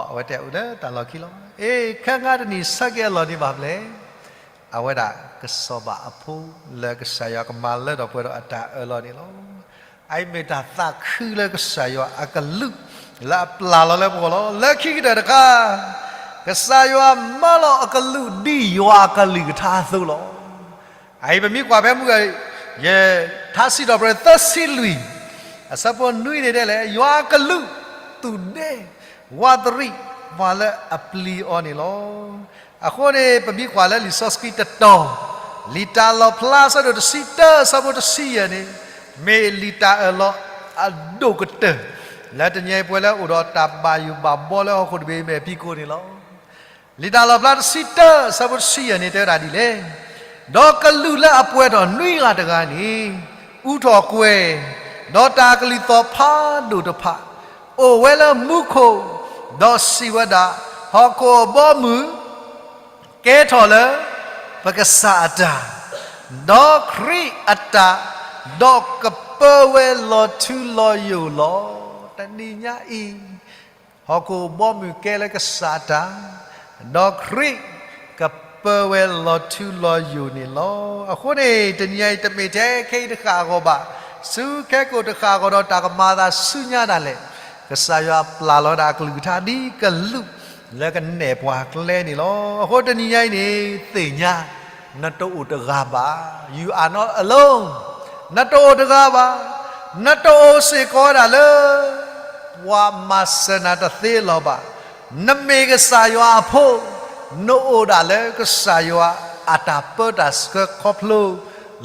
အဝဲတဲအုၣ်လၢတၢ်လီၢ်ခံလီၤ. အ့ ခဲငါတနံၤဆၢက့ၤအလီၢ်န့ၣ်ဘၣ်ဖျဲၣ် အဝဲဒၣ်ကစီၣ်ဘၣ်အဖိ လၢကစၢ်ယွၤကမၤလၢထီၣ်ပှဲၤထီၣ်အတၢ်အၢၣ်လီၤန့ၣ်လီၤ. အအံၤမ့ၢ်တၢ်သးခုလၢကစၢ်ယွၤအကလူး လၢအပျၢ်လီၤလၢပဂီၢ်လီၤ. လၢခံကတၢၢ်တခါ ကစၢ်ယွၤမၢလီၤအကလူးဒ်ယွၤအကလုၢ်ကထါအသိးလီၤ. အအံၤပမ့ၢ်ကွၢ်ဖဲမုၢ်ဂီၤ ယထါစံးထီၣ်ပတြၢၤသၢဆံလွံၢ် အဆၢဖိနွံန့ၣ်ဒ်လဲၣ်, ယွၤအကလူးသူၣ်ဒဲ ဝးတရံးပှၤလၢအပျံၤအီၤန့ၣ်လီၤ. အဃိန့ၣ် ပမ့ၢ်ကွၢ်လၢလံာ်စီဆှံတတီၤ လံာ်တၢ်လီၣ်ဖျါအဆၢဒိၣ်တဆံတၢ အဆၢဖိတဆံယဲၢ်န့ၣ် မ့ၢ်လံာ်တၢ်အၢၣ်လီၤအဒိၣ်ကတၢၢ် လၢတနံၤအံၤပဝဲလၢအိၣ်ဒီးတၢ်ဘၣ်ယိၣ်ဘၣ်ဘီလၢဟီၣ်ခိၣ်တဘ့ၣ်အံၤ မ့ၢ်အဖံကိန့ၣ်လီၤ. လံာ်တၢ်လီၣ်ဖျါတဆံတၢ အဆၢဖိတဆံယဲၢ်န့ၣ် တဲဝဲဒၣ်ဒ်လဲၣ်, ဒီးကလူးလၢအပှဲၤထီၣ်နွံဂၤတဂၤန့ၣ် အူထီၣ်ကွဲၤ, ဒီးတၢ်ကလုၢ်သီၣ်ဖးဒိၣ်တဖၣ် အိၣ်ဝဲလၢမူခိၣ်, ဒီးစံးဝဲဒၣ်, ဟီၣ်ခိၣ်အဘီအမုၢ် ကဲထီၣ်လၢ ပကစၢ်အတၢ်, ဒီးခရံာ်အတၢ်, ဒီးကပၢဝဲလီၤထူလီၤယိာ်လီၤ. တနံၤညါအံၤ ဟီၣ်ခိၣ်အဘီအမုၢ်ကဲလၢကစၢ်အတၢ်, ဒီးခရံာ်ကပၢဝဲလီၤထူလီၤယိာ်န့ၣ်လီၤ. အဃိန့ၣ် တနံၤညါအံၤ တမ့ၢ်ထဲခဲအံၤတဃၣ်အဂီၢ်ဘၣ်, ဆူခဲကိာ်တဃၣ်အဂီၢ်ဒီးတၢ်ကမၤအသးဆူညါဒၣ်လဲာ်, ကစၢ်ယွၤပျၢ်လီၤဒၣ်အကလုၢ်ကထါဒ်ကလူးလၢကနဲၣ်ပှၤကျဲန့ၣ်လီၤ. အဃိတနံၤညါအံၤန့ၣ် သ့ၣ်ညါ နတအိၣ်တဂၤဘၣ်, you are not alone, နတအိၣ်တဂၤဘၣ်, နတအိၣ်စ့ၢ်ကီးဝဲဒၣ်လၢ ပှၤမၤစၢၤနၤတသ့လီၤဘၣ်. နမ့ၢ်ကစၢ်ယွၤအဖိ, နအိၣ်ဒၣ်လၢကစၢ်ယွၤအတၢ်ပၢတၢ်ဆှၢခီဖျိ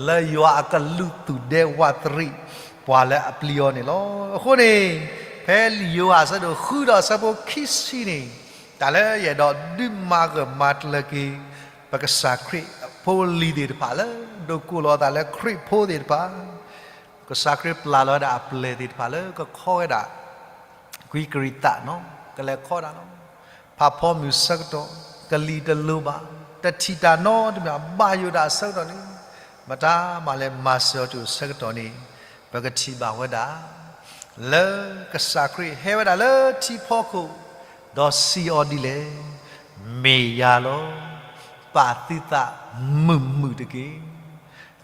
လၢယွၤအကလူးသူၣ်ဒဲဝးတရံး ပှၤလၢအပျံၤအီၤန့ၣ်လီၤ. အဃိန့ၣ် ဖဲလံာ်ယိၤဟၣ်အဆၢဒိၣ်ဃုဒီးအဆၢဖိခံဆံန့ၣ် တၢ်လၢယအဲၣ်ဒိးဒုးမၤဂၢၢ်မၤကျၢၤက့ၤ ပကစၢ်ခရံာ်ဖိလံၤသ့ၣ်တဖၣ်လၢ ဒိးကိးလီၤအသးလၢခရံာ်ဖိသ့ၣ်တဖၣ် ကစၢ်ခရံာ်ပျၢ်လီၤဝဲဒၣ်အပျဲၢ်သ့ၣ်တဖၣ်လၢကခီဝဲဒၣ် ကွံကရံၣ်သးနီၤ ကလဲၤခီဒၣ်လီၤ. ဖးဖီမုၢ်ဆၢကတီၢ် ကလံၤတလိၤဘၣ်, တထံၣ်တၢ်နီတမံၤဘၣ်, ဘၣ်ယိၣ်တၢ်အဆၢကတီၢ်န့ၣ် မတၤမၤလဲၤမၤစၢၤအီၤတအိၣ်ဆၢကတီၢ်န့ၣ် ပကထံၣ်ဘၣ်ဝဲဒၣ် လၢကစၢ်ခရံာ်ဟဲဝဲဒၣ်လၢထံဖီခိၣ် ဒီးစံးအီၤဒ်လဲၣ်, မ့ၢ်ယၤလီၤ. ပာ်သုသးမုာ်မုာ်တက့ၢ်.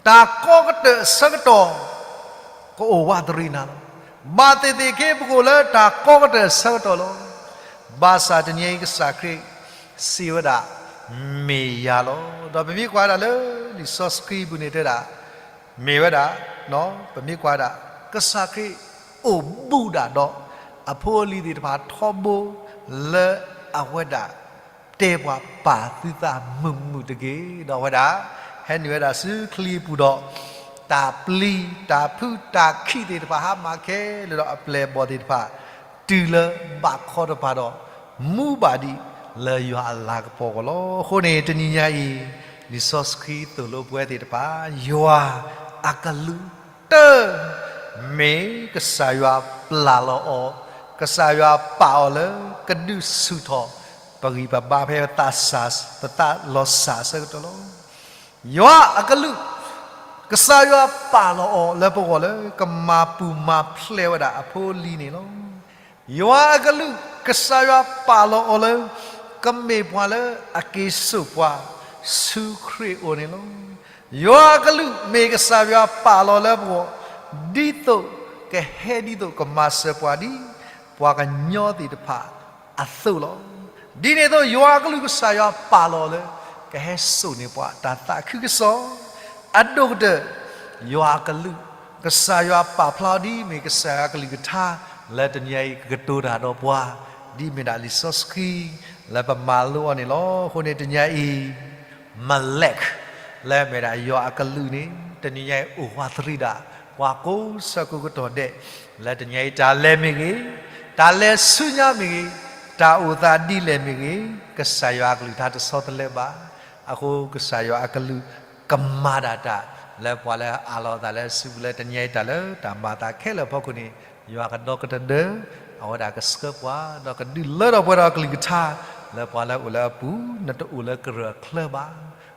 တၢ်ကီကတၢၢ်အဆၢကတီၢ် ကအိၣ်ဝးတရံးနၤလီၤ. ဘၣ်သ့ၣ်သ့ၣ်ခ့ ပကအိၣ်လၢတၢ်ကီကတၢၢ်အဆၢကတီၢ်လီၤ. ဘၣ်ဆၣ်တနံၤအံၤကစၢ်ခရံာ်စံးဝဲဒၣ် မ့ၢ်ယၤလီၤ. ဒီးပမ့ၢ်ကွၢ်ဒၣ်လၢလံာ်စီဆှံပူၤန့ၣ်တဲဒၣ် မ့ၢ်ဝဲဒၣ် ပမ့ၢ်ကွၢ်ဒၣ် ကစၢ်ခရံာ်အိၣ်ဘူးဒၣ်ဒီး အဖိအလံၤသ့ၣ်တဖၣ်ထီဘိ လၢအဝဲဒၣ် တဲပှၤပာ်သုသးမုာ်မုာ်တက့ၢ်. ဒီးအဝဲဒၣ် ဟဲနုာ်ဝဲဒၣ်ဆူချံအပူၤဒီး တၢ်ပျံၤ တၢ်ဖုး တၢ်ခံးသ့ၣ်တဖၣ် ဟါမၢ်ခဲလၢာ်ဒီးအပျဲၢ်အဘီၣ်သ့ၣ်တဖၣ် တုၤလၢဘၣ်ခီတဖၣ်ဒီး မူဘၣ်ဒံးလၢယွၤအလၤကပီၤအဂီၢ်လီၤ. အဃိန့ၣ် တနံၤညါအံၤ လံာ်စီဆှံသိၣ်လိပဝဲသ့ၣ်တဖၣ် ယွၤအကလူး တၢ် မ့ၢ်ကစၢ်ယွၤပျၢ်လီၤအီၤ, ကစၢ်ယွၤပာ်အီၤလၢကဒုးဆူၣ်ထီၣ် ပဂံၢ်ပဘါဖဲပသးစၢ် ပသးလီၤစၢ်အဆၢကတီၢ်လီၤ. ယွၤအကလူး ကစၢ်ယွၤပာ်လီၤအီၤလၢပဂီၢ်လၢ ကမၤပူၤမၤဖျဲးဝဲဒၣ်အဖိအလံၤန့ၣ်လီၤ. ယွၤအကလူး ကစၢ်ယွၤပာ်လီၤအီၤလၢ ကမ့ၢ်ပှၤလၢအက့ၤစိာ်ပှၤ ဆူခရံာ်အအိၣ်န့ၣ်လီၤ. ယွၤအကလူး မ့ၢ်ကစၢ်ယွၤပာ်လီၤလၢပဂီၢ် ဒ်သိးကဟဲဒ်သိးကမၤစၢၤပှၤဒ် ပှၤကညီသ့ၣ်တဖၣ်အသိးလီၤ. ဒ်န့ၣ်အသိး ယွၤအကလူးကစၢ်ယွၤပာ်လီၤလၢ ကဟဲစိာ်န့ၢ်ပှၤတၢ်သးခုကစီၣ် အဒိၣ်ကတၢၢ် ယွၤအကလူး ကစၢ်ယွၤပာ်ဖျါအီၤဒ်အမ့ၢ်ကစၢ်ယွၤအကလုၢ်ကထါ လၢတနံၤအံၤကကတိၤတၢ်ဒီးပှၤ ဒ်အမ့ၢ်ဒၣ်လံာ်စီဆှံ လၢပမၤလိအီၤန့ၣ်လီၤ. အဃိန့ၣ်တနံၤအံၤ မလဲး လၢအမ့ၢ်ဒၣ်ယွၤအကလုၢ်န့ၣ် တနံၤညါအံၤအိၣ်ဝးတရံးဒၣ် ပှၤကိးဆၢကိးကတီၢ်ဒဲး လၢတနံၤအံၤတၢ်လဲၤမ့ၢ်ဂ့ၤ, တၢ်လဲၤဆူညါမ့ၢ်ဂ့ၤ, တၢ်အိၣ်သးဒ်လဲၣ်မ့ၢ်ဂ့ၤ, ကစၢ်ယွၤအကလုၢ်ကထါတဆီတလဲဘၣ်. အဃိကစၢ်ယွၤအကလုၢ် ကမၤဒၣ်တၢ် လၢပှၤလၢအအးလီၤအသးလၢစုပူၤလၢတနံၤအံၤ တၢ်လၢတၢ်မၤအသးခဲလၢာ်အဖီခိၣ်န့ၣ် ယွၤကဒီကတၢၢ် အဝဲဒၣ်ကဆှၢပှၤ ဒီးကဒုးလၢထီၣ်ပှဲၤထီၣ်အကလုၢ်ကထါ လၢပှၤလၢအအိၣ်လၢအပူၤ နတအိၣ်လၢကရၢၢ်အချၢဘၣ်.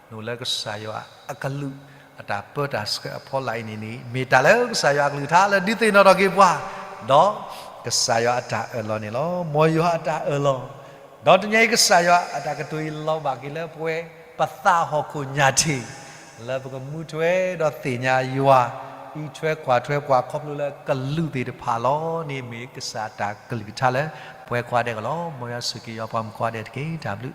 နအိၣ်လၢကစၢ်ယွၤအကလုၢ် အတၢ်ပၢတၢ်ဆှၢအဖီလာ်အံၤန့ၣ်န့ၣ် မ့ၢ်တၢ်လၢကစၢ်ယွၤအကလုၢ်ကထါလၢဒုးသ့ၣ်နီၣ်ထီၣ်က့ၤပှၤ ဒီးကစၢ်ယွၤအတၢ်အၢၣ်လီၤန့ၣ်လီၤ. မ်ယွၤအတၢ်အၢၣ်လီၤ ဒီးတနံၤအံၤကစၢ်ယွၤအတၢ်ကတိၤအံၤလီၤဘၣ်က့ၤလၢပဝဲ ပသးဟီၣ်ခိၣ်ညၣ်ထံး လၢပကမူထွဲဒီးသ့ၣ်ညါယွၤ အံးထွဲကွၢ်ထွဲပှၤခီဖျိလၢကလူးသ့ၣ်တဖၣ်လီၤန့ၣ် မ့ၢ်ကစၢ်အတၢ်ကလုၢ်ကထါလၢ ပဝဲကိးဂၤဒဲးအဂီၢ်လီၤ. မ်ယွၤဆိၣ်ဂ့ၤက့ၤယွၤပှၤမုၣ်ကိးဂၤဒဲးတက့ၢ်. တၢ်ဘျုး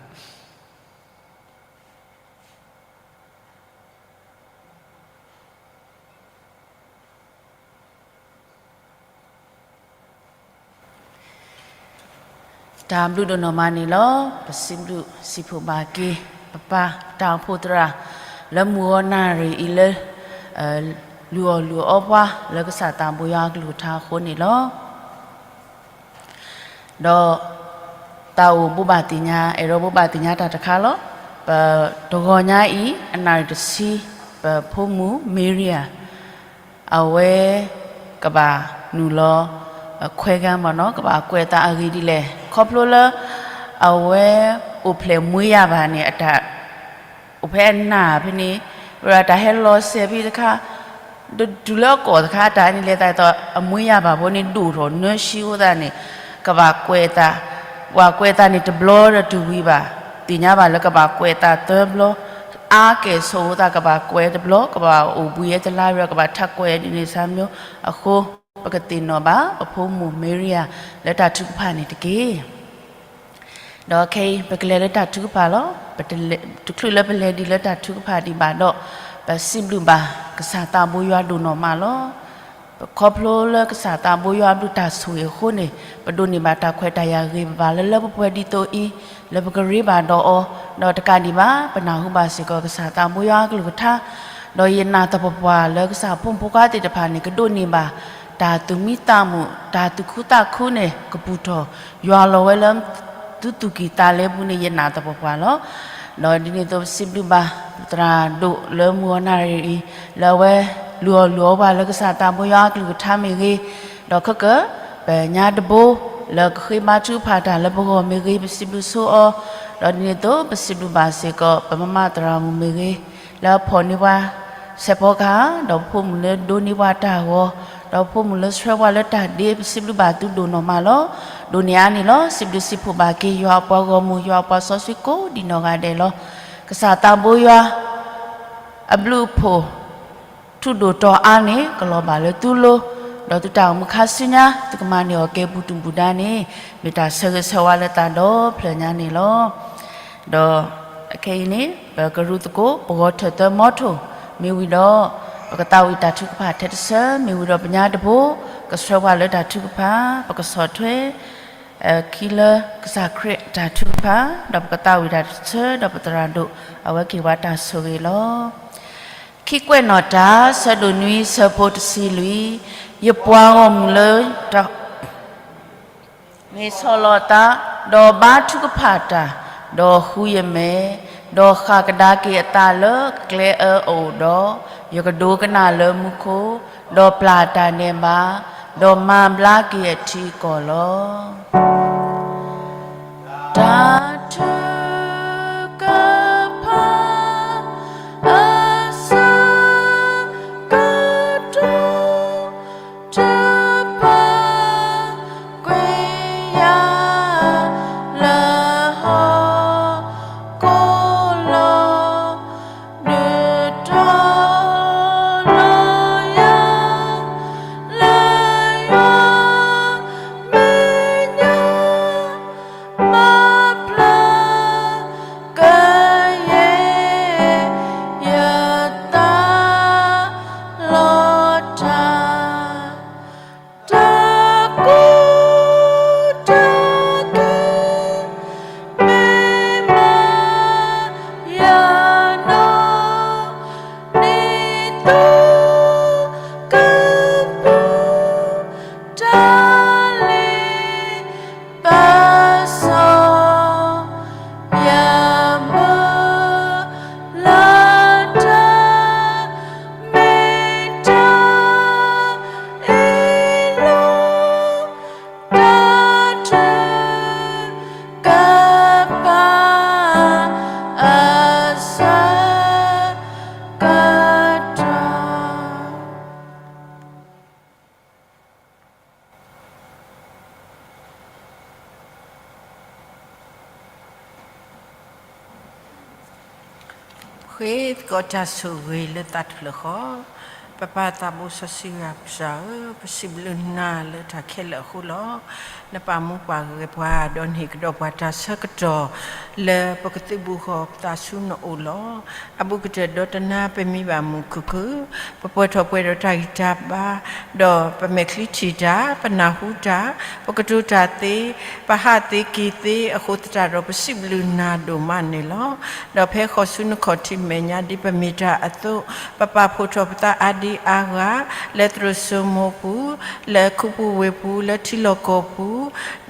တၢ်ဘျုးဒိၣ်နီၢ်မးန့ၣ်လီၤ. ပစံးဘျုးစံးဖှိၣ်ဘၣ်က့ၤ ပပၢ်တၢ်အိၣ်ဖှိၣ်သရၣ် လၢမုၢ်ဂီၤနၣ်ရံၣ်အံၤလၢ လုၢ်အီၣ်လုၢ်အီပှၤ လၢကစၢ်သးဘိယွၤအကလုၢ်ကထါအဃိန့ၣ်လီၤ. ဒီးတၢ်အိၣ်ဘိးဘၣ်သ့ၣ်ညါ အဲၣ်ဒိးဘိးဘၣ်သ့ၣ်ညါတၢ်တခါလီၤ. ပတဂီၤညါအံၤ အနၣ်ရံၣ်တဆံ ပဖိမုၣ်မ့ရံယၤ အဝဲကဘၣ်နုာ်လီၤ ခွဲခန်း မ့ၢ်နီၤ, ကဘၣ်ကွဲးအသးအဂ့ၢ်ဒ်လဲၣ်. ခီဖျိလၢ အဝဲအိၣ်ဖျဲၣ်မွေးရာပါန့ၣ် အတၢ် အိၣ်ဖဲအနၢ်ဖဲန့ၣ် ဝဲဒၣ်တၢ်ဟဲလီၤစဲးဖဲတခါ တုၤလၢအကီၢ်တခါ တၢ်န့ၣ်လဲၤသးအသး အမွေးရာပါဖိန့ၣ် ဒိၣ်ထီၣ်နၢဆံအဃိသတးန့ၣ် ကဘၣ်ကွဲးအသး, ပှၤကွဲးအသးန့ၣ်တဘျီဒီးတဝံၤဘၣ်, သ့ၣ်ညါဘၣ်လၢကဘၣ်ကွဲးအသးသၢဘျီ, အါကဲၣ်ဆိးအဃိသတး ကဘၣ်ကွဲးတဘျီ, ကဘၣ်အိၣ်ဘှံးဝဲတလါဒီး ကဘၣ်ထပ်ကွဲးဒ်န့ၣ်ဆၢမ့ၢ်အဃိ ပကသ့ၣ်နီၣ်ဘၣ် ပဖိမုၣ်မ့ရံယၤ လၢတၢ်ထုကဖၣ်န့ၣ်တက့ၢ်. ဒီးခဲအံၤ ပကလဲၤလၢတၢ်ထုကဖၣ်လီၤ. တချုးလၢပလဲၤဒံးလၢတၢ်ထုကဖၣ်ဒံးဘၣ်ဒီး ပစံးဘျုးဘၣ် ကစၢ်သးဘိယွၤဒိၣ်နီၢ်မးလီၤ. ပခီဖျိလၢကစၢ်သးဘိယွၤအဘျုးတၢ်ဆိၣ်ဂ့ၤအဃိန့ၣ် ပဒိးန့ၢ်ဘၣ်တၢ်ခွဲးတၢ်ယာ်ဂ့ၤဘၣ်လၢလၢပှဲၤပှဲၤဒ်သိးအံၤ လၢပကရ့ဘၣ်ဒီးအီၤ, ဒီးတကးဒံးဘၣ် ပနၢ်ဟူဘၣ်စ့ၢ်ကီးကစၢ်သးဘိယွၤအကလုၢ်ကထါ, ဒီးယနာ်သပှၢ်ပှၢ်လၢကစၢ်ဖိမုၣ်ဖိခွါသ့ၣ်တဖၣ်န့ၣ် ကဒိးန့ၢ်ဘၣ် တၢ်သူၣ်မံသးမုာ် တၢ်သူၣ်ခုသးခုန့ၣ် ကပူၤထီၣ်ယွၤလီၤဝဲလၢ သုသူၣ်ကံၢ်သးလဲပူၤန့ၣ် ယနာ်သပှၢ်ပှၢ်လီၤ. ဒီးဒ်န့ၣ်အသိးပစံးဘျုးဘၣ် သရၣ်ဒိၣ်လၢမုၢ်ဂီၤနၣ်ရံၣ်အံၤ လၢအဝဲလုၢ်အီၣ်လုၢ်အီပှၤလၢကစၢ်သးဘိယွၤအကလုၢ်ကထါမ့ၢ်ဂ့ၤ, ဒီးခဲကၢၣ် ပညါတဘိ လၢကဃ့ဘါထုကဖၣ်တၢ်လၢပဂီၢ်မ့ၢ်ဂ့ၤ ပစံးဘျုးဆိအီၤ, ဒီးဒ်န့ၣ်အသိးပစံးဘျုးဘၣ်စ့ၢ်ကီး ပမါသရၣ်မုၣ်မ့ၢ်ဂ့ၤ လၢအဖီၣ်န့ၢ်ပှၤ ဆဲးဖီကဟၣ်, ဒီးပဖိမုၣ်လၢဒိးန့ၢ်ပှၤတၢ်ဂီၤ, ဒီးပဖိမုၣ်လၢဆှၢပှၤလၢတၢ်ဒ့ ပစံးဘျုးဘၣ်သုဒိၣ်နီၢ်မးလီၤ. ဒိးန့ၢ်အါန့ၣ်လီၤ စံးဘျုးစံးဖှိၣ်ဘၣ်က့ၤ ယွၤအပှၤဂီၢ်မုၢ် ယွၤအပှၤစီဆှံကိးဒံးနီၢ်ဂၤဒဲးလီၤ. ကစၢ်သးဘိယွၤ အဘျုးအဖှိၣ် ထူဒိၣ်တီၤအါန့ၣ် ကလီၤဘၣ်လၢသုလိၤ, ဒီးသုတၢ်အိၣ်မူခါဆူညါ သုကမၤန့ၢ်အီၤကဲပူၤတူၢ်ပူၤဒါန့ၣ် မ့ၢ်တၢ်ဆၢဂ့ၤဆၢဝါလၢသးဒီဖျၢၣ်ညါန့ၣ်လီၤ. ဒီးခဲအံၤန့ၣ် ပကရူၢ်သကိး ပဂီၤထၢၣ်သၢမီထိၣ် မ့ၢ်ဝံၤဒီး ပကသးဝံၣ်တၢ်ထုကဖၣ်ထဲတဆၢ မ့ၢ်ဝံၤဒီးပညါတဘိ ကဆှၢပှၤလၢတၢ်ထုကဖၣ် ပကဆီၣ်ထွဲ ခံလၢကစၢ်ခရံာ်အတၢ်ထုကဖၣ် ဒီးပကသးဝံၣ်တၢ်တဆၢ ဒီးပသရၣ်ဒိၣ် အဝဲက့ၤဝဲတၢ်ဆိၣ်ဂ့ၤလီၤ. ခံကွဲးနီၣ်တၢ် ဆၢဒိၣ်နွံ ဆၢဖိတဆံလွံၢ်, ယပှၤဂီၢ်မုၢ်လၢ မ့ၢ်ဆီၣ်လီၤသး, ဒီးဘါထုကဖၣ်တၢ်, ဒီးဃုယမဲာ်, ဒီးဃၣ်ကဒါက့ၤအသးလၢကျဲအၢအအိၣ်ဒီး, ယကဒိကနၣ်လၢမူခိၣ်, ဒီးပျၢ်တၢ်နဲၣ်ဘၣ်, ဒီးမၤဘျါက့ၤအထံအကီၢ်လီၤ. တၢ်ထုကဖၣ် အဆၢကတီၢ် တပာ်ကွံာ်ယၤလၢဟီၣ်ခိၣ် ဒုးတီလီၤယၤလၢယွၤမဲာ်ညါ မၤပျၢ်ကယဲၢ် ယသးလီၤတၢ် တၢ်ကူၣ်တၢ်က့ၤ မ့ၢ်မၤယၤနီၢ် ဒ်သိးကပူၤ တၢ်လ့ပစီ ယမုၢ်လၢ်တၢ် မ့ၢ်တၢ်အ့ၣ်လိာ် တၢ်ထုကဖၣ် အဆၢကတီၢ် ဃ့သကိးတၢ်ဆိၣ်ဂ့ၤလၢသးတဖျၢၣ်ဃီ, ပပၢ်သးဘိစီဆှံယွၤကစၢ်ဧၢ, ပစံးဘျုးနၤလၢတၢ်ခဲလၢာ်အဃိလီၤ. နပာ်မူပှၤဂဲၤပှၤ ဒီးနဟ့ၣ်ကဒီးပှၤတၢ်ဆၢကတီၢ် လၢပကသုးဘူးဃီၤပသးဆူနအိၣ်လီၤ. အဘူးကတၢၢ်ဒီးတနၤ ပမံဘၣ်မုာ်ခုၣ်ခုၣ်, ပပှဲၤထီၣ်ပှဲၤဒီးတၢ်ဂံၢ်တၢ်ဘါ, ဒီးပမဲာ်ချံထံၣ်တၢ်, ပနၢ်ဟူတၢ်, ပကတိၤတၢ်သ့, ပဟးသ့က့ၤသ့အဃိသတးဒီး ပစံးဘျုးနၤဒိၣ်မးန့ၣ်လီၤ. ဒီးဖဲဃီၤဆူနခီၣ်ထံးမဲာ်ညါဒ်ပမ့ၢ်တၢ်အသိး, ပပာ်ဖှိၣ်ထီၣ်ပသးအါဒ် အါဂၤ လၢသရိာ်စိမိၤပူၤ, လၢခူပူၤဝ့ၢ်ပူၤ, လၢထံလီၢ်ကီၢ်ပူ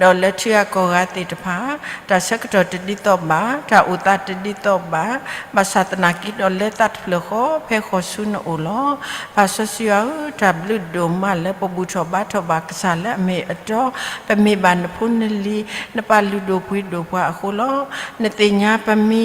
ၤ, ဒီးလၢထံဂၤကီၢ်ဂၤသ့ၣ်တဖၣ်, တၢ်ဆၢကတီၢ်တဒ်သိးဘၣ်, တၢ်အိၣ်သးတဒ်သိးဘၣ်, ဘၣ်ဆၣ်သနာ်က့ဒီး လၢသးတဖျၢၣ်ဃီ ဖဲဃီၤဆူနအိၣ်လီၤ. ပၢ်စီဆှံယွၤဧၢ, တၢ်ဘျုးဒိၣ်မးလၢပဘူၣ်ထီၣ်ဘါထီၣ်ဘၣ်ကစၢ်လၢအမ့ၢ်အတီ, ပမ့ၢ်ဘၣ်နဖိနလံၤ နပာ်လုၢ်ဒိၣ်ပှ့ၤဒိၣ်ပှၤအဃိလီၤ. နသ့ၣ်ညါပမံၤ,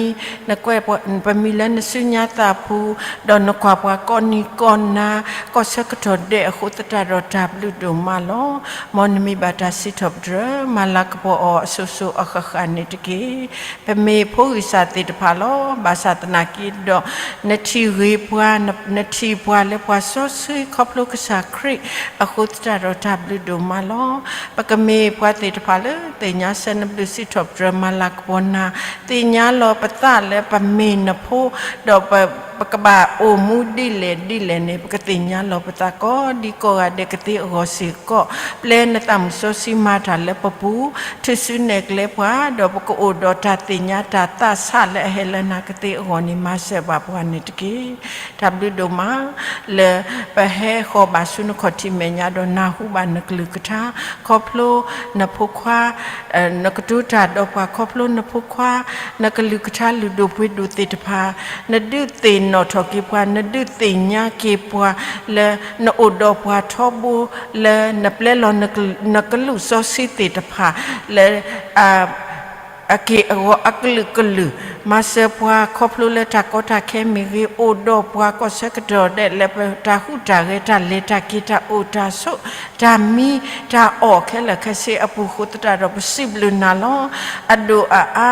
နကွဲးပှၤ, ပမံၤလၢနစုညါသးပူၤ, ဒီးနကွၢ်ပှၤကိးနံၤကိးနၤ, ကီၢ်ဆၢကတီၢ်ဒဲးအဃိသတးဒီး တၢ်ဘျုးဒိၣ်မးလီၤ. မ်နမံၤဘၣ်တၢ်စံးထီၣ်ပတြၢၤ မၤလၤကပီၤအီၤအစိၤစိၤအဃၣ်ဃၣ်န့ၣ်တက့ၢ်. ပမ့ၢ်ဖိဂံၢ်စၢ်သ့ၣ်တဖၣ်လီၤ. ဘၣ်ဆၣ်သနာ်က့ဒီး နထံၣ်ဂ့ၤပှၤ, န, နထံၣ်ပှၤလၢပှၤစီဆှံ ခီဖျိကစၢ်ခရံာ်အဃိသတးဒီး တၢ်ဘျုးဒိၣ်မးလီၤ. ပကမ့ၢ်ပှၤသ့ၣ်တဖၣ်လၢ သ့ၣ်ညါဆၢနဘျုး စံးထီၣ်ပတြၢၤ မၤလၤကပီၤနၤ, သ့ၣ်ညါလီၤပသးလၢပမ့ၢ်နဖိ, ဒီးပ, ပကဘၣ်အိၣ်မူဒ်လဲၣ်ဒ်လဲၣ်န့ၣ် ပကသ့ၣ်ညါလီၤပသးကိးဒံကိးဂၤဒဲးကသ့အဂီၢ်စ့ၢ်ကီး, ပျဲနသးမုၣ်စီဆှံမၤတၢ်လၢပပူၤ, ထုးစုနဲၣ်ကျဲပှၤ, ဒီးပကအိၣ်ဒီးတၢ်သ့ၣ်ညါတၢ်သးဆးလၢအဟဲလၢနၤကသ့အဂီၢ်န့ၣ် မၤစၢၤဘၣ်ပှၤန့ၣ်တက့ၢ်. တၢ်ဘျုးဒိၣ်မး လၢပဟဲဃီၤဘၣ်ဆူနခီၣ်ထံးမဲာ်ညါဒီးနၢ်ဟူဘၣ်နကလုၢ်ကထါ, ခီဖျိနဖိခွါ, နကတိၤတၢ်ဒီးပှၤ ခီဖျိနဖိခွါ, နကလုၢ်ကထါလုၢ်ဒိၣ်ပှ့ၤဒိၣ်သ့ၣ်တဖၣ်, နဒုးသ့ၣ်နီၣ်ထီၣ်က့ၤပှၤ, နဒုးသ့ၣ်ညါက့ၤပှၤ, လၢနအိၣ်ဒီးပှၤထီဘိ, လၢနပျဲလီၤနကလူးစီဆှံသ့ၣ်တဖၣ်, လၢ အက့ၢ်အဂီၤအကလုာ်ကလုာ်, မၤစၢၤပှၤခီဖျိလၢတၢ်ကီတၢ်ခဲမ့ၢ်ဂ့ၤ, အိၣ်ဒီးပှၤကီၢ်ဆၢကတီၢ်ဒဲးလၢပတၢ်ဟူးတၢ်ဂဲၤ တၢ်လဲၤတၢ်က့ၤ တၢ်အိၣ်တၢ်ဆိး တၢ်မံတၢ်အီၣ်ခဲလၢာ်ခဲဆ့အပူၤအဃိသတးဒီး ပစံးဘျုးနၤလီၤ. အဒိၣ်အအါ,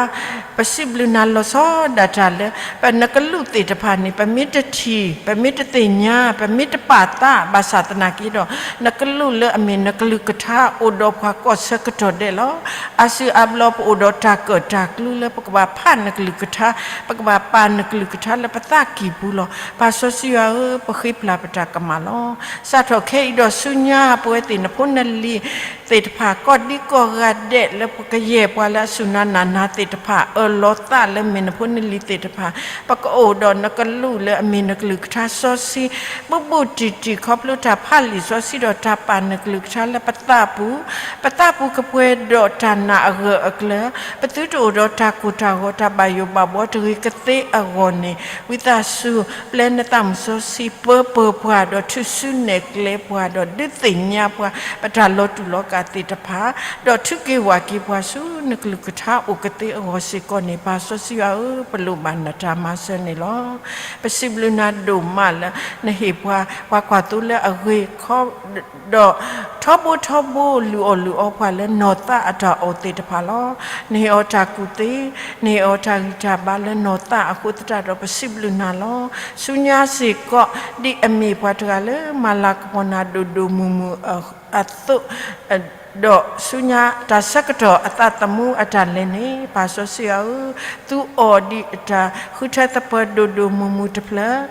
ပစံးဘျုးနၤလီၤဆီဒၣ်တၢ်လၢ ပနကလူးသ့ၣ်တဖၣ်န့ၣ် ပမ့ၢ်တထံၣ်, ပမ့ၢ်တသ့ၣ်ညါ, ပမ့ၢ်တပာ်သး ဘၣ်ဆၣ်သနာ်က့ဒီး နကလူးလၢအမ့ၢ်နကလုၢ်ကထါ အိၣ်ဒီးပှၤကီၢ်ဆၢကတီၢ်ဒဲးလီၤ. အါစုအါဘျီ ပအိၣ်ဒီးတၢ်ကၢၣ်တၢ်ကျူလၢပကဘၣ်ဖးနကလုၢ်ကထါ, ပကဘၣ်ပာ်နကလုၢ်ကထါလၢပသးကံၢ်ပူၤလီၤ. ပၢ်စီဆှံယွၤဧၢ, ပဃ့ပျၢ်ပတၢ်ကမၣ်လီၤ. စးထီၣ်ခဲအံၤဒီးဆူညါ ပဝဲသ့ၣ်နဖိနလံၤသ့ၣ်တဖၣ် ကိးဒံကိးဂၤဒဲးလၢပကယဲၢ်ပှၤလၢအစူၢ်နၤနာ်နၤသ့ၣ်တဖၣ်, အၢၣ်လီၤသးလၢမ့ၢ်နဖိနလံၤသ့ၣ်တဖၣ်, ပကအိၣ်ဒီးနကလူးလၢအမ့ၢ်နကလုၢ်ကထါစီဆှံ ဘူးဘူးတံၢ်တံၢ် ခီဖျိတၢ်ဖးလံာ်စီဆှံဒီးတၢ်ပာ်နကလုၢ်ကထါလၢပသးပူၤ, ပသးပူၤကပှဲၤဒီးတၢ်နာ်အဂၢၢ်အကျၢၤ, ပသုတအိၣ်ဒီးတၢ်ကိၢ်တၢ်ဂီၤ တၢ်ဘၣ်ယိၣ်ဘၣ်ဘှီတဂ့ၤကသ့အဂီၢ်န့ၣ်, ဝံသးစူၤ ပျဲနသးမုၣ်စီဆှံပၢပၢၤပှၤ ဒီးထုးစုနဲၣ်ကျဲပှၤ ဒီးဒုးသ့ၣ်ညါပှၤ ပတၢ်လီၤတူာ်လီၤကာ်သ့ၣ်တဖၣ်, ဒီးထုးက့ၤဝးက့ၤပှၤဆူနကလုၢ်ကထါအိၣ်ကသ့အဂီၢ်စ့ၢ်ကီးန့ၣ်, ပၢ်စီဆှံယွၤဧၢ, ပလိၣ်ဘၣ်နတၢ်မၤစၢၤန့ၣ်လီၤ. ပစံးဘျုးနၤဒိၣ်မးလၢ နဟ့ၣ်ပှၤ ပှၤကွၢ်သိလၢအဂ့ၤ ဒီးထီဘိထီဘိ လုၢ်အီၣ်လုၢ်အီပှၤလၢနီၢ်သးအတၢ်အီၣ်သ့ၣ်တဖၣ်လီၤ. နဟ့ၣ်အီၤတၢ်ကူၣ်သ့, နဟ့ၣ်အီၤတၢ်ဂံၢ်တၢ်ဘါလၢနီၢ်သးအဃိသတးဒီး ပစံးဘျုးနၤလီၤ. ဆူညါစ့ၢ်ကီး ဒ်အမ့ၢ်ပှၤတဂၤလၢမၤလၤကပီၤနၤဒိၣ်ဒိၣ်မုၢ်မုၢ်အသိး, ဒီးဆူညါတၢ်ဆၢကတီၢ်အသးသမူအတၢ်လဲၤန့ၣ်, ပၢ်စီဆှံယွၤဧၢ, သူအီၤဒ်အတၢ်ဃုထၢသပှၢၤဒိၣ်ဒိၣ်မုၢ်မုၢ်တဖျၢၣ်,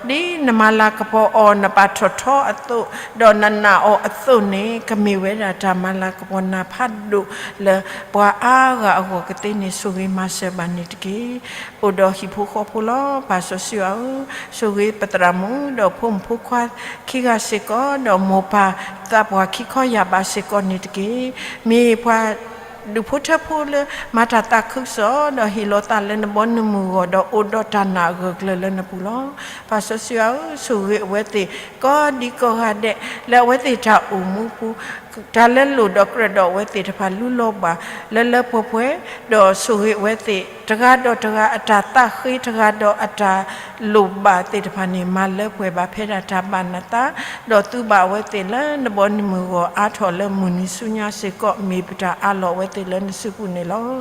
ဒီးဒ်နမၤလၤကပီၤအီၤ နပာ်ထီၣ်ထီအသိး, ဒီးနနာ်အီၤအသိးန့ၣ်, ကမ့ၢ်ဝဲဒၣ်တၢ်မၤလၤကပီၤနၤဖးဒိၣ်လၢပှၤအါဂၤအဂီၢ်ကသ့န့ၣ် ဆိၣ်ဂ့ၤမၤစၢၤဘၣ်န့ၣ်တက့ၢ်. အိၣ်ဒီးဟံၣ်ဖိဃီဖိလီၤ. ပၢ်စီဆှံယွၤဧၢ, ဆိၣ်ဂ့ၤပသရၣ်မုၣ် ဒီးဖိမုၣ်ဖိခွါခံဂၤစ့ၢ်ကီး, ဒီးမိၢ်ပၢ်သးပှၢ်ခံခီယာ်ဘးစ့ၢ်ကီးန့ၣ်တက့ၢ်. မ့ၢ်ပှၤဒူၣ်ဖိထၢဖိလၢမၤတၢ်သးခုကစီၣ်, ဒီးဟ့ၣ်လီၤသးလၢနဘီနမုၢ်ဂီၢ်, ဒီးအိၣ်ဒီးတၢ်နာ်အဂၢၢ်အကျၢၤလၢနပူၤလီၤ. ပၢ်စီဆှံယွၤဧၢ, ဆိၣ်ဂ့ၤအဝဲသ့ၣ် ကိးဒံကိးဂၤဒဲး လၢအဝဲသ့ၣ်တၢ်အိၣ်မူပူၤ, တၢ်လၢလိၣ်ဒီးကြၢးဒီးအဝဲသ့ၣ်တဖၣ် လူလီၤဘၣ်လၢလၢပှဲၤပှဲၤ, ဒီးဆိၣ်ဂ့ၤအဝဲသ့ၣ် တဂၤဒီးတဂၤအတၢ်သးဃ့, တဂၤဒီးအတၢ်လိၣ်ဘၣ်သ့ၣ်တဖၣ်န့ၣ် မၤလၢပှဲၤဘၣ်ဖဲဒၣ်တၢ်ဘၣ်နသး, ဒီးသူဘၣ်အဝဲသ့ၣ်လၢနဘီနမုၢ်ဂီၢ် အါထီၣ်လၢမုၢ်နံၤဆူညါစ့ၢ်ကီး, မ့ၢ်ပတၢ်အးလီၤအဝဲသ့ၣ်လၢနစုပူၤန့ၣ်လီၤ.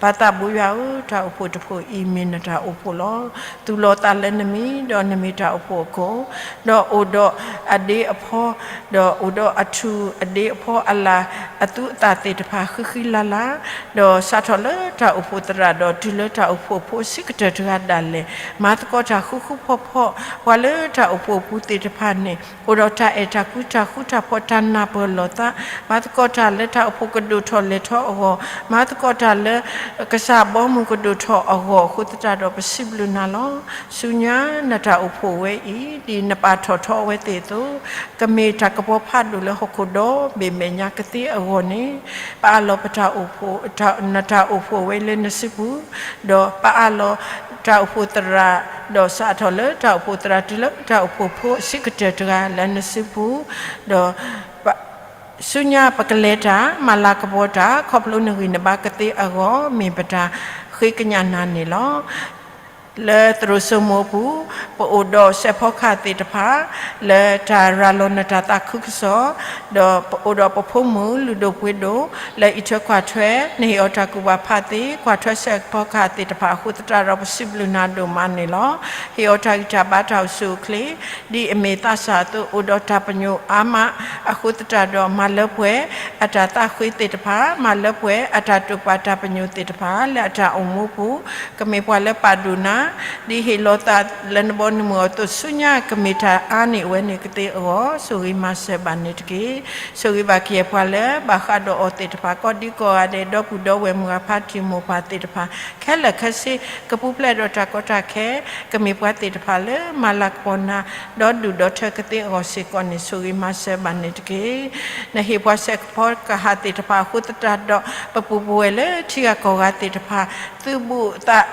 ပၢ်သးဘိယွၤဧၢ, တၢ်အိၣ်ဖှိၣ်တဖှိၣ်အံၤ မ့ၢ်နတၢ်အိၣ်ဖှိၣ်လီၤ. သူၣ်လီၤသးလၢနမံၤ, ဒီးနမ့ၢ်တၢ်အိၣ်ဖှိၣ်အခိၣ်, ဒီးအိၣ်ဒီးအဒ့အဖီ, ဒီးအိၣ်ဒီးအထူၣ်အဒ့အဖီအလၢ်အသူအသၣ်သ့ၣ်တဖၣ် ဃံဃံလၤလၤ, ဒီးစးထီၣ်လၢတၢ်အိၣ်ဖှိၣ်သရၣ်ဒီး မၤသကိးတၢ်လၢတၢ်အိၣ်ဖှိၣ်ဖိအဆံးကတၢၢ်တဂၤဒၣ်လဲာ်, မၤသကိးတၢ်ဃူဃူဖိးဖိး, ပှၤလၢတၢ်အိၣ်ဖှိၣ်အပူၤသ့ၣ်တဖၣ်န့ၣ် အိၣ်ဒီးတၢ်အဲၣ်တၢ်ကွံ တၢ်ဃူတၢ်ဖိး တၢ်နၢ်ပၢၢ်လိာ်သး, မၤသကိးတၢ်လၢတၢ်အိၣ်ဖှိၣ်ကဒိၣ်ထီၣ်လဲၢ်ထီၣ်အဂီၢ်, မၤသကိးတၢ်လၢ ကစၢ်ဘီမုၢ်ကဒိၣ်ထီၣ်အဂီၢ်အဃိသတးဒီး ပစံးဘျုးနၤလီၤ. ဆူညါ နတၢ်အိၣ်ဖှိၣ်ဝဲအံၤ ဒ်နပာ်ထီၣ်ထီအဝဲသ့ၣ်အသိး, ကမ့ၢ်တၢ်ကပီၤဖးဒိၣ်လၢဟီၣ်ခိၣ်ဒီဘ့ၣ်မဲာ်ညါကသ့အဂီၢ်န့ၣ်, ပအၢၣ်လီၤပတၢ်အိၣ်ဖှိၣ်, နတၢ်အိၣ်ဖှိၣ်ဝဲလၢနစုပူၤ, ဒီးပအၢၣ်လီၤတၢ်အိၣ်ဖှိၣ်သရၣ်, ဒီးစးထီၣ်လၢတၢ်အိၣ်ဖှိၣ်သရၣ်တုၤလၢတၢ်အိၣ်ဖှိၣ်ဖိအဆံးကတၢၢ်တဂၤလၢနစုပူၤ, ဒီး ဆူညါပကလဲၤတၢ် မၤလၤကပီၤတၢ် ခီဖျိနဂံၢ်နဘါကသ့အဂီၢ် မ့ၢ်ပတၢ်ဃ့ကညးနၤန့ၣ်လီၤ. လၢသရိာ်စိမိၤအပူၤ, ပအိၣ်ဒီးစဲးဖီကဟၣ်သ့ၣ်တဖၣ် လၢတၢ်ရၤလီၤနတၢ်သးခုကစီၣ်, ဒီးပအိၣ်ဒီးပဖိမုၣ်လုၢ်ဒိၣ်ပှ့ၤဒိၣ် လၢအံးထွဲကွၢ်ထွဲ, နဟ့ၣ်အီၤတၢ်ကူၣ်ဘၣ်ဖးသ့, ကွၢ်ထွဲစဲးဖီကဟၣ်သ့ၣ်တဖၣ်အဃိသတးဒီး ပစံးဘျုးနၤဒိၣ်မးန့ၣ်လီၤ. ဟ့ၣ်အီၤတၢ်ဂံၢ်တၢ်ဘါတၢ်အိၣ်ဆူၣ်အိၣ်ချ့ ဒ်အမ့ၢ်သးစၢ်အသိး အိၣ်ဒီးတၢ်ပညိၣ်အါမးအဃိသတးဒီး မၤလၢပှဲၤအတၢ်သးဃ့သ့ၣ်တဖၣ်, မၤလၢပှဲၤအတၢ်တိာ်ပာ်တၢ်ပညိၣ်သ့ၣ်တဖၣ် လၢအတၢ်အိၣ်မူပူၤ, ကမ့ၢ်ပှၤလၢပာ်ဒိၣ်နၤ, ဒ်ဟ့ၣ်လီၤသးလၢနဘီနမုၢ်အသိး ဆူညါကမ့ၢ်တၢ်အါန့ၢ်အဝဲန့ၣ်ကသ့အဂီၢ် ဆိၣ်ဂ့ၤမၤစၢၤဘၣ်န့ၣ်တက့ၢ်. ဆိၣ်ဂ့ၤဘၣ်ကယဲၢ်ပှၤလၢဘၣ်ဃးဒီးအီၤသ့ၣ်တဖၣ် ကိးဒံကိးဂၤဒဲး ဒီပုၢ်ဒီဝဲၢ်မုၢ်ဂၤဖါတံၢ်မိၢ်ပၢ်သ့ၣ်တဖၣ် ခဲလၢာ်ခဲဆ့ ကပူၤဖျဲးဒီးတၢ်ကီတၢ်ခဲ, ကမ့ၢ်ပှၤသ့ၣ်တဖၣ်လၢမၤလၤကပီၤနၤ ဒီးဒုၣ်ဒီးထၢကသ့အဂီၢ်စ့ၢ်ကီးန့ၣ် ဆိၣ်ဂ့ၤမၤစၢၤဘၣ်န့ၣ်တက့ၢ်. နဟ့ၣ်ပှၤစဲးဖီကဟၣ်သ့ၣ်တဖၣ်အဃိသတးဒီး ပပုၢ်ပဝဲၢ်လၢထံဂၤကီၢ်ဂၤသ့ၣ်တဖၣ် သုးဘူးသး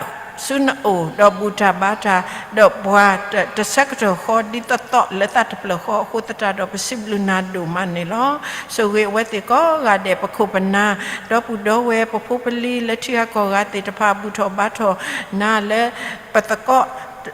ဆူနအိၣ် ဒီးဘူၣ်တၢ်ဘါတၢ် ဒီးပှၤတဆၢကတီၢ်ဃီဒ်သိးသိးလၢသးတဖျၢၣ်ဃီအဃိသတးဒီး ပစံးဘျုးနၤဒိၣ်မးန့ၣ်လီၤ. ဆိၣ်ဂ့ၤအဝဲသ့ၣ်ကိးဂၤဒဲး ပခိၣ်ပနၢ် ဒီပုၢ်ဒီဝဲၢ် ပဖိပလံၤလၢထံဂၤကီၢ်ဂၤသ့ၣ်တဖၣ် ဘူၣ်ထီၣ်ဘါထီၣ်နၤလၢ ပသကိး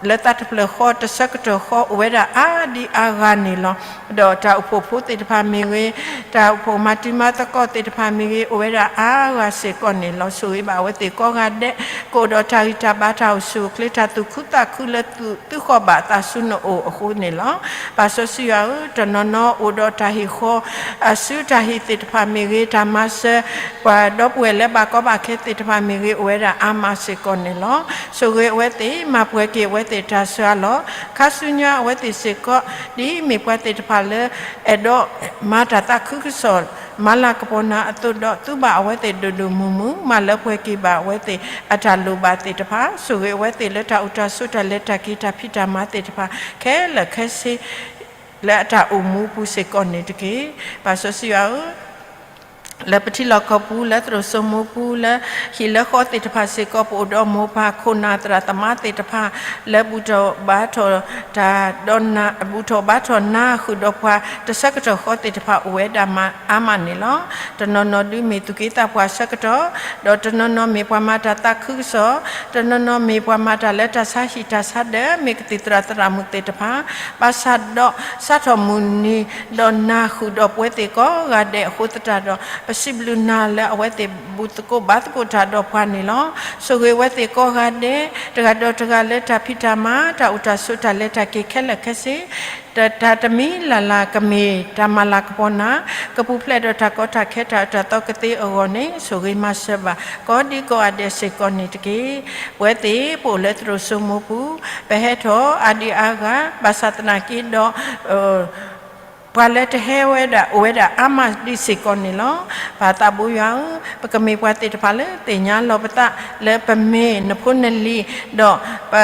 လၢသးတဖျၢၣ်ဃီ တဆၢကတီၢ်ဃီ အိၣ်ဝဲဒၣ်အါဒံအါဂၤန့ၣ်လီၤ. ဒီးတၢ်အိၣ်ဖှိၣ်ဖိသ့ၣ်တဖၣ်မ့ၢ်ဂ့ၤ, တၢ်အိၣ်ဖှိၣ်မၤတံၤမၤသကိးသ့ၣ်တဖၣ်မ့ၢ်ဂ့ၤ အိၣ်ဝဲဒၣ်အါဂၤစ့ၢ်ကီးန့ၣ်လီၤ. ဆိၣ်ဂ့ၤဘၣ်အဝဲသ့ၣ်ကိးဂၤဒဲး ကအိၣ်ဒီးတၢ်ဂံၢ်တၢ်ဘါတၢ်အိၣ်ဆူၣ်အိၣ်ချ့ တၢ်သူၣ်ခုသးခုလၢသုဃီဘၣ်သးဆူနအိၣ်အဃိန့ၣ်လီၤ. ပၢ်စီဆှံယွၤဧၢ, တနီၤနီၤအိၣ်ဒီးတၢ်ဟ့ၣ်ဃီ အစုတၢ်ဟ့ၣ်သ့ၣ်တဖၣ်မ့ၢ်ဂ့ၤ, တၢ်မၤစၢၤ ပှၤဒီပုၢ်ဝဲၢ်လၢဘၣ်ကီဘၣ်ခဲသ့ၣ်တဖၣ်မ့ၢ်ဂ့ၤ အိၣ်ဝဲဒၣ်အါမးစ့ၢ်ကီးန့ၣ်လီၤ. ဆိၣ်ဂ့ၤအဝဲသ့ၣ်, မၤပှဲၤက့ၤအဝဲသ့ၣ်တၢ်ဆှၢအလီၢ်, ခါဆူညါအဝဲသ့ၣ်စ့ၢ်ကီး ဒ်မ့ၢ်ပှၤသ့ၣ်တဖၣ်လၢ အဲၣ်ဒိးမၤတၢ်သးခုကစီၣ် မၤလၤကပီၤနၤအသိးဒီး သုဘၣ်အဝဲသ့ၣ်ဒိၣ်ဒိၣ်မုၢ်မုၢ်, မၤလၢပှဲၤက့ၤဘၣ်အဝဲသ့ၣ်အတၢ်လိၣ်ဘၣ်သ့ၣ်တဖၣ်, ဆိၣ်ဂ့ၤအဝဲသ့ၣ်လၢတၢ်အိၣ်တၢ်ဆိးတၢ်လဲၤတၢ်က့ၤတၢ်ဖံးတၢ်မၤသ့ၣ်တဖၣ် ခဲလၢာ်ခဲဆ့ လၢအတၢ်အိၣ်မူပူၤစ့ၢ်ကီးန့ၣ်တက့ၢ်. ပၢ်စီဆှံယွၤဧၢ, လၢပထံလီၢ်ကီၢ်ပူၤ လၢသရိာ်စိမိၤပူၤ လၢဟံၣ်လၢဃီသ့ၣ်တဖၣ်စ့ၢ်ကီး ပအိၣ်ဒီးမိၢ်ပၢ်ခိၣ်နၢ်သရၣ်သမါသ့ၣ်တဖၣ် လၢဘူၣ်ထီၣ်ဘါထီၣ်တၢ်ဒီး ဘူၣ်ထီၣ်ဘါထီၣ်နၤဃုာ်ဒီးပှၤ တဆၢကတီၢ်ဃီသ့ၣ်တဖၣ် အိၣ်ဝဲဒၣ်အါမးန့ၣ်လီၤ. တနီၤနီၤဒုးမ့ၢ်သူၣ်က့သးပှၢ်ဆၢကတီၢ်, ဒီးတနီၤနီၤမ့ၢ်ပှၤမၤတၢ်သးခုကစီၣ်, တနီၤနီၤမ့ၢ်ပှၤမၤတၢ်လၢတၢ်ဆါဟံၣ်တၢ်ဆါဒၢး မ့ၢ်ကသံၣ်သရၣ်သရၣ်မုၣ်သ့ၣ်တဖၣ် ဘၣ်ဆၣ်ဒီး စးထီၣ်မုၢ်နံၤ ဒီးနၤဃုာ်ဒီးပဝဲသ့ၣ်ကိးဂၤဒဲးအဃိသတးဒီး ပစံးဘျုးနၤလၢအဝဲသ့ၣ်ဘူၣ်သကိးဘါသကိးတၢ်ဒီးပှၤန့ၣ်လီၤ. ဆိၣ်ဂ့ၤအဝဲသ့ၣ်ကိးဂၤဒဲး တဂၤဒီးတဂၤလၢတၢ်ဖံးတၢ်မၤ တၢ်အိၣ်တၢ်ဆိးတၢ်လဲၤတၢ်က့ၤခဲလၢာ်ခဲဆ့ တၢ်တမံၤလၢ်လၢ်ကမ့ၢ်တၢ်မၤလၤကပီၤနၤ, ကပူၤဖျဲးဒီးတၢ်ကီတၢ်ခဲတၢ်အၢတၢ်သီကသ့အဂီၢ်န့ၣ် ဆိၣ်ဂ့ၤမၤစၢၤဘၣ် ကိးဒံကိးဂၤဒဲးစ့ၢ်ကီးန့ၣ်တက့ၢ်. ပဝဲသ့ၣ်ပအိၣ်လၢသရိာ်စိမိၤပူၤ ပဟဲထီၣ်အါဒံအါဂၤ ဘၣ်ဆၣ်သနာ်က့ဒီး ပှၤလၢတဟဲဝဲဒၣ် အိၣ်ဝဲဒၣ်အါမးဒံးစ့ၢ်ကီးန့ၣ်လီၤ. ပၢ်သးဘိယွၤဧၢ, ပကမ့ၢ်ပှၤသ့ၣ်တဖၣ်လၢသ့ၣ်ညါလီၤပသး လၢပမ့ၢ်နဖိနလံၤ ဒီးပ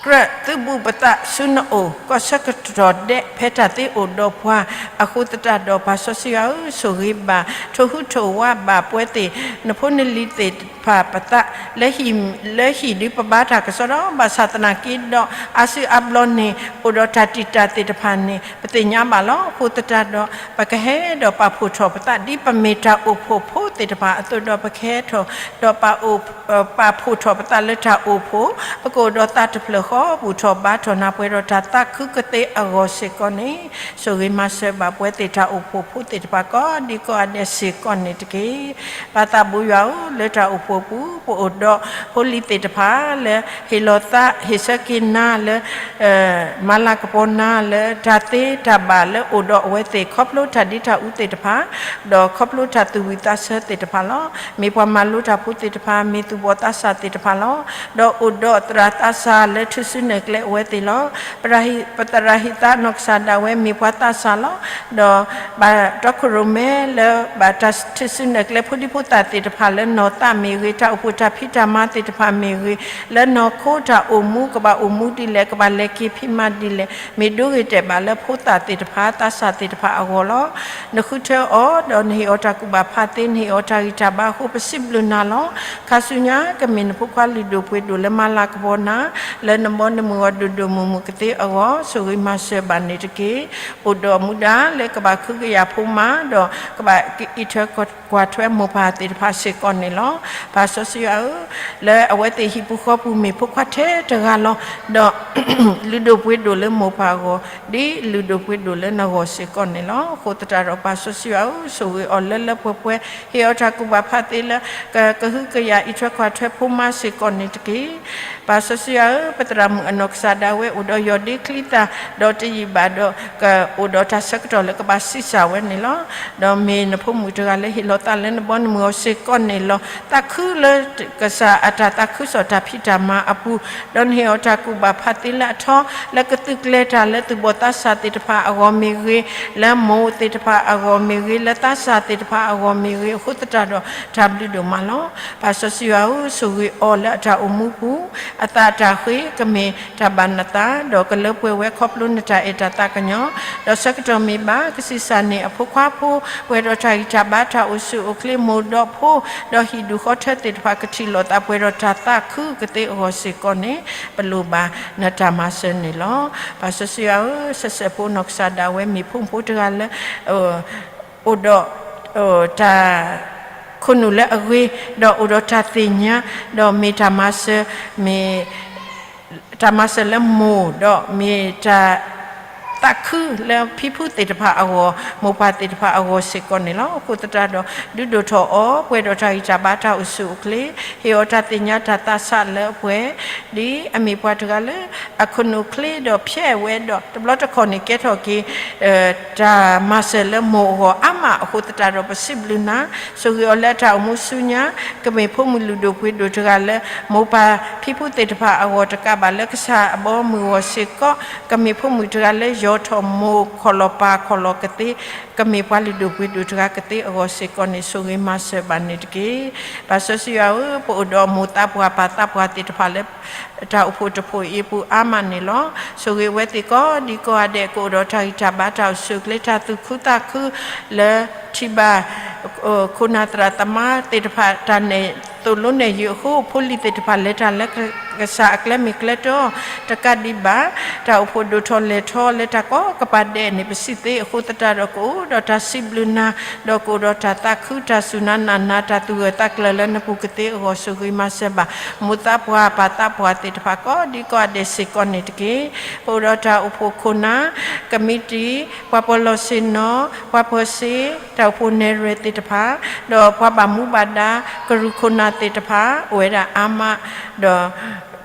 ကြၢးသုးဘူးပသးဆူနအိၣ် ကီၢ်ဆၢကတီၢ်ဒဲး ဖဲတၢ်သ့အိၣ်ဒီးပှၤအဃိသတးဒီး ပၢ်စီဆှံယွၤဧၢ, ဆိၣ်ဂ့ၤဘၣ် ထိၣ်ဟူးထိၣ်ဝးဘၣ်ပဝဲသ့ၣ် နဖိနလံၤသ့ၣ်တဖၣ်ပသး လၢဟံၣ်ဒုးပဘါတၢ်ကစီဒီး ဘၣ်ဆၣ်သနာ်က့ဒီး အါစုအါဘျီန့ၣ် အိၣ်ဒီးတၢ်တံာ်တာ်သ့ၣ်တဖၣ်န့ၣ် ပသ့ၣ်ညါဘၣ်လီၤ. အဃိသတးဒီး ပကဟဲဒီးပာ်ဖှိၣ်ထီၣ်ပသး ဒ်ပမ့ၢ်တၢ်အိၣ်ဖှိၣ်ဖိသ့ၣ်တဖၣ်အသိးဒီး ပကဟဲထီၣ်ဒီး ပာ်ဖှိၣ်ထီၣ်ပသးလၢတၢ်အိၣ်ဖှိၣ်, ပကအိၣ်ဒီးသးတဖျၢၣ်ဃီ ကိးပူၤထီၣ်ဘါထီၣ်နၤ ပှဲၤဒီးတၢ်သးခုကသ့အဂီၢ်စ့ၢ်ကီးန့ၣ်, ဆိၣ်ဂ့ၤမၤစၢၤဘၣ်ပဝဲသ့ၣ်တၢ်အိၣ်ဖှိၣ်ဖိသ့ၣ်တဖၣ်ကိးဒံကိးဂၤဒဲးစ့ၢ်ကီးန့ၣ်တက့ၢ်. ပၢ်သးဘိယွၤဧၢ, လၢတၢ်အိၣ်ဖှိၣ်ပူၤ ပအိၣ်ဒီးဖိလံၤသ့ၣ်တဖၣ်လၢ ဟ့ၣ်လီၤသးဟ့ၣ်ဆၢက့ၤနၤလၢ မၤလၤကပီၤနၤလၢတၢ်သ့တၢ်ဘၣ်လၢအိၣ်ဒီးအဝဲသ့ၣ် ခီဖျိတၢ်ဒ့တၢ်အူသ့ၣ်တဖၣ်, ဒီးခီဖျိတၢ်သူၣ်ဝံၣ်သးဆၢသ့ၣ်တဖၣ်လီၤ. မ့ၢ်ပှၤမၤလိတၢ်ဖိသ့ၣ်တဖၣ်, မ့ၢ်သူၣ်ဘီၣ်သးစၢ်သ့ၣ်တဖၣ်လီၤ. ဒီးအိၣ်ဒီးသရၣ်သးစၢ်လၢထုးစုနဲၣ်ကျဲအဝဲသ့ၣ်လီၤ. ပသရၣ်ဟံသးနီၢ်ကစၢ်ဒၣ်ဝဲမ့ၢ်ပှၤသးစၢ်လီၤ. ဒီးဘၣ်တီခိၣ်ရိၣ်မဲလၢ ဘၣ်တၢ်ထုးစုနဲၣ်ကျဲဖိဒံဖိသၣ်သ့ၣ်တဖၣ်လၢနီၢ်သးမ့ၢ်ဂ့ၤ, တၢ်အိၣ်ဖှိၣ်တၢ်ဖံးတၢ်မၤသ့ၣ်တဖၣ်မ့ၢ်ဂ့ၤ, လၢနီၢ်ခိတၢ်အိၣ်မူကဘၣ်အိၣ်မူဒ်လဲၣ်, ကဘၣ်လဲၤက့ၤဖံးမၤဒ်လဲၣ်, မ့ၢ်ဒိဂ့ၤတဲာ်ဘၣ်လၢဖိသၣ်သ့ၣ်တဖၣ် သးစၢ်သ့ၣ်တဖၣ်အဂီၢ်လီၤ. နဃုထၢအီၤ, ဒီးနဟ့ၣ်အီၤတၢ်ကူၣ်ဘၣ်ဖးသ့, နဟ့ၣ်အီၤတၢ်ဂံၢ်တၢ်ဘါအဃိ ပစံးဘျုးနၤလီၤ. ခါဆူညါကမ့ၢ်နဖိခွါလုၢ်ဒိၣ်ပှ့ၤဒိၣ်လၢမၤလၤကပီၤနၤ လၢနဘီနမုၢ်အဂီၢ်ဒိၣ်ဒိၣ်မုၢ်မုၢ်ကသ့အဂီၢ် ဆိၣ်ဂ့ၤမၤစၢၤဘၣ်န့ၣ်တက့ၢ်. အိၣ်ဒီးမူဒါလၢကဘၣ်ကဟုကယာ်ဖိမါ, ဒီးကဘၣ်အံးထွဲကွၢ်ထွဲမိၢ်ပၢ်သ့ၣ်တဖၣ်စ့ၢ်ကီးန့ၣ်လီၤ. ပၢ်စီဆှံယွၤဧၢ, လၢအဝဲသ့ၣ်ဟံၣ်ပူၤဃီပူၤမ့ၢ်ဖိခွါထဲတဂၤလီၤ. ဒီး လုၢ်ဒိၣ်ပှ့ၤဒိၣ်လၢမိၢ်ပၢ်အဂီၢ်, ဒ်လုၢ်ဒိၣ်ပှ့ၤဒိၣ်လၢနဂီၢ်စ့ၢ်ကီးန့ၣ်လီၤ. အဃိသတးဒီးပၢ်စီဆှံယွၤဧၢ, ဆိၣ်ဂ့ၤအီၤလၢလၢပှဲၤပှဲၤ, ဟ့ၣ်အီၤတၢ်ကူၣ်ဘၣ်ဖးသ့လၢ ကကဟုကယာ်အံးထွဲကွၢ်ထွဲဖိမါစ့ၢ်ကီးန့ၣ်တက့ၢ်. ပၢ်စီဆှံယွၤဧၢ, ပသရၣ်မုၣ်အနီၢ်ကစၢ်ဒၣ်ဝဲအိၣ်ဒီးယီၢ်ဒ့ချံသၣ်, ဒီးတယံာ်ဘၣ်ဒီး ကအိၣ်ဒီးတၢ်ဆၢကတီၢ်လၢကဘၣ်ဆံးစၢ်ဝဲန့ၣ်လီၤ. ဒီးမ့ၢ်နဖိမုၣ်တဂၤလၢဟ့ၣ်လီၤသးလၢနဘီနမုၢ်အဂီၢ်စ့ၢ်ကီးန့ၣ်လီၤ. သးခုလၢကစၢ်အတၢ်သးခုကစီၣ်တၢ်ဖံးတၢ်မၤအပူၤ, ဒီးနဟ့ၣ်အီၤတၢ်ကူၣ်ဘၣ်ဖးသ့လၢအထီ, လၢကသုးကျဲၤတၢ်လၢသူၣ်ဘီၣ်သးစၢ်သ့ၣ်တဖၣ်အဂီၢ်မ့ၢ်ဂ့ၤ, လၢမိၢ်သ့ၣ်တဖၣ်အဂီၢ်မ့ၢ်ဂ့ၤ, လၢသးစၢ်သ့ၣ်တဖၣ်အဂီၢ်မ့ၢ်ဂ့ၤ, အဃိသတးဒီးတၢ်ဘျုးဒိၣ်မးလီၤ. ပၢ်စီဆှံယွၤဧၢ, ဆိၣ်ဂ့ၤအီၤလၢအတၢ်အိၣ်မူပူၤ, အသးအတၢ်ဃ့ကမ့ၢ်တၢ်ဘၣ်နသး, ဒီးကလၢပှဲၤဝဲခီဖျိနတၢ်အဲၣ်တၢ်သးကညီၤ, ဒီးဆၢကတီၢ်မ့ၢ်ဘၣ် ကဆံးစၢ်န့ၢ်အဖိခွါဖိ, ပှဲၤဒီးတၢ်ဂံၢ်တၢ်ဘါ တၢ်အိၣ်ဆူၣ်အိၣ်ချ့ မိၢ်ဒီးဖိ, ဒီးဟံၣ်ဒူၣ်ဃီထၢသ့ၣ်တဖၣ် ကထံၣ်လိာ်သးပှဲၤဒီးတၢ်သးခုကသ့အဂီၢ်စ့ၢ်ကီးန့ၣ်, ပလိၣ်ဘၣ်နတၢ်မၤစၢၤန့ၣ်လီၤ. ပၢ်စီဆှံယွၤဧၢ, ဆဲးဆဲးဖိနီၢ်ကစၢ်ဒၣ်ဝဲမ့ၢ်ဖိမုၣ်ဖိတဂၤလၢ အိၣ်ဒီး တၢ် ခိၣ်နူာ်လၢအဂ့ၤ, ဒီးအိၣ်ဒီးတၢ်သ့ၣ်ညါ, ဒီးမ့ၢ်တၢ်မၤစၢၤ, မ့ၢ် တၢ်မၤစၢၤလၢမိၢ်, ဒီးမ့ၢ်တၢ် သးခုလၢဖံဖုသ့ၣ်တဖၣ်အဂီၢ်, မိၢ်ပၢ်သ့ၣ်တဖၣ်အဂီၢ်စ့ၢ်ကီးန့ၣ်လီၤ. အဃိသတးဒီး ဒုးဒိၣ်ထီၣ်အီၤ ပှဲၤဒီးတၢ်ဂံၢ်တၢ်ဘါ တၢ်အိၣ်ဆူၣ်အိၣ်ချ့, ဟ့ၣ်အီၤတၢ်သ့ၣ်ညါတၢ်သးစၢ်လၢအပှဲၤ, ဒ်အမ့ၢ်ပှၤတဂၤလၢ အခိၣ်နူာ်ချ့ဒီးဖျဲးဝဲဒီး တဘျီတခီၣ်န့ၣ်ကဲထီၣ်က့ၤ တၢ်မၤစၢၤလၢမိၢ်အဂီၢ်အါမးအဃိသတးဒီး ပစံးဘျုးနၤ, ဆိၣ်ဂ့ၤအီၤလၢအတၢ်အိၣ်မူဆူညါ, ကမ့ၢ်ဖိမုၣ်လုၢ်ဒိၣ်ပှ့ၤဒိၣ်တဂၤလၢ မိၢ်ပၢ်ဖံဖုသ့ၣ်တဖၣ်အဂီၢ်တကးဘၣ် လၢကစၢ်အဘီအမုၢ်အဂီၢ်စ့ၢ်ကီး, ကမ့ၢ်ဖိမုၣ်တဂၤလၢယီၤထီၣ်မိၢ်ခီၣ်လီၤပၢ်ခီၣ်လီၤကသ့, ကမ့ၢ်ပှၤလုၢ်ဒိၣ်ပှ့ၤဒိၣ်တဂၤကသ့အဂီၢ်စ့ၢ်ကီးန့ၣ် ဆိၣ်ဂ့ၤမၤစၢၤဘၣ်န့ၣ်တက့ၢ်. ပၢ်စီဆှံယွၤဧၢ, ပအိၣ်ဒီးမိၢ်သးပှၢ်ပၢ်သးပှၢ်သ့ၣ်တဖၣ်လၢ တၢ်အိၣ်ဖှိၣ်တဖှိၣ်အံၤအပူၤအါမးန့ၣ်လီၤ. ဆိၣ်ဂ့ၤအဝဲသ့ၣ်ကိးဒံကိးဂၤဒဲး ကအိၣ်ဒီးတၢ်ဂံၢ်တၢ်ဘါ တၢ်အိၣ်ဆူၣ်အိၣ်ချ့ တၢ်သူၣ်ခုသးခု လၢထံၣ်ဘၣ် ခိၣ်နၢ်သရၣ်သမါသ့ၣ်တဖၣ် တၢ်နဲၣ်သိၣ်လိနဲၣ်ယုာ်အဃိ ဖိလံၤသ့ၣ်တဖၣ်လဲၤတၢ်လၢကစၢ်အကျဲမ့ၢ်ကျဲတီ တကးဒံးဘၣ် တၢ်အိၣ်ဖှိၣ်ဒိၣ်ထီၣ်လဲၢ်ထီၣ်လၢတၢ်ကိးကပၤဒဲးန့ၣ် ပစံးသ့အဃိသတးဒီး ကအိၣ်ဒီးတၢ်စံးဘျုးနၤ ဒီးကအိၣ်ဒီးတၢ်သးခု တၢ်စူၢ်နၤနာ်နၤ တၢ်သူၣ်ဂၢၢ်သးကျၢၤလၢနပူၤကသ့အဂီၢ် ဆိၣ်ဂ့ၤမၤစၢၤဘၣ် မိၢ်သးပှၢ်ပၢ်သးပှၢ်သ့ၣ်တဖၣ် ကိးဒံကိးဂၤဒဲးစ့ၢ်ကီးန့ၣ်တက့ၢ်. ပအိၣ်ဒီးတၢ်အိၣ်ဖှိၣ်ခိၣ်နၢ် ကမံးတံာ် ပှၤပၢၤလီၢ်ဆ့ၣ်နီၤ ပှၤပၢၤစ့ တၢ်အိၣ်ဖှိၣ်နဲၣ်ရွဲၣ်သ့ၣ်တဖၣ် ဒီးပှၤဘၣ်မူဘၣ်ဒါ ကရူၢ်ခိၣ်နၢ်သ့ၣ်တဖၣ် အိၣ်ဝဲဒၣ်အါမး ဒီး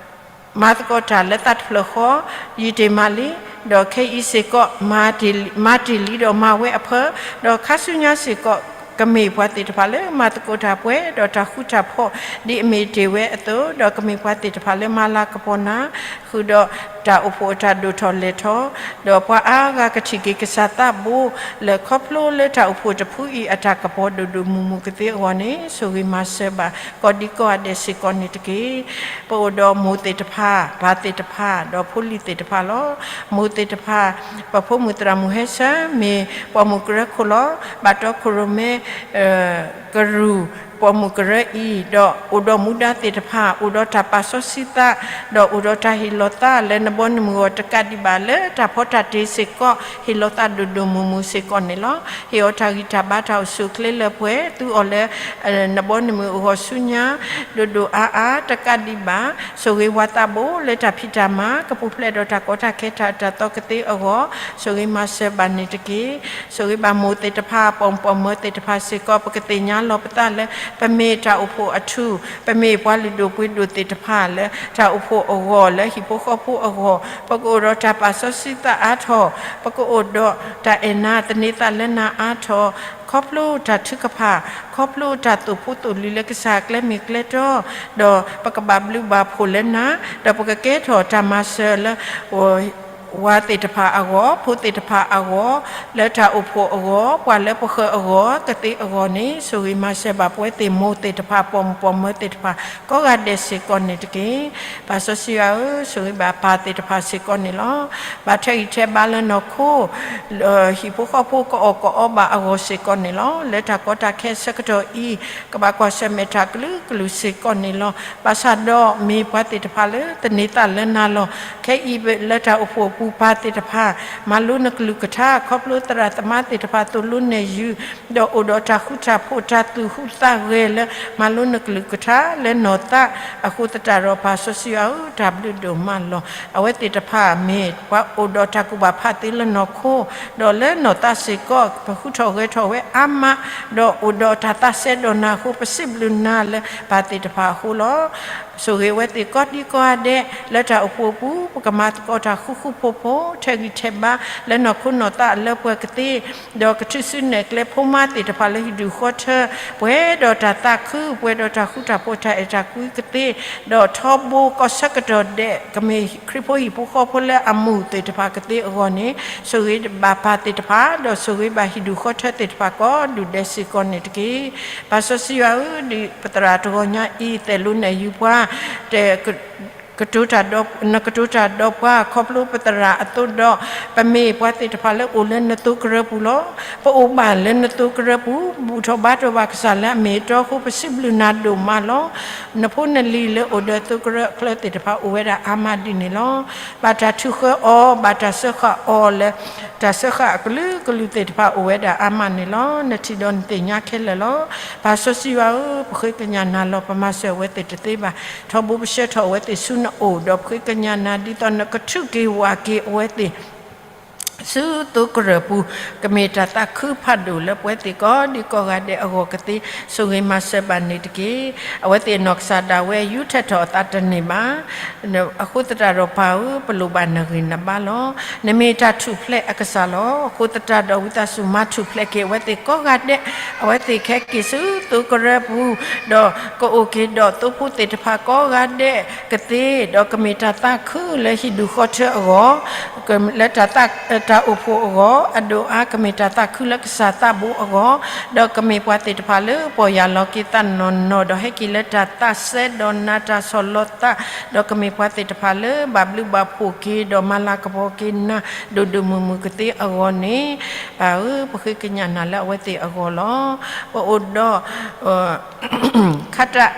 မၤသကိးတၢ်လၢသးတဖျၢၣ်ဃီ ယံာ်တ့ၢ်မးလံ, ဒီးခဲအံၤစ့ၢ်ကီး မၤတ့ၢ်လံဒီးမၤဝဲအဖၢ, ဒီးခါဆူညါစ့ၢ်ကီး ကမ့ၢ်ပှၤသ့ၣ်တဖၣ်လၢမၤသကိးတၢ်ပှဲၤ ဒီးတၢ်ဃူတၢ်ဖိး ဒ်အမ့ၢ်တ့ၢ်ဝဲအသိး, ဒီးကမ့ၢ်ပှၤသ့ၣ်တဖၣ်လၢမၤလၤကပီၤနၤ ဃုာ်ဒီးတၢ်အိၣ်ဖှိၣ်အတၢ်ဒိၣ်ထီၣ်လဲၢ်ထီၣ်, ဒီးပှၤအါဂၤကထံၣ်က့ၤကစၢ်သးဘိ လၢခီဖျိလၢတၢ်အိၣ်ဖှိၣ်တဖုအံၤအတၢ်ကပီၤဒိၣ်ဒိၣ်မုၢ်မုၢ်ကသ့အဂီၢ်န့ၣ် ဆိၣ်ဂ့ၤမၤစၢၤဘၣ် ကိးဒံကိးဂၤဒဲးစ့ၢ်ကီးန့ၣ်တက့ၢ်. ပအိၣ်ဒီးမိၢ်သ့ၣ်တဖၣ် ပၢ်သ့ၣ်တဖၣ် ဒီးဖိလံၤသ့ၣ်တဖၣ်လီၤ. မိၢ်သ့ၣ်တဖၣ် ပဖိမုၣ်သရၣ်မုၣ်ဟဲဆၢ မ့ၢ်ပိာ်မုၣ်ကရၢခိၣ်လီၤ. ဘၣ်တီခိၣ်ရိၣ်မဲ ကရူၢ် ပိာ်မုၣ်ကရၢအံၤ, ဒီးအိၣ်ဒီးမူဒါသ့ၣ်တဖၣ်, အိၣ်ဒီးတၢ်ပာ်စီဆှံသး, ဒီးအိၣ်ဒီးတၢ်ဟ့ၣ်လီၤသးလၢနဘီနမုၢ်အဂီၢ်တကးဒံးဘၣ်, လၢတၢ်ဖီတၢ်တ့စ့ၢ်ကီး ဟ့ၣ်လီၤသးဒိၣ်ဒိၣ်မုၢ်မုၢ်စ့ၢ်ကီးန့ၣ်လီၤ. ဟ့ၣ်အီၤတၢ်ဂံၢ်တၢ်ဘါတၢ်အိၣ်ဆူၣ်အိၣ်ချ့လၢပှဲၤ, သူအီၤလၢနဘီနမုၢ်အဂီၢ်ဆူညါ ဒိၣ်ဒိၣ်အါအါတကးဒံးဘၣ်, ဆိၣ်ဂ့ၤဝၤသးဘိလၢတၢ်ဖံးတၢ်မၤ ကပူၤဖျဲးဒီးတၢ်ကီတၢ်ခဲတၢ်အၢတၢ်သီကသ့အဂီၢ်, ဆိၣ်ဂ့ၤမၤစၢၤဘၣ်န့ၣ်တက့ၢ်. ဆိၣ်ဂ့ၤဘၣ်မိၢ်သ့ၣ်တဖၣ် ပိာ်မုၣ်ပိာ်မၢၤသ့ၣ်တဖၣ်စ့ၢ်ကီး ပကသ့ၣ်ညါလီၤပသးလၢ ပမ့ၢ်တၢ်အိၣ်ဖှိၣ်အထူၣ်, ပမ့ၢ်ပှၤလုၢ်ဒိၣ်ပှ့ၤဒိၣ်သ့ၣ်တဖၣ်လၢ တၢ်အိၣ်ဖှိၣ်အဂီၢ်လၢဟံၣ်ဖိဃီဖိအဂီၢ်, ပကအိၣ်ဒီးတၢ်ပာ်စီဆှံသးအါထီၣ်, ပကအိၣ်ဒီးတၢ်အဲၣ်နၤသန့ၤသးလၢနၤအါထီၣ်, ခီဖျိတၢ်ထုကဖၣ်, ခီဖျိတၢ်သိၣ်ဖိသိၣ်လံၤလၢကစၢ်အကျဲမ့ၢ်ကျဲတီ, ဒီးပကဘၣ်ဘျုးဘၣ်ဖှိၣ်လၢနၤ, ဒီးပကကဲထီၣ်တၢ်မၤစၢၤလၢ ဝၤသ့ၣ်တဖၣ်အဂီၢ်, ဖိသ့ၣ်တဖၣ်အဂီၢ်, လၢတၢ်အိၣ်ဖှိၣ်အဂီၢ်, ပှၤလၢပဃၢၤအဂီၢ်ကသ့အဂီၢ်န့ၣ်, ဆိၣ်ဂ့ၤမၤစၢၤဘၣ်ပဝဲသ့ၣ်မိၢ်သ့ၣ်တဖၣ် ပိာ်မုၣ်ပိာ်မၢၤသ့ၣ်တဖၣ် ကိးဂၤဒဲးစ့ၢ်ကီးန့ၣ်တက့ၢ်. ပၢ်စီဆှံယွၤဧၢ, ဆိၣ်ဂ့ၤဘၣ်ပၢ်သ့ၣ်တဖၣ်စ့ၢ်ကီးန့ၣ်လီၤ. ဘၣ်ထဲးဂံၢ်ထဲးဘါလၢနီၢ်ခိ ဟံၣ်ဖိဃီဖိကအီၣ်ကအီဘၣ်အဂီၢ်စ့ၢ်ကီးန့ၣ်လီၤ. လၢတၢ်ကီတၢ်ခဲဆၢကတီၢ်အံၤ ကဘၣ်ကွၢ်ဆၢၣ်မဲာ်တၢ်ကလုာ်ကလုာ်စ့ၢ်ကီးန့ၣ်လီၤ. ဘၣ်ဆၣ်ဒီးမ့ၢ်ပှၤသ့ၣ်တဖၣ်လၢသန့ၤသးလၢနၤလီၤ. ခဲအံၤလၢတၢ်အိၣ်ဖှိၣ်အပူၤပၢ်သ့ၣ်တဖၣ် မၤလိနကလုၢ်ကထါ ခီဖျိသရၣ်သမါသ့ၣ်တဖၣ်သိၣ်လိနဲၣ်ယုၤ ဒီးအိၣ်ဒီးတၢ်ဃူတၢ်ဖိးတၢ်သူၣ်ဟူးသးဂဲၤလၢ မၤလိနကလုၢ်ကထါလၢနီၢ်သးအဃိသတးဒီး ပၢ်စီဆှံယွၤဧၢ, တၢ်ဘျုးဒိၣ်မးလီၤ. အဝဲသ့ၣ်တဖၣ်မ့ၢ်ပှၤအိၣ်ဒီးတၢ်ကူၣ်ဘၣ်ဖးသ့လၢနီၢ်ခိ, ဒီးလၢနီၢ်သးစ့ၢ်ကီး ပဃုထီၣ်ဂဲၤထီၣ်ဝဲအါမး, ဒီးအိၣ်ဒီးတၢ်သးစဲဒီးနၤအဃိ ပစံးဘျုးနၤလၢပၢ်သ့ၣ်တဖၣ်အဃိလီၤ. ဆိၣ်ဂ့ၤအဝဲသ့ၣ်ကိးဒံကိးဂၤဒဲး လၢတၢ်အိၣ်ဖှိၣ်အပူၤ ပကမၤသကိးတၢ်ဃူဃူဖိးဖိး ထဲးဂံၢ်ထဲးဘါ လၢနီၢ်ခိနီၢ်သးအလၢပှဲၤကသ့ ဒီးကထုးစုနဲၣ်ကျဲဖိမါသ့ၣ်တဖၣ်လၢဟံၣ်ဒူၣ်ဃီထၢ ပှဲၤဒီးတၢ်သးခု ပှဲၤဒီးတၢ်ဃူတၢ်ဖိးတၢ်အဲၣ်တၢ်ကွံကသ့, ဒီးထီဘိကီၢ်ဆၢကတီၢ်ဒဲး ကမ့ၢ်ခရံာ်ဖိဟံၣ်ဖိဃီဖိလၢအမူးသ့ၣ်တဖၣ်ကသ့အဂီၢ်န့ၣ်, ဆိၣ်ဂ့ၤဘၣ်ပၢ်သ့ၣ်တဖၣ် ဒီးဆိၣ်ဂ့ၤဘၣ်ဟံၣ်ဒူၣ်ဃီထၢသ့ၣ်တဖၣ်ကိးဒူၣ်ဒဲးစ့ၢ်ကီးန့ၣ်တက့ၢ်. ပၢ်စီဆှံယွၤဧၢ, ဒ်ပသရၣ်တဂီၤညါအံၤ သဲးလိနဲၣ်ယုၤပှၤ တ ကတိၤတၢ်ဒီး နကတိၤတၢ်ဒီးပှၤ ခီဖျိပသရၣ်အသိးဒီး ပမ့ၢ်ပှၤသ့ၣ်တဖၣ်လၢအိၣ်လၢနသိကရၢပူၤလီၤ. ပအိၣ်ဘၣ်လၢနသိကရၢပူၤ ဘူၣ်ထီၣ်ဘါထီၣ်ဘၣ်ကစၢ်လၢအမ့ၢ်အတီအဃိ ပစံးဘျုးနၤဒိၣ်မးလီၤ. နဖိနလံၤလၢအိၣ်ဒီးသိကရၢအချၢသ့ၣ်တဖၣ်အိၣ်ဝဲဒၣ်အါမးဒ်န့ၣ်လီၤ. ဘၣ်တၢ်ထုးဃၢအီၤ ဘၣ်တၢ်စၢဃာ်အီၤလၢ တၢ်စၢဃာ်အကလုာ်ကလုာ်သ့ၣ်တဖၣ်အိၣ်ဝဲဒၣ်အါမးန့ၣ်လီၤ. နထံၣ်ဒီးနသ့ၣ်ညါခဲလၢာ်လီၤ. ပၢ်စီဆှံယွၤဧၢ, ပဃ့ကညးနၤလီၤ. ပမၤစၢၤအဝဲသ့ၣ်တသ့ဘၣ်. ထီဘိပဆှၢထီၣ်အဝဲသ့ၣ်ဆူနအိၣ် ဒီးပဃ့ကညးနၤဒ်သိးနကထုးက့ၤဝးက့ၤအဝဲသ့ၣ် ဆူသိကရၢၢ်ပူၤ, ကမ့ၢ်တၢ်သးခုဖးဒိၣ်လၢပဝဲသ့ၣ်ကိးဒံကိးဂၤဒဲးအဂီၢ်ကသ့, ဆိၣ်ဂ့ၤမၤစၢၤဘၣ်န့ၣ်တက့ၢ်. အဝဲသ့ၣ်အနီၢ်ကစၢ်ဒၣ်ဝဲ ယူးထၢၣ်ထီၣ်အသးတန့ၢ်ဘၣ်. အဃိသတးဒီးပၢ်ဧၢ, ပလိၣ်ဘၣ်နဂံၢ်နဘါလီၤ. နမ့ၢ်တၢ်ထူၣ်ဖျဲးအကစၢ်လီၤ. အဃိသတးဒီးဝံသးစူၤမၤထူၣ်ဖျဲးက့ၤအဝဲသ့ၣ်ကိးဂၤဒဲး, အဝဲသ့ၣ်ကဟဲက့ၤဆူသိကရၢၢ်ပူၤ, ဒီးကအိၣ်က့ၤဒီးသိဖိသ့ၣ်တဖၣ်ကိးဂၤဒဲးကသ့, ဒီးကမ့ၢ်တၢ်သးခုလၢဟံၣ်ဒူၣ်ဃီထၢအဂီၢ်, လၢတၢ်သး တၢ်အိၣ်ဖှိၣ်အဂီၢ်, အဒိၣ်အါကမ့ၢ်တၢ်သးခုလၢကစၢ်သးဘိအဂီၢ်, ဒီးကမ့ၢ်ပှၤသ့ၣ်တဖၣ်လၢပီၢ်ယၢ်လီၤက့ၤသးနီၢ်နီၢ်, ဒီးဟဲက့ၤလၢတၢ်သးစဲဒီးနၤတၢ်ဆီၣ်လီၤသး, ဒီးကမ့ၢ်ပှၤသ့ၣ်တဖၣ်လၢဘၣ်ဘျုးဘၣ်ဖှိၣ်က့ၤ ဒီးမၤလၤကပီၤက့ၤနၤ ဒိၣ်ဒိၣ်မုၢ်မုၢ်ကသ့အဂီၢ်န့ၣ်, ပၢ်ဧၢ, ပဃ့ကညးနၤလၢအဝဲသ့ၣ်အဂီၢ်လီၤ. ပအိၣ်ဒီး ခါတၢ်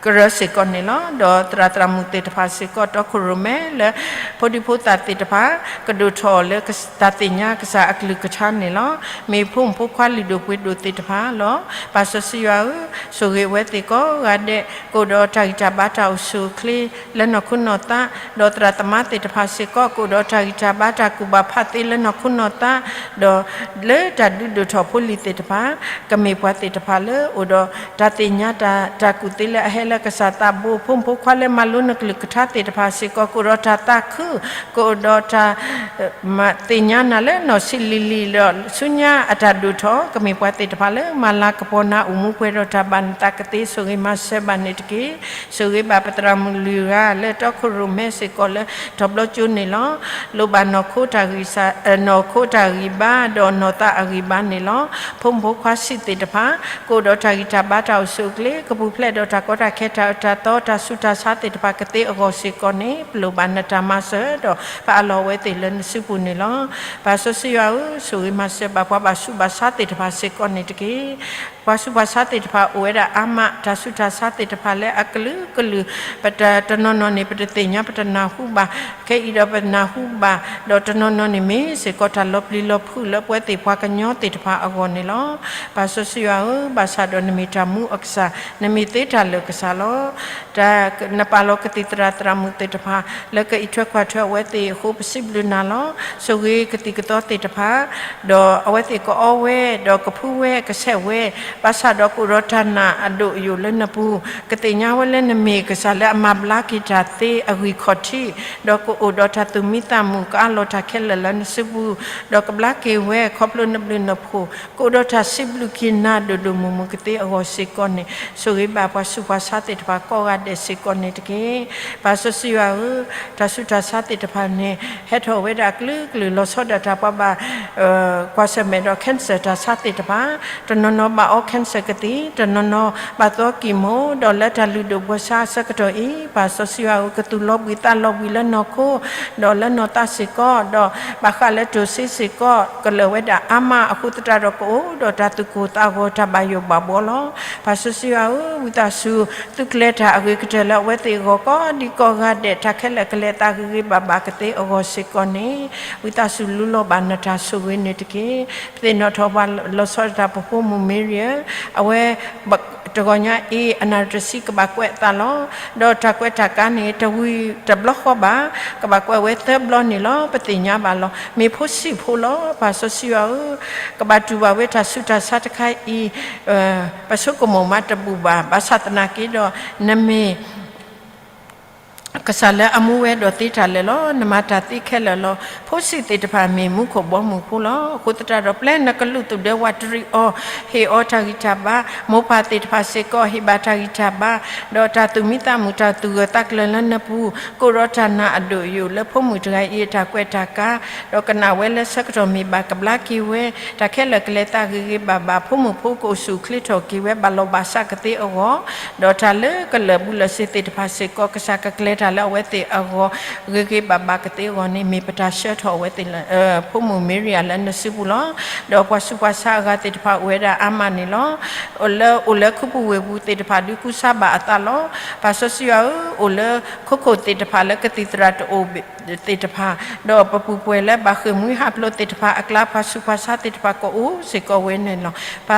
ကရၢစ့ၢ်ကီးန့ၣ်လီၤ. ဒီးသရၣ်သရၣ်မုၣ်သ့ၣ်တဖၣ်စ့ၢ်ကီး တီခိၣ်ရိၣ်မဲလၢ ဖိဒံဖိသၣ်သ့ၣ်တဖၣ် ကဒိၣ်ထီၣ်လၢတၢ်သ့ၣ်ညါကစၢ်အကလုၢ်ကထါန့ၣ်လီၤ. မ့ၢ်ဖိမုၣ်ဖိခွါလုၢ်ဒိၣ်ပှ့ၤဒိၣ်သ့ၣ်တဖၣ်လီၤ. ပၢ်စီဆှံယွၤဧၢ, ဆိၣ်ဂ့ၤအဝဲသ့ၣ်ကိးဂၤဒဲး ကအိၣ်ဒီးတၢ်ဂံၢ်တၢ်ဘါတၢ်အိၣ်ဆူၣ်အိၣ်ချ့ လၢနီၢ်ခိနီၢ်သး, ဒီးသရၣ်သမါသ့ၣ်တဖၣ်စ့ၢ်ကီး ကအိၣ်ဒီးတၢ်ဂံၢ်တၢ်ဘါတၢ်ကူၣ်ဘၣ်ဖးသ့လၢနီၢ်ခိနီၢ်သး, ဒီး လၢတၢ်ဒုးဒိၣ်ထီၣ်ဖိလံၤသ့ၣ်တဖၣ်, ကမ့ၢ်ပှၤသ့ၣ်တဖၣ်လၢအိၣ်ဒီးတၢ်သ့ၣ်ညါတၢ် တၢ်ကူၣ်သ့လၢအဟဲလၢကစၢ်သးဘိ, ဖိမုၣ်ဖိခွါလၢမၤလိနကလုၢ်ကထါသ့ၣ်တဖၣ်စ့ၢ်ကီး ကအိၣ်ဒီးတၢ်သးခု, ကအိၣ်ဒီးတၢ် မၤသ့ၣ်ညါနၤလၢနီၢ်ဆံးလံၤလံၤဒီး ဆူညါအတၢ်ဒိၣ်ထီၣ် ကမ့ၢ်ပှၤသ့ၣ်တဖၣ်လၢမၤလၤကပီၤနၤ အိၣ်မူပှဲၤဒီးတၢ်ဘၣ်နသးကသ့, ဆိၣ်ဂ့ၤမၤစၢၤဘၣ်န့ၣ်တက့ၢ်. ဆိၣ်ဂ့ၤဘၣ်ပသရၣ်မုၣ်လွံၢ်ဂၤလၢတီခိၣ်ရိၣ်မဲစ့ၢ်ကီးလၢ ထီၣ်ဘျီကၠိန့ၣ်လီၤ. လိၣ်ဘၣ်နီၢ်ခိတၢ်ဂံၢ်စၢ်, နီၢ်ခိတၢ်ဂံၢ်ဘါ ဒီးနီၢ်သးအဂံၢ်ဘါန့ၣ်လီၤ. ဖိမုၣ်ဖိခွါဆံးသ့ၣ်တဖၣ် ကအိၣ်ဒီးတၢ်ဂံၢ်တၢ်ဘါတၢ်အိၣ်ဆူၣ်အိၣ်ချ့ ကပူၤဖျဲးဒီးတၢ်ကီတၢ်ခဲတၢ်အၢတၢ်သီ တၢ်ဆူးတၢ်ဆါသ့ၣ်တဖၣ်ကသ့အဂီၢ်စ့ၢ်ကီးန့ၣ် ပလိၣ်ဘၣ်နတၢ်မၤစၢၤဒီး ပအးလီၤအဝဲသ့ၣ်လၢနစုပူၤန့ၣ်လီၤ. ပၢ်စီဆှံယွၤဧၢ, ဆိၣ်ဂ့ၤမၤစၢၤဘၣ်ပှၤဘၣ်ဆူးဘၣ်ဆါသ့ၣ်တဖၣ်စ့ၢ်ကီးန့ၣ်တက့ၢ်. ပှၤဆူးပှၤဆါသ့ၣ်တဖၣ်အိၣ်ဝဲဒၣ်အါမး, တၢ်ဆူးတၢ်ဆါသ့ၣ်တဖၣ်လၢအကလုာ်ကလုာ်, ပတနီၤနီၤန့ၣ် ပတသ့ၣ်ညါ ပတနၢ်ဟူဘၣ်, ခဲအံၤဒီးပနၢ်ဟူဘၣ်, ဒီးတနီၤနီၤန့ၣ်မ့ၢ်စ့ၢ်ကီးတၢ်လီၤပျံၤလီၤဖုးလၢပဝဲသ့ၣ်ပှၤကညီသ့ၣ်တဖၣ်အဂီၢ်န့ၣ်လီၤ. ပၢ်စီဆှံယွၤဧၢ, ဘၣ်ဆၣ်ဒီးနမ့ၢ်တၢ်မူအကစၢ်, နမ့ၢ်သ့တၢ်လၢာ်ကစၢ်လီၤ. နပာ်လီၤကသံၣ်သရၣ်သရၣ်မုၣ်သ့ၣ်တဖၣ် လၢကအံးထွဲကွၢ်ထွဲအဝဲသ့ၣ်အဃိ ပစံးဘျုးနၤလီၤ. ဆိၣ်ဂ့ၤကသံၣ်ကသီသ့ၣ်တဖၣ်, ဒီးအဝဲသ့ၣ်ကအီဝဲ, ဒီးကဖှူဝဲ, ကဆဲးဝဲ, ဘၣ်ဆၣ်ဒီးကအိၣ်ဒီးတၢ်နာ်အဒိၣ်အယိာ်လၢနပူၤ, ကသ့ၣ်ညါဝဲလၢနမ့ၢ်ကစၢ်လၢအမၤဘျါက့ၤတၢ်သ့အဂံၢ်ခီၣ်ထံး, ဒီးကအိၣ်ဒီးတၢ်သူၣ်မံသးမုာ် ကအးလီၤတၢ်ခဲလၢာ်လၢနစုပူၤ, ဒီးကဘျါက့ၤဝဲ ခီဖျိနဘျုးနဖှိၣ် ကအိၣ်ဒီးတၢ်စံးဘျုးက့ၤနၤဒိၣ်ဒိၣ်မုၢ်မုၢ်ကသ့အဂီၢ်စ့ၢ်ကီးန့ၣ်, ဆိၣ်ဂ့ၤဘၣ်ပှၤဆူးပှၤဆါသ့ၣ်တဖၣ်ကိးဂၤဒဲးစ့ၢ်ကီးန့ၣ်တက့ၢ်. ပၢ်စီဆှံယွၤဧၢ, တၢ်ဆူးတၢ်ဆါသ့ၣ်တဖၣ်န့ၣ် ဟဲထီၣ်ဝဲဒၣ်ကလုာ်ကလုာ် လီၤဆီဒၣ်တၢ် ပှၤဘၣ်ကွၢ်ဆၢၣ်မဲာ်ဒီး cancer တၢ်ဆါသ့ၣ်တဖၣ်, တနီၤနီၤဘၣ်အီ cancer ကသံၣ်, တနီၤနီၤဘၣ်သီကံၢ်မိၢ်, ဒီးလၢတၢ်လုၢ်ဒိၣ်ပှီၤဆါအဆၢကတီၢ်အံၤ, ပၢ်စီဆှံယွၤဧၢ, ကသူၣ်လီၤဘှံးသးလီၤဘှံးလၢနီၢ်ခိ, ဒီးလၢနီၢ်သးစ့ၢ်ကီး, ဒီးဘၣ်ဃးလၢတိၢ်စ့စ့ၢ်ကီး ကလၢာ်ဝဲဒၣ်အါမးအဃိသတးဒီး ကအိၣ်ဒီးတၢ်သူၣ်ကိၢ်သးဂီၤ တၢ်ဘၣ်ယိၣ်ဘၣ်ဘှီလီၤ. ပၢ်စီဆှံယွၤဧၢ, ဝံသးစူၤ သုကျဲၤတၢ်အဂ့ၤကတၢၢ်လၢအဝဲသ့ၣ်အဂီၢ် ကိးဒံကိးဂၤဒဲး တၢ်ခဲလၢာ်ကလဲၤသးဂ့ၤဂ့ၤဘၣ်ဘၣ်ကသ့အဂီၢ်စ့ၢ်ကီးန့ၣ်, ဝံသးစူၤလူလီၤဘၣ်နတၢ်ဆိၣ်ဂ့ၤန့ၣ်တက့ၢ်. ပသ့ၣ်နီၣ်ထီၣ်ပှၤလီၤဆီဒၣ်တၢ် ပဖိမုၣ်မ့ရံဧၢ, အဝဲ တဂီၤညါအံၤ အနၣ်ရံၣ်တဆံကဘၣ်ကွဲးအသးလီၤ. ဒီးတၢ်ကွဲးတၢ်ကါန့ၣ် တဝံၤတဘျီဃီဘၣ်, ကဘၣ်ကွဲးဝဲသၢဘျီန့ၣ်လီၤ. ပသ့ၣ်ညါဘၣ်လီၤ. မ့ၢ်ဖိဆံးဖိလီၤ. ပၢ်စီဆှံယွၤဧၢ, ကဘၣ်တူၢ်ဘၣ်ဝဲတၢ်ဆူးတၢ်ဆါတခါအံၤ, ပဆိကမိၣ်မးတဘူၣ်ဘၣ်. ဘၣ်ဆၣ်သနာ်က့ဒီး နမ့ၢ် ကစၢ်လၢအမူဝဲဒီးသ့တၢ်လၢာ်လီၤ. နမၤတၢ်သ့ခဲလၢာ်လီၤ. ဖိဆံးသ့ၣ်တဖၣ်မ့ၢ်မူခိၣ်ဘီမုၢ်ဖိလီၤ. အဃိသတးဒီး ပျဲနကလုၢ်သူၣ်ဒၢဝးတရံးအီၤ, ဟ့ၣ်အီၤတၢ်ဂံၢ်တၢ်ဘါ, မိၢ်ပၢ်သ့ၣ်တဖၣ်စ့ၢ်ကီး ဟ့ၣ်ဘၣ်တၢ်ဂံၢ်တၢ်ဘါ, ဒီးတၢ်သူၣ်မံသးမုာ် တၢ်သူၣ်ဂၢၢ်သးကျၢၤလၢနပူၤ, ကအိၣ်ဒီးတၢ်နာ်အဒိၣ်အယိာ်လၢဖိမုၣ်တဂၤအံၤ အတၢ်ကွဲးတၢ်ကါ, ဒီးကနၣ်ဝဲလၢဆၢကတီၢ်မ့ၢ်ဘၣ်ကဘျါက့ၤဝဲ, တၢ်ခဲလၢာ်ကလဲၤသးဂ့ၤဂ့ၤဘၣ်ဘၣ်, ဖိမုၣ်ဖိကအိၣ်ဆူၣ်အိၣ်ချ့ထီၣ်က့ၤဝဲ ဘၣ်လီၤဘၣ်စးကသ့အဂီၢ်, ဒီးတၢ်လၢကလၢာ်ဘူးလၢာ်စ့ၤသ့ၣ်တဖၣ်စ့ၢ်ကီး ကစၢ်ကကျဲၤတၢ်လၢအဝဲသ့ၣ်အဂီၢ် ဂ့ၤဂ့ၤဘၣ်ဘၣ်ကသ့အဂီၢ်န့ၣ် မ့ၢ်ပတၢ်ဆှၢထီၣ်အဝဲသ့ၣ် ဖိမုၣ်မ့ရံယၤလၢနစုပူၤလီၤ. ဒီးပှၤဆူးပှၤဆါအဂၤသ့ၣ်တဖၣ်အိၣ်ဝဲဒၣ်အါမးန့ၣ်လီၤ. အိၣ်လၢအိၣ်လၢခူပူၤဝ့ၢ်ပူၤသ့ၣ်တဖၣ်ဒုးကူစါဘၣ်အသးလီၤ. ပၢ်စီဆှံယွၤဧၢ, အိၣ်လၢခိခိၣ်သ့ၣ်တဖၣ်လၢကသံၣ်သရၣ်တအိၣ်သ့ၣ်တဖၣ်, ဒီးပပူၤပှဲၤလၢဘၣ်ဃ့ၢ်မှံဟးဖျိးသ့ၣ်တဖၣ်အကျါ ပှၤဆူးပှၤဆါသ့ၣ်တဖၣ်ကအိၣ်စ့ၢ်ကီးဝဲန့ၣ်လီၤ.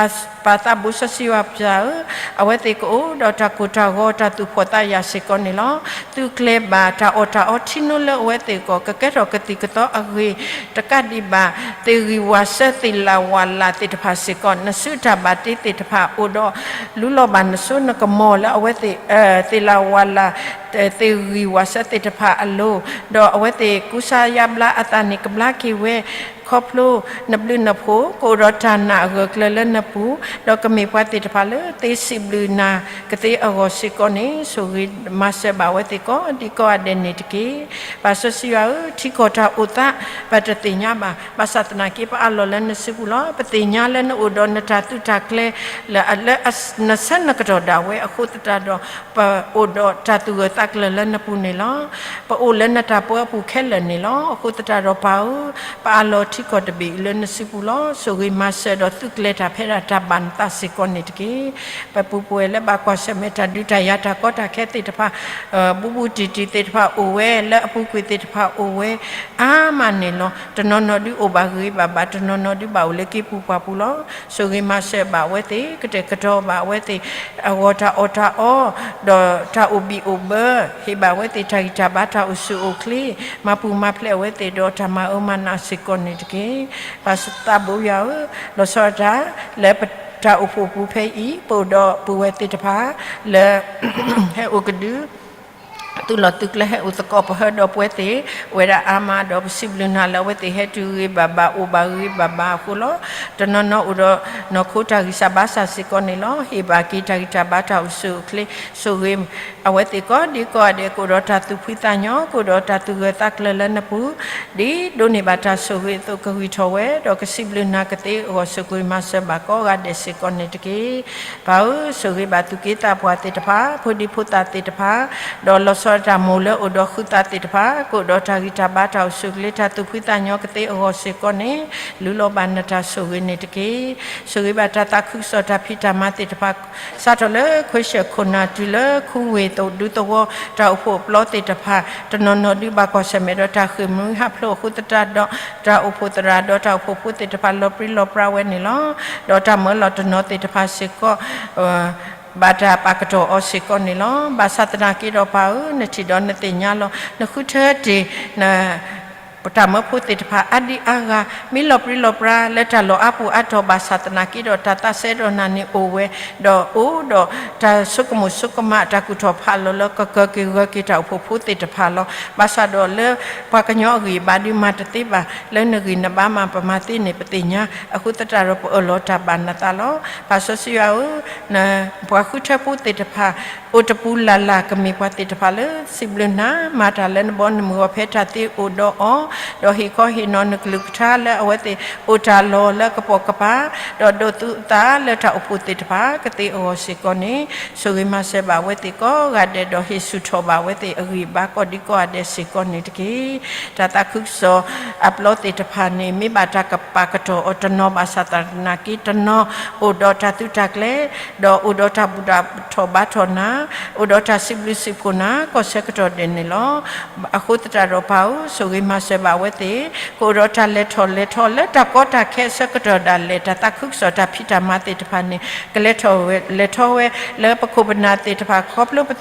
ပၢ်သးဘိစီဆှံယွၤပၢ်ဧၢ, အဝဲသ့ၣ်ကအိၣ်ဒီးတၢ်ကိၢ်တၢ်ဂီၤ တၢ်သူၣ်ဖှီၣ်သးယာ်စ့ၢ်ကီးန့ၣ်လီၤ. သုကျဲၤဘၣ်တၢ်အီၣ်တၢ်အီထံနိလၢအဝဲသ့ၣ်အဂီၢ် ကကဲထီၣ်ကသံၣ်ကသီအဂ့ၤ, တကးဒံးဘၣ် သ့ၣ်ဂံၢ်ဝၤစၢၤသ့ၣ်လၤဝၤလၤသ့ၣ်တဖၣ်စ့ၢ်ကီး နစုတၢ်ဘၣ်တ့သ့ၣ်တဖၣ်အိၣ်ဒီး လူလီၤဘၣ်နစိနကမီၤလၢအဝဲသ့ၣ် သ့ၣ်လၤဝၤလၤ သ့ၣ်ဂံၢ်ဝၤစၢၤသ့ၣ်တဖၣ်အလိၤ, ဒီးအဝဲသ့ၣ်ကူစါယါဘျါအသးန့ၣ် ကဘျါက့ၤဝဲ ခီဖျိနဘျုးနဖှိၣ် ကအိၣ်ဒီးတၢ်နာ်အဂၢၢ်ကျၢၤလၢနပူၤ, ဒီးကမ့ၢ်ပှၤသ့ၣ်တဖၣ်လၢသ့စံးဘျုးနၤကသ့အဂီၢ်စ့ၢ်ကီးန့ၣ် ဆိၣ်ဂ့ၤမၤစၢၤဘၣ်အဝဲသ့ၣ်ကိးဒံကိးဂၤဒဲးန့ၣ်တက့ၢ်. ပၢ်စီဆှံယွၤဧၢ, ထံကီၢ်တၢ်အိၣ်သး ပတသ့ၣ်ညါဘၣ်, ဘၣ်ဆၣ်သနာ်က့ ပအးလီၤလၢနစုပူၤလီၤ. ပသ့ၣ်ညါလၢနအိၣ်ဒီးနတၢ်သုးတၢ်ကျဲၤ လၢနဆၢနကတီၢ်ဒၣ်ဝဲအဃိသတးဒီး ပအိၣ်ဒီးတၢ်သူၣ်ဂၢၢ်သးကျၢၤလၢနပူၤန့ၣ်လီၤ. ပအိၣ်လၢနတၢ်ပၢအပူၤခဲလၢာ်န့ၣ်လီၤ. အဃိသတးဒီးပၢ်ဧၢ, ပအးလီၤထံကီၢ်တဘ့ၣ်အံၤလၢနစုပူၤလီၤ. ဆိၣ်ဂ့ၤမၤစၢၤဒီးသုကျဲၤတၢ်ဖဲဒၣ်တၢ်ဘၣ်နသးစ့ၢ်ကီးန့ၣ်တက့ၢ်. ပပူၤပှဲၤလၢဘၣ်ကွၢ်ဆၢၣ်မဲာ်တၢ်ဒုးတၢ်ယၤတၢ်ကီတၢ်ခဲသ့ၣ်တဖၣ် ဘူးဘူးတံၢ်တံၢ်သ့ၣ်တဖၣ်အိၣ်ဝဲ လၢအပူၤကွံာ်သ့ၣ်တဖၣ်အိၣ်ဝဲ အါမးန့ၣ်လီၤ. တနီၤနီၤဒုးအိၣ်ဘၣ်ဂ့ၤဘၣ်ဘၣ်, တနီၤနီၤဒုးဘၣ်အိၣ်လၢက့ၤပူၤပှၢ်ပူၤလီၤ. ဆိၣ်ဂ့ၤမၤစၢၤဘၣ်အဝဲသ့ၣ်, ကတဲာ်ကတီၤဘၣ်အဝဲသ့ၣ် အဂီၢ်တၢ်အီၣ်တၢ်အီ, ဒီးတၢ်အိၣ်ဘံၣ်အိၣ်ဘၢ, ဟ့ၣ်ဘၣ်အဝဲသ့ၣ်တၢ်ဂံၢ်တၢ်ဘါတၢ်အိၣ်ဆူၣ်အိၣ်ချ့, မၤပူၤမၤဖျဲးအဝဲသ့ၣ်ဒီးတၢ်မၤအၢမၤနးစ့ၢ်ကီးန့ၣ်တက့ၢ်. ပၢ်သးဘိယွၤဧၢ, လီၤဆီဒၣ်တၢ် လၢပတၢ်အိၣ်ဖှိၣ်ပူၤဖဲအံၤ ပအိၣ်ဒီးပုၢ်ဝဲၢ်သ့ၣ်တဖၣ် လၢ ဟဲအိၣ်ကဒု သုးလီၢ်သုးကျဲဟဲအိၣ်သကိးပဟၢဒီးပဝဲသ့ၣ် အိၣ်ဝဲဒၣ်အါမးဒီး ပစံးဘျုးနၤလၢအဝဲသ့ၣ်ဟဲတုၤဂ့ၤဘၣ်ဘၣ် အိၣ်ဘၣ်ဂ့ၤဘၣ်ဘၣ်အဃိလီၤ. တနီၤနီၤအိၣ်ဒီးနီၢ်ခိတၢ်ဂံၢ်စၢ်ဘါစၢ်စ့ၢ်ကီးန့ၣ်လီၤ. ဟ့ၣ်ဘၣ်က့ၤတၢ်ဂံၢ်တၢ်ဘါတၢ်အိၣ်ဆူၣ်အိၣ်ချ့, ဆိၣ်ဂ့ၤ အဝဲသ့ၣ်ကိးဒံကိးဂၤဒဲး ကအိၣ်ဒီးတၢ်သူၣ်ဖှံသးညီ, ကအိၣ်ဒီးတၢ်သူၣ်ဂၢၢ်သးကျၢၤလၢနပူၤ, ဒ်ဒိးန့ၢ်ဘၣ်တၢ်ဆိၣ်ဂ့ၤအသိးကဂံၢ်ထီၣ်ဝဲ, ဒီးကစံးဘျုးနၤကသ့အဂီၢ် ဆိၣ်ဂ့ၤမၤစၢၤဘၣ်ကိးဂၤဒဲးစ့ၢ်ကီးန့ၣ်တက့ၢ်. ပၢ်ဧၢ, ဆိၣ်ဂ့ၤဘၣ်သူၣ်က့သးပှၢ်သ့ၣ်တဖၣ်, ဖိဒံဖိသၣ်သ့ၣ်တဖၣ်, ဒီးလီၤ လီၤဆီဒၣ်တၢ်မိၢ်လၢအိၣ်ဒီးဃုသးသ့ၣ်တဖၣ် ကအိၣ်ဒီးတၢ်ဂံၢ်တၢ်ဘါ တၢ်အိၣ်ဆူၣ်အိၣ်ချ့ တၢ်သူၣ်ဖှံသးညီကသ့အဂီၢ်စ့ၢ်ကီးန့ၣ် လူလီၤဘၣ်နတၢ်ဆိၣ်ဂ့ၤန့ၣ်တက့ၢ်. ဆိၣ်ဂ့ၤဘၣ်တၢ်သးခုကစီၣ်တၢ်ဖံးတၢ်မၤသ့ၣ်တဖၣ် စးထီၣ်လၢခွ့ၡၢၣ်ခိၣ်နၢ်တုၤလၢခူဝ့ၢ်ဒူသဝီ တၢ်အိၣ်ဖှိၣ်အပျီသ့ၣ်တဖၣ် တနီၤနီၤဒုးဘၣ်ကွၢ်ဆၢၣ်မဲာ်ဒီးတၢ်ဃ့ၢ်မှံဟးဖျိးအဃိသတးဒီး တၢ်အိၣ်ဖှိၣ်သရၣ်ဒီးတၢ်အိၣ်ဖှိၣ်ဖိသ့ၣ်တဖၣ် လီၤပြံလီၤပြါဝဲန့ၣ်လီၤ. ဒီးတၢ်မၢလီၤတနီၤသ့ၣ်တဖၣ်စ့ၢ်ကီး ဘၣ်တၢ်ပာ်ကတီၢ်အီၤစ့ၢ်ကီးန့ၣ်လီၤ. ဘၣ်ဆၣ်သနာ်က့ဒီးပၢ်ဧၢ, နထံၣ်ဒီးနသ့ၣ်ညါလီၤ. နဃုထၢတ့ၢ် တၢ်မၢဖိသ့ၣ်တဖၣ်အါဒံအါဂၤ မ့ၢ်လီၤပြံလီၤပြါလၢတၢ်လီၢ်အါပူၤအါတီၢ် ဘၣ်ဆၣ်သနာ်က့ဒီးတၢ်သးစဲဒီးနၤန့ၣ်အိၣ်ဝဲ, ဒီးအိၣ်ဒီးတၢ်ဆိကမိၣ်ဆိကမး တၢ်ကူၣ်ထီၣ်ဖးလီၤလၢကကၢက့ၤဂၢၤက့ၤတၢ်အိၣ်ဖှိၣ်ဖိသ့ၣ်တဖၣ်လီၤ. ဘၣ်ဆၣ်ဒီးလၢပှၤကညီအဂံၢ်အဘါဒုးမၤတသ့ဘၣ် လၢနဂံၢ်နဘါမးပမၤသ့န့ၣ် ပသ့ၣ်ညါအဃိသတးဒီး ပအၢၣ်လီၤတၢ်ဘၣ်နသးလီၤ. ပၢ်စီဆှံယွၤဧၢ, ပှၤဃုထၢဖိသ့ၣ်တဖၣ် အိၣ်တပူၤလၢ်လၢ် ကမ့ၢ်ပှၤသ့ၣ်တဖၣ်လၢစံးဘျုးနၤ မၤတၢ်လၢနဘီနမုၢ်ဂီၤဖဲတၢ်သ့အိၣ်ဒီးအီၤ, ဒီးဟ့ၣ်ခီဟ့ၣ်နီၤနကလုၢ်ကထါလၢအဝဲသ့ၣ်အိၣ်တၢ်လီၢ်လၢကပိာ်ကပၤ, ဒီးဒိးသူအသးလၢတၢ်အိၣ်ဖှိၣ်သ့ၣ်တဖၣ်ကသ့အဂီၢ်စ့ၢ်ကီးန့ၣ် ဆိၣ်ဂ့ၤမၤစၢၤဘၣ်အဝဲသ့ၣ်ကိးဂၤဒဲး ဒီးဟ့ၣ်ဆူၣ်ထီၣ်ဘၣ်အဝဲသ့ၣ်အဂံၢ်အဘါကိးဒံကိးဂၤဒဲးစ့ၢ်ကီးန့ၣ်တက့ၢ်. တၢ်သးခုကစီၣ်အပျီသ့ၣ်တဖၣ်န့ၣ် မ့ၢ်ဘၣ်တၢ်ကပာ်ကတီၢ်အီၤတနီၤ ဘၣ်ဆၣ်သနာ်က့တနီၤ အိၣ်ဒီးတၢ်သုးတၢ်ကျဲၤ, ဒီးအိၣ်ဒီးတၢ်ဘူၣ်ထီၣ်ဘါထီၣ်နၤ, အိၣ်ဒီးတၢ်စံးဘျုးစံးဖှိၣ်နၤ ကိးဆၢကတီၢ်ဒဲးန့ၣ်လီၤ. အဃိသတးဒီးပၢ်ဧၢ, ဆိၣ်ဂ့ၤမၤစၢၤဘၣ်အဝဲသ့ၣ် ကအိၣ်ဒီးတၢ်လဲၤထီၣ်လဲၤထီလၢတၢ်ကီတၢ်ခဲအဆၢကတီၢ်ဒၣ်လဲာ် တၢ်သးခုကစီၣ်တၢ်ဖံးတၢ်မၤသ့ၣ်တဖၣ်န့ၣ် ကလဲၤထီၣ်ဝဲလဲၤထီဝဲလၢပခိၣ်ပနၢ်သ့ၣ်တဖၣ် ခီဖျိပ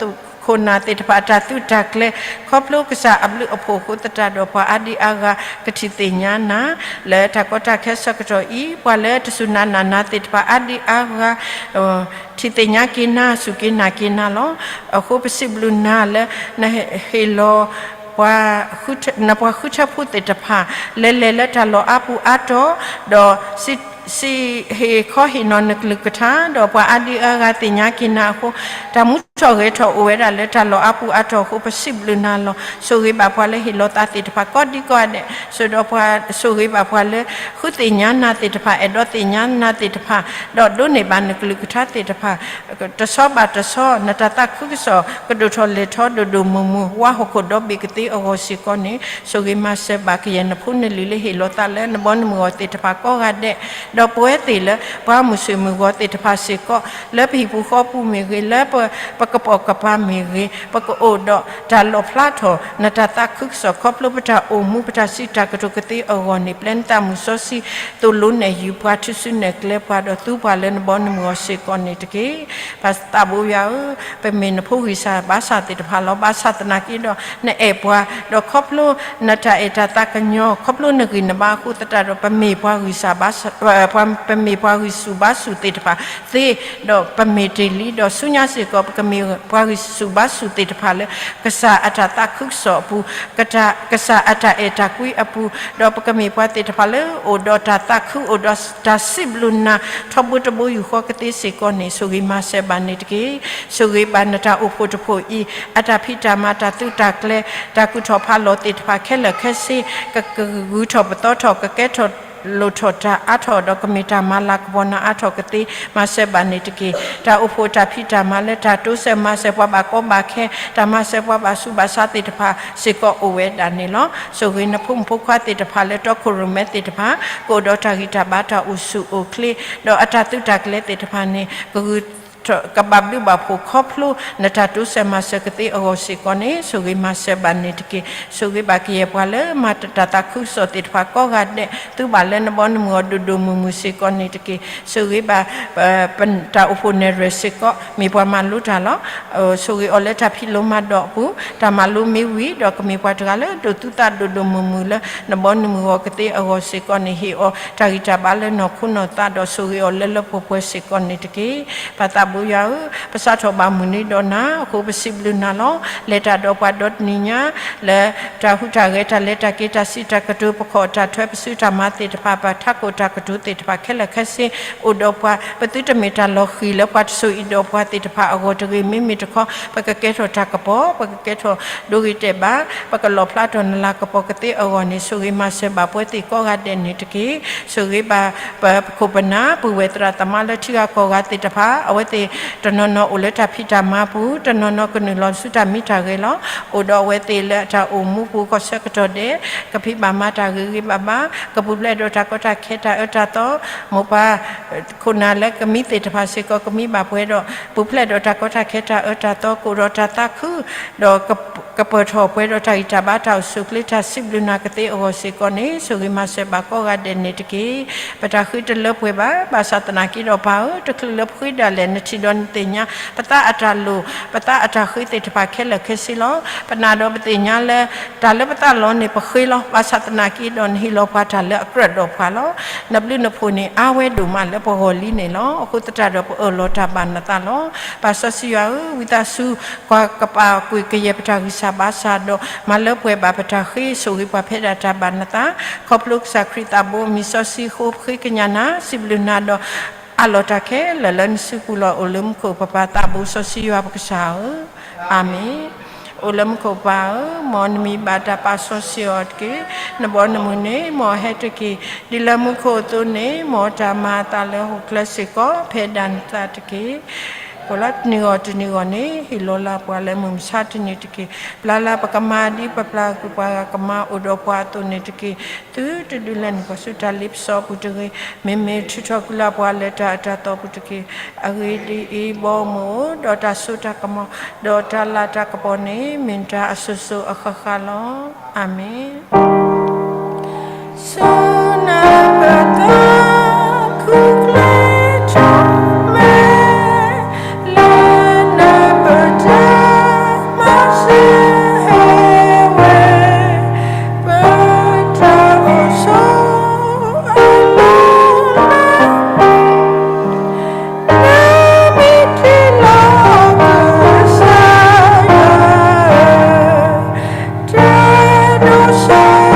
ခိၣ်ပနၢ်သ့ၣ်တဖၣ် တၢ်သုးတၢ်ကျဲၤ ခီဖျိကစၢ်အဘျုးအဖှိၣ်အဃိသတးဒီး ပှၤအါဒံအါဂၤကထံၣ်သ့ၣ်ညါနၤ လၢတၢ်ကီတၢ်ခဲအဆၢကတီၢ်အံၤ ပှၤလၢတစူၢ်နၤနာ်နၤသ့ၣ်တဖၣ် အါဒံအါဂၤ ထံၣ်သ့ၣ်ညါက့ၤနၤ စူၢ်က့ၤနာ်က့ၤနၤလီၤ. အဃိပစံးဘျုးနၤလၢ နဟ့ၣ်လီၤ နပှၤဃုထၢဖိသ့ၣ်တဖၣ် လဲၤလဲၤလၢတၢ်လီၢ်အါပူၤအါတီၢ်, ဒီး စံးဟ့ၣ်ခီဟ့ၣ်နီၤနကလုၢ်ကထါ ဒီးပှၤအါဒံအါဂၤသ့ၣ်ညါက့ၤနၤအဃိ, တၢ်မူထီၣ်ဂဲၤထီၣ်အိၣ်ဝဲဒၣ်လၢတၢ်လီၢ်အါပူၤအါတီၢ်အဃိ ပစံးဘျုးနၤလီၤ. ဆိၣ်ဂ့ၤဘၣ်ပှၤလၢဟ့ၣ်လီၤသးသ့ၣ်တဖၣ် ကိးဒံကိးဂၤဒဲး, ဆိၣ်ဒီးပှၤ ဆိၣ်ဂ့ၤဘၣ်ပှၤလၢ ဃုသ့ၣ်ညါနၤသ့ၣ်တဖၣ် အဲၣ်ဒိးသ့ၣ်ညါနၤသ့ၣ်တဖၣ်, ဒီးဒိးန့ၢ်ဘၣ်နကလုၢ်ကထါသ့ၣ်တဖၣ် တဆီဘၣ်တဆီ နတၢ်သးခုကစီၣ် ကဒိၣ်ထီၣ်လဲၤထီဒိၣ်ဒိၣ်မုၢ်မုၢ် ဝါဟီၣ်ခိၣ်ဒီဘ့ၣ်ကသ့အဂီၢ်စ့ၢ်ကီးန့ၣ် ဆိၣ်ဂ့ၤမၤစၢၤဘၣ်ကယဲၢ်နဖိနလံၤလၢဟ့ၣ်လီၤသးလၢနဘီနမုၢ်ဂီၤသ့ၣ်တဖၣ်ကိးဂၤဒဲး, ဒီးပဝဲသ့ၣ်လၢပှၤမုၢ်ဆ့ၣ်မုၢ်ဂီၤသ့ၣ်တဖၣ်စ့ၢ်ကီး လၢပဟံၣ်ပူၤဃီပူၤမ့ၢ်ဂ့ၤ, လၢပကပိာ်ကပၤမ့ၢ်ဂ့ၤ, ပကအိၣ်ဒီးတၢ်လီၣ်ဖျါထီၣ် နတၢ်သးခုကစီၣ် ခီဖျိပတၢ်အိၣ်မူပတၢ်စံးတၢ်ကတိၤကသ့အဂီၢ်န့ၣ် ပျဲနသးမုၢ်စီဆှံ သိၣ်လိနဲၣ်ယုာ်ပှၤ ထုးစုနဲၣ်ကျဲပှၤ ဒီးသူပှၤလၢနဘီနမုၢ်ဂီၤစ့ၢ်ကီးန့ၣ်တက့ၢ်. ပသးဘိယွၤဧၢ, ပမ့ၢ်နဖိဂံၢ်စၢ်ဘါစၢ်သ့ၣ်တဖၣ်လီၤ. ဘၣ်ဆၣ်သနာ်က့ဒီး နအဲၣ်ပှၤ, ဒီးခီဖျိနတၢ်အဲၣ်တၢ်သးကညီၤ ခီဖျိနဂံၢ်နဘါအဃိသတးဒီး ပမ့ၢ်ပှၤဂံၢ်စၢ်ဘါစၢ်, ပမ့ၢ်ပှၤဂံၢ်ဆူၣ်ဘါဆူၣ်သ့ၣ်တဖၣ် သ့, ဒီးပမ့ၢ်တ့ၢ်လံ, ဒီးဆူညါစ့ၢ်ကီး ပကမ့ၢ်ပှၤဂံၢ်ဆူၣ်ဘါဆူၣ်သ့ၣ်တဖၣ်လၢ ကစၢ်အတၢ်သးခုကစီၣ်အပူၤ, ကစၢ်အတၢ်အဲၣ်တၢ်ကွံအပူၤ, ဒီးပကမ့ၢ်ပှၤသ့ၣ်တဖၣ်လၢ အိၣ်ဒီးတၢ်သးခု အိၣ်ဒီးတၢ်စံးဘျုးနၤ ထီဘိတဘိယူၢ်ဃီကသ့စ့ၢ်ကီးန့ၣ် ဆိၣ်ဂ့ၤမၤစၢၤဘၣ်န့ၣ်တက့ၢ်. ဆိၣ်ဂ့ၤဘၣ်နတၢ်အိၣ်ဖှိၣ်တဖှိၣ်အံၤ အတၢ်ဖံးတၢ်မၤ တၢ်သုးတၢ်ကျဲၤ တၢ်ကူၣ်ထီၣ်ဖးလီၤသ့ၣ်တဖၣ်ခဲလၢာ်ခဲဆ့ ကဂုၤထီၣ်ပသီထီၣ် ကကဲထီၣ်လိၣ်ထီၣ်တၢ်အါထီၣ် ဒီးကမ့ၢ်တၢ်မၤလၤကပီၤနၤအါထီၣ်ကသ့ မၤစၢၤဘၣ်န့ၣ်တက့ၢ်. တၢ်အိၣ်ဖှိၣ်တၢ်ဖံးတၢ်မၤလၢတၢ်တိစၢၤမၤစၢၤပှၤဘၣ်ကီဘၣ်ခဲ တၢ်မၤစၢၤပှၤဘၣ်ဆူးဘၣ်ဆါသ့ၣ်တဖၣ်စ့ၢ်ကီးအိၣ်ဝဲဒၣ်န့ၣ်လီၤ. ဆိၣ်ဂ့ၤနဖိမုၣ်ဖိခွါသ့ၣ်တဖၣ်လၢတီခိၣ်ရိၣ်မဲသ့ၣ်တဖၣ် ကအိၣ်ဒီးတၢ်ဂံၢ်တၢ်ဘါတၢ်အိၣ်ဆူၣ်အိၣ်ချ့ ဒီးအတၢ်သုးတၢ်ကျဲၤသ့ၣ်တဖၣ်န့ၣ် ကဂုၤ ကဘၣ်ဘျုးဘၣ်ဖှိၣ်ခီဖျိ နတၢ်တိစၢၤမၤစၢၤကသ့အဂီၢ်စ့ၢ်ကီးန့ၣ် ဆိၣ်ဂ့ၤမၤစၢၤဘၣ်န့ၣ်တက့ၢ်. ဆိၣ်ဂ့ၤဘၣ်ကယဲၢ်ပှၤလၢမၤတၢ်သးခုကစီၣ်သ့ၣ်တဖၣ်ကိးဂၤဒဲး သူဘၣ်လၢနဘီနမုၢ်အီၤဒိၣ်ဒိၣ်မုၢ်မုၢ်စ့ၢ်ကီးန့ၣ်တက့ၢ်. ဆိၣ်ဂ့ၤဘၣ် ပတၢ်အိၣ်ဖှိၣ်နဲၣ်ရွဲၣ်စ့ၢ်ကီး မ့ၢ်ပှၤမၤလိတၢ်လီၤ. ဆိၣ်ဂ့ၤအီၤလၢတၢ်ဖံးလိမၤဒိးအပူၤ တၢ်မၤလိမ့ၢ်ဝံၤ ဒီးကမ့ၢ်ပှၤတဂၤလၢဒိးသူသးဒိၣ်ဒိၣ်မုၢ်မုၢ်လၢ နဘီနမုၢ်ဂီၤကသ့အဂီၢ်စ့ၢ်ကီးန့ၣ် ဟ့ၣ်အီၤတၢ်ဂံၢ်တၢ်ဘါလၢနီၢ်ခိနီၢ်သး ဒီးဆိၣ်ဂ့ၤအီၤလၢလၢပှဲၤပှဲၤစ့ၢ်ကီးန့ၣ်တက့ၢ်. ပၢ်သးဘိယွၤဧၢ, ပစးထီၣ်ဘၣ်မုၢ်နံၤဒီးနၤအဃိ ပစံးဘျုးနၤလီၤ. လဲၤတၢ်ဒီးပှၤဒီတနံၤညါ လၢတၢ်ဟူးတၢ်ဂဲၤ တၢ်လဲၤတၢ်က့ၤ တၢ်စံးတၢ်ကတိၤ ပခီၣ်တၢ်ထွဲ ပစုတၢ်မၤသ့ၣ်တဖၣ် ပထးခိၣ်တၢ်ကတိၤသ့ၣ်တဖၣ်ခဲလၢာ်ခဲဆ့ အိၣ်ဒီးပှၤ ပသုတမ့ၢ်တၢ်လီၤဃံၤလၢပှၤတစိၤအံၤဒီးပှၤသ့ၣ်တဖၣ်အဂီၢ်တဂ့ၤ. မ့မ့ၢ်တခီ ပကကဲထီၣ်တၢ်ကပီၤ ပကကဲထီၣ်ဒိဂ့ၤတဲာ်ဘၣ် ပကလီၣ်ဖျါထီၣ်နလၤကပီၤကသ့အဂီၢ်န့ၣ် ဆိၣ်ဂ့ၤမၤစၢၤဘၣ်ပဝဲသ့ၣ်ကိးဂၤဒဲးန့ၣ်တက့ၢ်. ဆိၣ်ဂ့ၤဘၣ်ပခိၣ်ပနၢ် ပုၢ်ဝဲၢ်သရၣ်သမါလၢထံဂၤကီၢ်ဂၤသ့ၣ်တဖၣ် အဝဲသ့ၣ် တနီၤနီၤအိၣ်လၢတၢ်ဖံးတၢ်မၤပူၤ, တနီၤနီၤကနုာ်လီၤဆူတၢ်မံတၢ်ဂဲၤလီၤ. အိၣ်ဒီးအဝဲသ့ၣ်လၢအတၢ်အိၣ်မူပူၤကီၢ်ဆၢကတီၢ်ဒဲး, ကဖံးဘၣ်မၤတၢ်ဂ့ၤဂ့ၤဘၣ်ဘၣ်, ကပူၤဖျဲးဒီးတၢ်ကီတၢ်ခဲတၢ်အၢတၢ်သီ, မိၢ်ပၢ်ခိၣ်နၢ်လၢကမံသ့ၣ်တဖၣ်စ့ၢ်ကီးကမံဘၣ်ပှဲၤဒီး ပူၤဖျဲးဒီးတၢ်ကီတၢ်ခဲတၢ်အၢတၢ်သီ ကအိၣ်ဒီးတၢ်သးခု ဒီး ကပၢၢ်ထီၣ်ပှဲၤဒီးတၢ်ဂံၢ်တၢ်ဘါတၢ်အိၣ်ဆူၣ်အိၣ်ချ့တၢ်စံးဘျုးနၤကသ့အဂီၢ်စ့ၢ်ကီးန့ၣ် ဆိၣ်ဂ့ၤမၤစၢၤဘၣ်ကိးဂၤဒဲးန့ၣ်တက့ၢ်. ပတၢ်ဃ့တလၢပှဲၤဘၣ်, ဘၣ်ဆၣ်သနာ်က့ဒီးပၢ်ဧၢ, တချုးလၢပဃ့ဒၣ်လဲာ် နထံၣ်ဒီးနသ့ၣ်ညါ ပသးအတၢ်လိၣ်, ပသးအတၢ်ဃ့သ့ၣ်တဖၣ်ခဲလၢာ်ခဲဆ့လီၤ. ပနာ်ဒီးပသ့ၣ်ညါလၢ တၢ်လၢပသးလီန့ၣ်ပဃ့လီၤ. ဘၣ်ဆၣ်သနာ်က့ဒီး နဟ့ၣ်လီၤပှၤတၢ်လၢအကြၢးဒီးပှၤလီၤ. နဘျုးနဖှိၣ်န့ၣ် အါဝဲဒိၣ်မးလၢပဂီၢ်လံန့ၣ်လီၤ. အဃိသတးဒီး ပအၢၣ်လီၤတၢ်ဘၣ်နသးလီၤ. ပၢ်စီဆှံယွၤဧၢ, ဝံသးစူၤ ကွၢ်ကပာ်ကွံာ်ကယဲၢ်ပတၢ်ဂံၢ်စၢ်ဘါစၢ်ဒီး မၤလၢပှဲၤဘၣ်ပတၢ်ဃ့ ဆိၣ်ဂ့ၤပှၤဖဲဒၣ်တၢ်ဘၣ်နသး, ခီဖျိကစၢ်ခရံာ်သးဘိအမံၤစီဆှံအဃိ ပဃ့ကညးနၤ, စံးဘျုးနၤဒီး အးလီၤတၢ်ခဲလၢာ်လၢနစုပူၤလီၤ. အိၣ်လၢမူခိၣ်ပပၢ်သးဘိစီဆှံယွၤပကစၢ်ဧၢ, အၤမ့ၣ်. အိၣ်လၢမူခိၣ်ပၢ်ဧၢ, မ်နမံၤဘၣ်တၢ်ပာ်စီဆှံအီၤတက့ၢ်. နဘီနမုၢ်န့ၣ် မ်အဟဲတက့ၢ်. ဒ်လၢမူခိၣ်အသိးန့ၣ် မ်တၢ်မၤအသးလၢဟီၣ်ခိၣ်ချၢစ့ၢ်ကီး ဖဲဒၣ်နသးတက့ၢ်. ကိၣ်လၢတနံၤဂီၤတနံၤဂီၤန့ၣ် ဟ့ၣ်လီၤလၢပှၤလၢမုၢ်မဆါတနံၤတက့ၢ်. ပျၢ်လၢပကမၤဒ်ပပျၢ်ကွံာ်ပှၤဂၤကမၤအိၣ်ဒီးပှၤအသိးန့ၣ်တက့ၢ်. သုတဒုးလဲၤနုာ်ပှၤဆူတၢ်လ့ပစီပူၤတဂ့ၤ. မ့မ့ၢ်ထုးထီၣ်ကွံာ်လၢပှၤလၢတၢ်အၢတၢ်သီပူၤတက့ၢ်. အဂ့ၢ်ဒ်အံၤ, ဘီမုၢ်ဧၢ, ဒီးတၢ်စိတၢ်ကမီၤ, ဒီးတၢ်လၤတၢ်ကပီၤန့ၣ် မ့ၢ်တၢ်အစိၤစိၤအဃၣ်ဃၣ်လီၤ. အၤမ့ၣ်. ဆူနၤပသးခုကျဲထီၣ်မဲ လၢနပတၢ်မၤစၢၤ ဟဲဝဲ ပတၢ်အိၣ်ဆိးအလီၢ်လၢ နမ့ၢ်တုၤလီၤကစၢ်ယွၤဧၢ, တၢ်ဒိၣ်စိ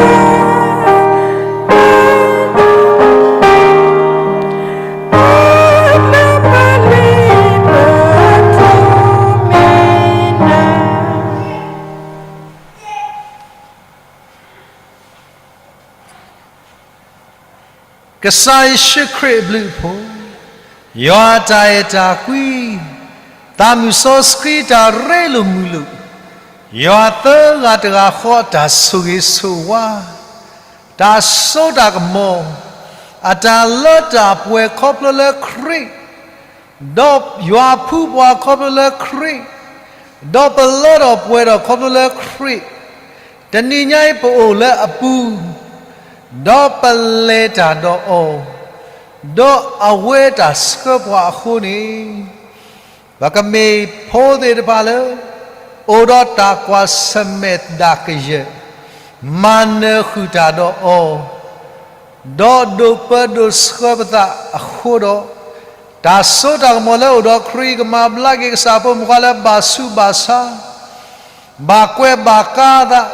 ကစၢ်ယ့ၣ်ၡူးခရံာ်အဘျုးအဖှိၣ်, ယွၤအတၢ်အဲၣ်တၢ်ကွံ, သးမုၢ်စီဆှံတၢ်ရ့လိာ်မုာ်လိာ်, ယွၤသၢဂၤတဂၤဃီအတၢ်ဆိၣ်ဂ့ၤဆိၣ်ဝါ, တၢ်စိတၢ်ကမီၤ, အတၢ်လၢတၢ်ပှဲၤခီဖျိလၢခရံာ် ဒီးယွၤဖှူပှၤခီဖျိလၢခရံာ်, ဒီးပလၢထီၣ်ပှဲၤထီၣ်ခီဖျိလၢခရံာ်, တနံၤညါအံၤပအိၣ်လၢအပူၤ, ဒီးပလဲၤတၢ်ဒီးအီၤ, ဒီးအဝဲတၢ်ဆှၢပှၤအဃိန့ၣ်, ပကမ့ၢ်ဖိသ့ၣ်တဖၣ်လၢ အိၣ်ဒီးတၢ်ကွၢ်ဆၢၣ်မဲာ်သဒၣ်ကယၢၢ်, မၤနၢၤဃုာ်တၢ်ဒီးအီၤ ဒီးဒိးပၢဒိးဆှၢပသးအဃိဒီး, တၢ်စိတၢ်ကမီၤလၢအိၣ်ဒီးခရံာ်ကမၤဘျါက့ၤကစၢ်ဖိမုၣ်ဖိခွါလၢဘၣ်ဆူးဘၣ်ဆါ, ဘၣ်ကွဲးဘၣ်ကါသး,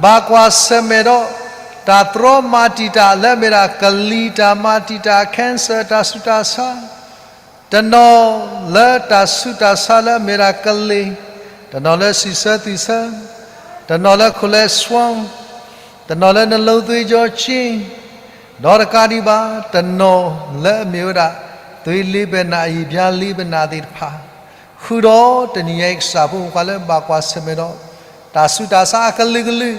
ဘၣ်ကွၢ်ဆၢၣ်မဲာ်ဒီး တၢ်တြီမၤတံာ်တာ်လၢအမ့ၢ်ဒၣ်ကလံၤတၢ်မၤတံာ်တာ် cancer တၢ်ဆူးတၢ်ဆါ တနီၤလၢတၢ်ဆူးတၢ်ဆါလၢအမ့ၢ်ဒၣ်ကလံၤ, တနီၤလၢစံးဆၢသံဆၢ, တနီၤလၢ cholesterol, တနီၤလၢ နှလုံးသွေးကြောကျဉ်, ဒီးတကးဒံးဘၣ် တနီၤလၢအမ့ၢ်ဝဲဒၣ် သွေးလီပနံာ် အရေပြားလီပနံာ်သ့ၣ်တဖၣ်, ဃုာ်ဒီးတနံၤညါအံၤကစၢ်ဖိမုၣ်ဖိခွါလၢဘၣ်ကွၢ်ဆၢၣ်မဲာ်ဒီး တၢ်ဆူးတၢ်ဆါအကလုာ်ကလုာ်,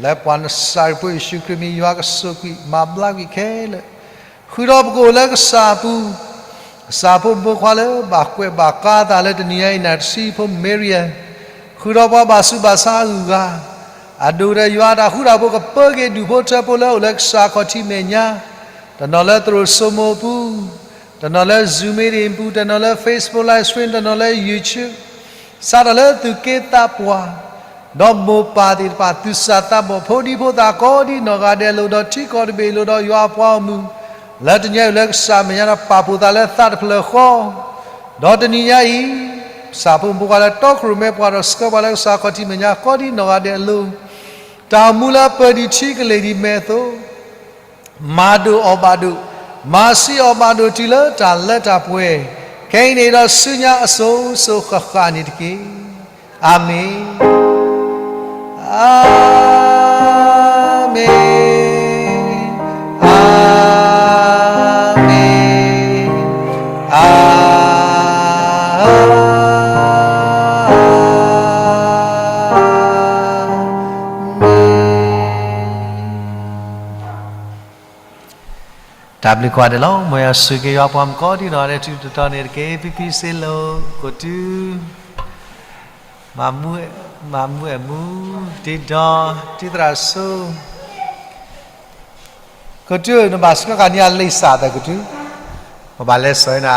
လၢပှၤနစၤရ့းဖိယ့ၣ်ၡူးခရံာ်မံၤ ယွၤကစိာ်ကွံာ်မၤဘျါကွံာ်ခဲလၢာ် ဃုာ်ဒီးပကအိၣ်လၢကစၢ်အပူၤ, ကစၢ်ဖိမုၣ်ဖိခွါလၢဘၣ်ကွဲးဘၣ်ကါသးလၢတနံၤညါအံၤ နၢ်တဆံဖိ Miriam, ဃုာ်ဒီးပှၤဘၣ်ဆူးဘၣ်ဆါအဂုၤအဂၤ, အဒိၣ်ဒီးယွၤအတၢ်ဃူတၢ်ဖိးကပၢက့ၤဒူၣ်ဖိထၢဖိလၢအိၣ်လၢကစၢ်ခီၣ်ထံး မဲာ်ညါ, တနီၤလၢသရိာ်စိမိၤအပူၤ, တနီၤလၢ Zoom meeting အပူၤ, တနီၤလၢ Facebook live stream, တနီၤလၢ YouTube, စးထီၣ်လၢသူၣ်က့သးပှၢ်, ဒီးမိၢ်ပၢ်သ့ၣ်တဖၣ် သူၣ်စၢ်သးဘီၣ် ဖိဒံဖိသၣ်ကိးဒံနီၢ်ဂၤဒဲးအလိၤ, ဒီးထံကီၢ်တဘ့ၣ်အလိၤ, ဒီးယွၤအပှၤဂီၢ်မုၢ်, လၢတနံၤညါအံၤလၢကစၢ်အမဲာ်ညါဒီး ပာ်ဖှိၣ်သးလၢသးတဖျၢၣ်ဃီ, ဒီးတနံၤညါအံၤ, ကစၢ်ဖိမုၣ်ဖိခွါလၢတီခိၣ်ရိၣ်မဲပှၤဒီးဆှၢပှၤလၢကစၢ်ခီၣ်ထံးမဲာ်ညါ ကိးဒံနီၢ်ဂၤဒဲးအလိၤ, တၢ်အိၣ်မူလၢအပၢၢ်ဒံးထံကလဲၤဒံးမဲာ်အသိး မၤဒိၣ်အီၣ်ဘၣ်ဒိၣ်, မၤဆံးအီၣ်ဘၣ်ဒိၣ်တုၤလၢတၢ်လၢတၢ်ပှဲၤ, ခဲအံၤန့ၣ်ဒီးဆူညါအစိၤစိၤဃၣ်ဃၣ်န့ၣ်တက့ၢ်. အၤမ့ၣ်, အၤမ့ၣ်, အၤမ့ၣ်, အၤ တၢ်ဘျုးကိးဂၤဒဲးလီၤ. မ်ယွၤဆိၣ်ဂ့ၤက့ၤယွၤပှၤမုၣ်ကီးဒ်နီၢ်ဂၤဒဲး တံၤတတီၤန့ၣ်တက့ၢ်. ဖံဖံစ့လိာ် ကိးတု မၤမူအမူ, တံၤဒီး တံၤသရၣ်စိ ကိးတု နဘၣ်ဆှၢဃာ်န့ၢ်အလံာ်စၢ်သး ကိးတု, ပဘၣ်လဲၤစိာ်နၤ